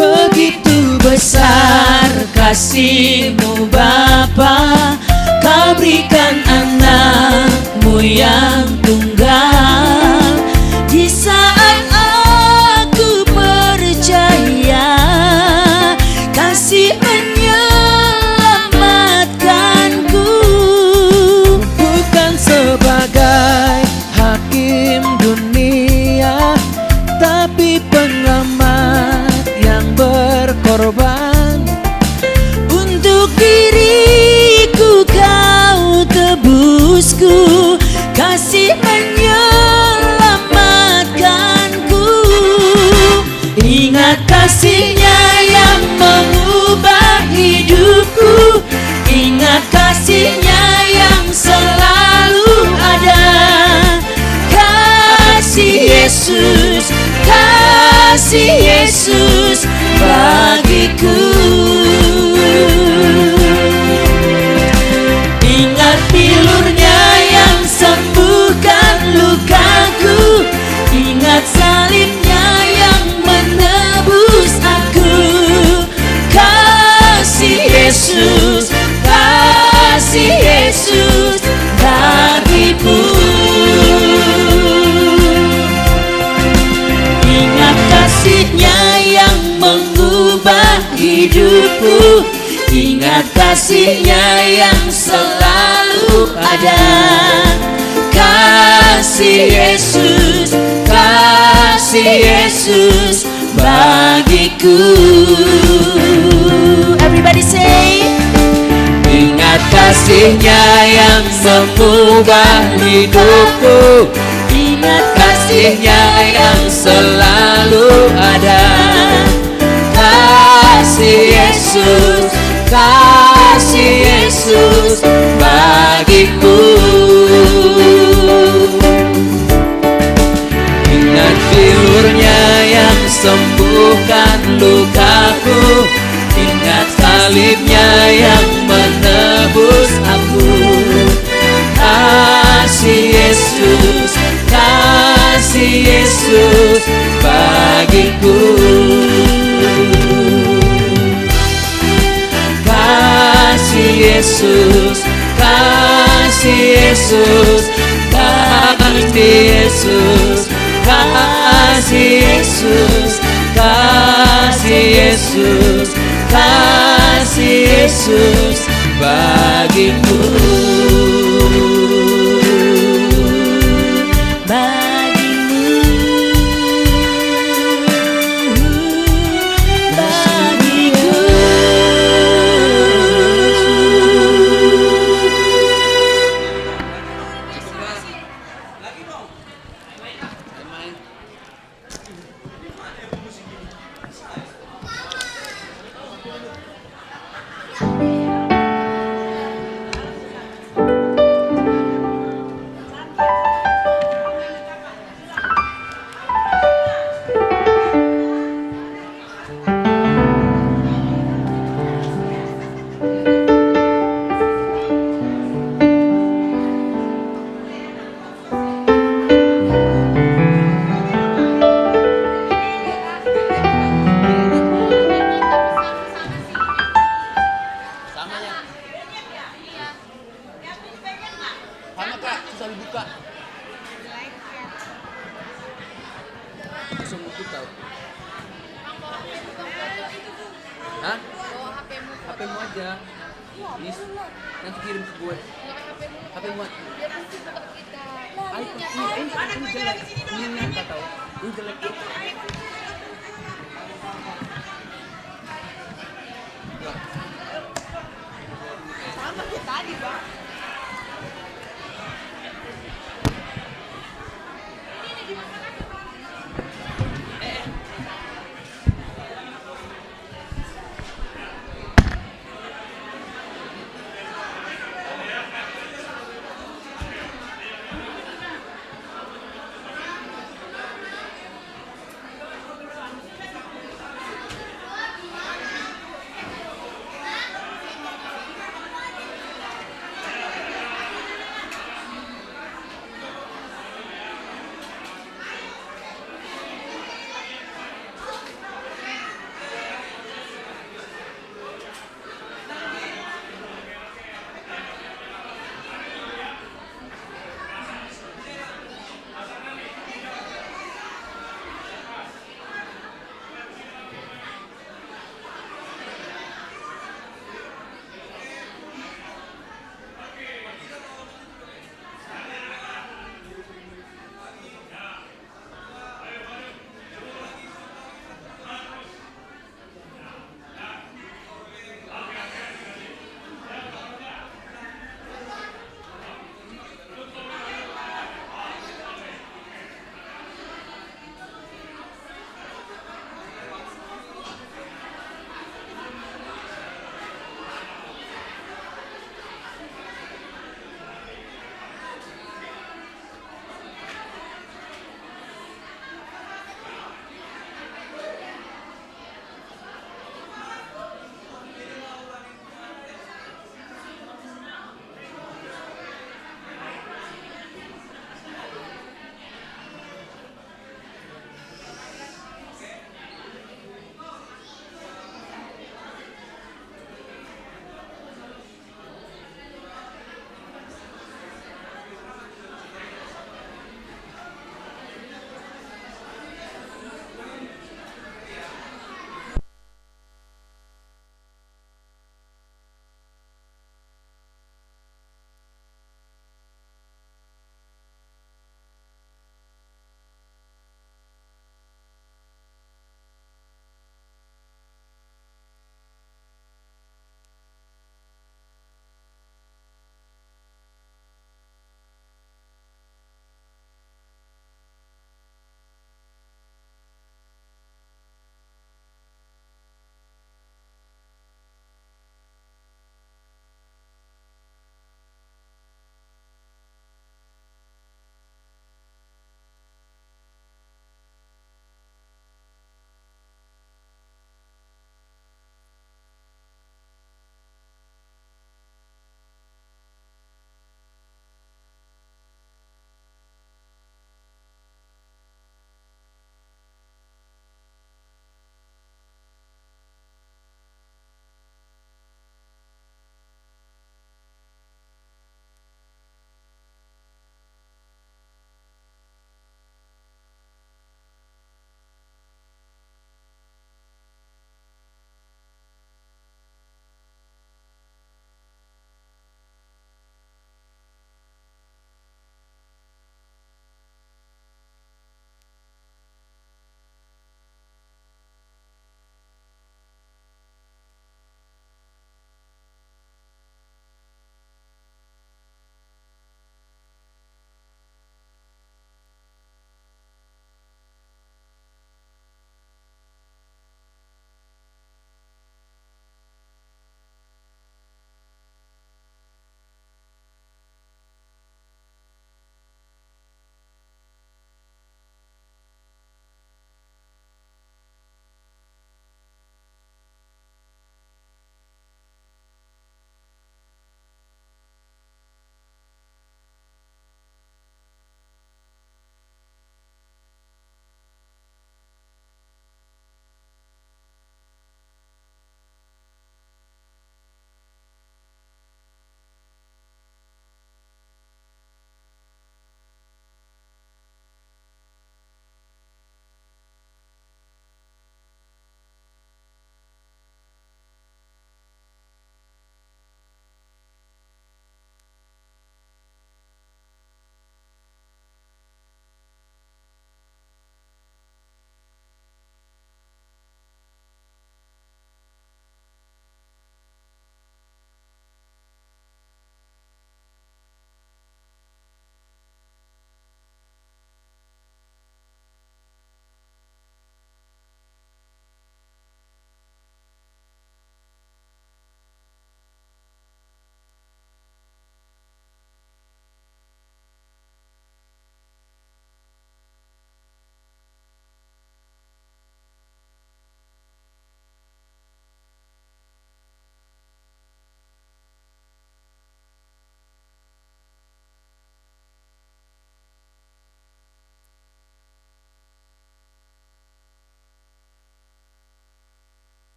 Begitu besar kasih-Mu Bapa, Kau berikan Anak-Mu yang tunggal. Di saat aku percaya, kasih menyelamatkanku. Bukan sebagai hakim dunia, tapi penyelamat yang berkorban. Untuk diriku Kau tebusku, kasih menyelamatkanku. Ingat kasih-Nya yang mengubah hidupku. Ingat kasih-Nya yang selalu ada. Yesus bagiku. Ingat bilurnya yang sembuhkan lukaku. Ingat salibnya yang menebus aku. Kasih Yesus, kasih Yesus bagiku. Ingat kasihnya yang mengubah hidupku. Ingat kasihnya yang selalu ada. Kasih Yesus, kasih Yesus bagiku. Everybody say, ingat kasihnya yang mengubah hidupku. Ingat kasihnya yang selalu ada. Kasih Yesus, kasih Yesus bagiku. Ingat bilurnya yang sembuhkan lukaku. Ingat salibnya yang menebus aku. Kasih Yesus, kasih Yesus bagiku. Kasih Yesus, kasih Yesus, kasih Yesus, kasih Yesus, kasih Yesus, kasih Yesus bagiku. Bagimu, bagiku. Sama ya? Sama, Kak, susah dibuka. Langsung ikut tau. Hah? H P-mu aja. Ini nanti kirim ke gue. H P-mu aja. Ayo, ini, ini, ini jelek. Ini nyata tau. Ini jelek. Wah. Sama kayak tadi, Bang.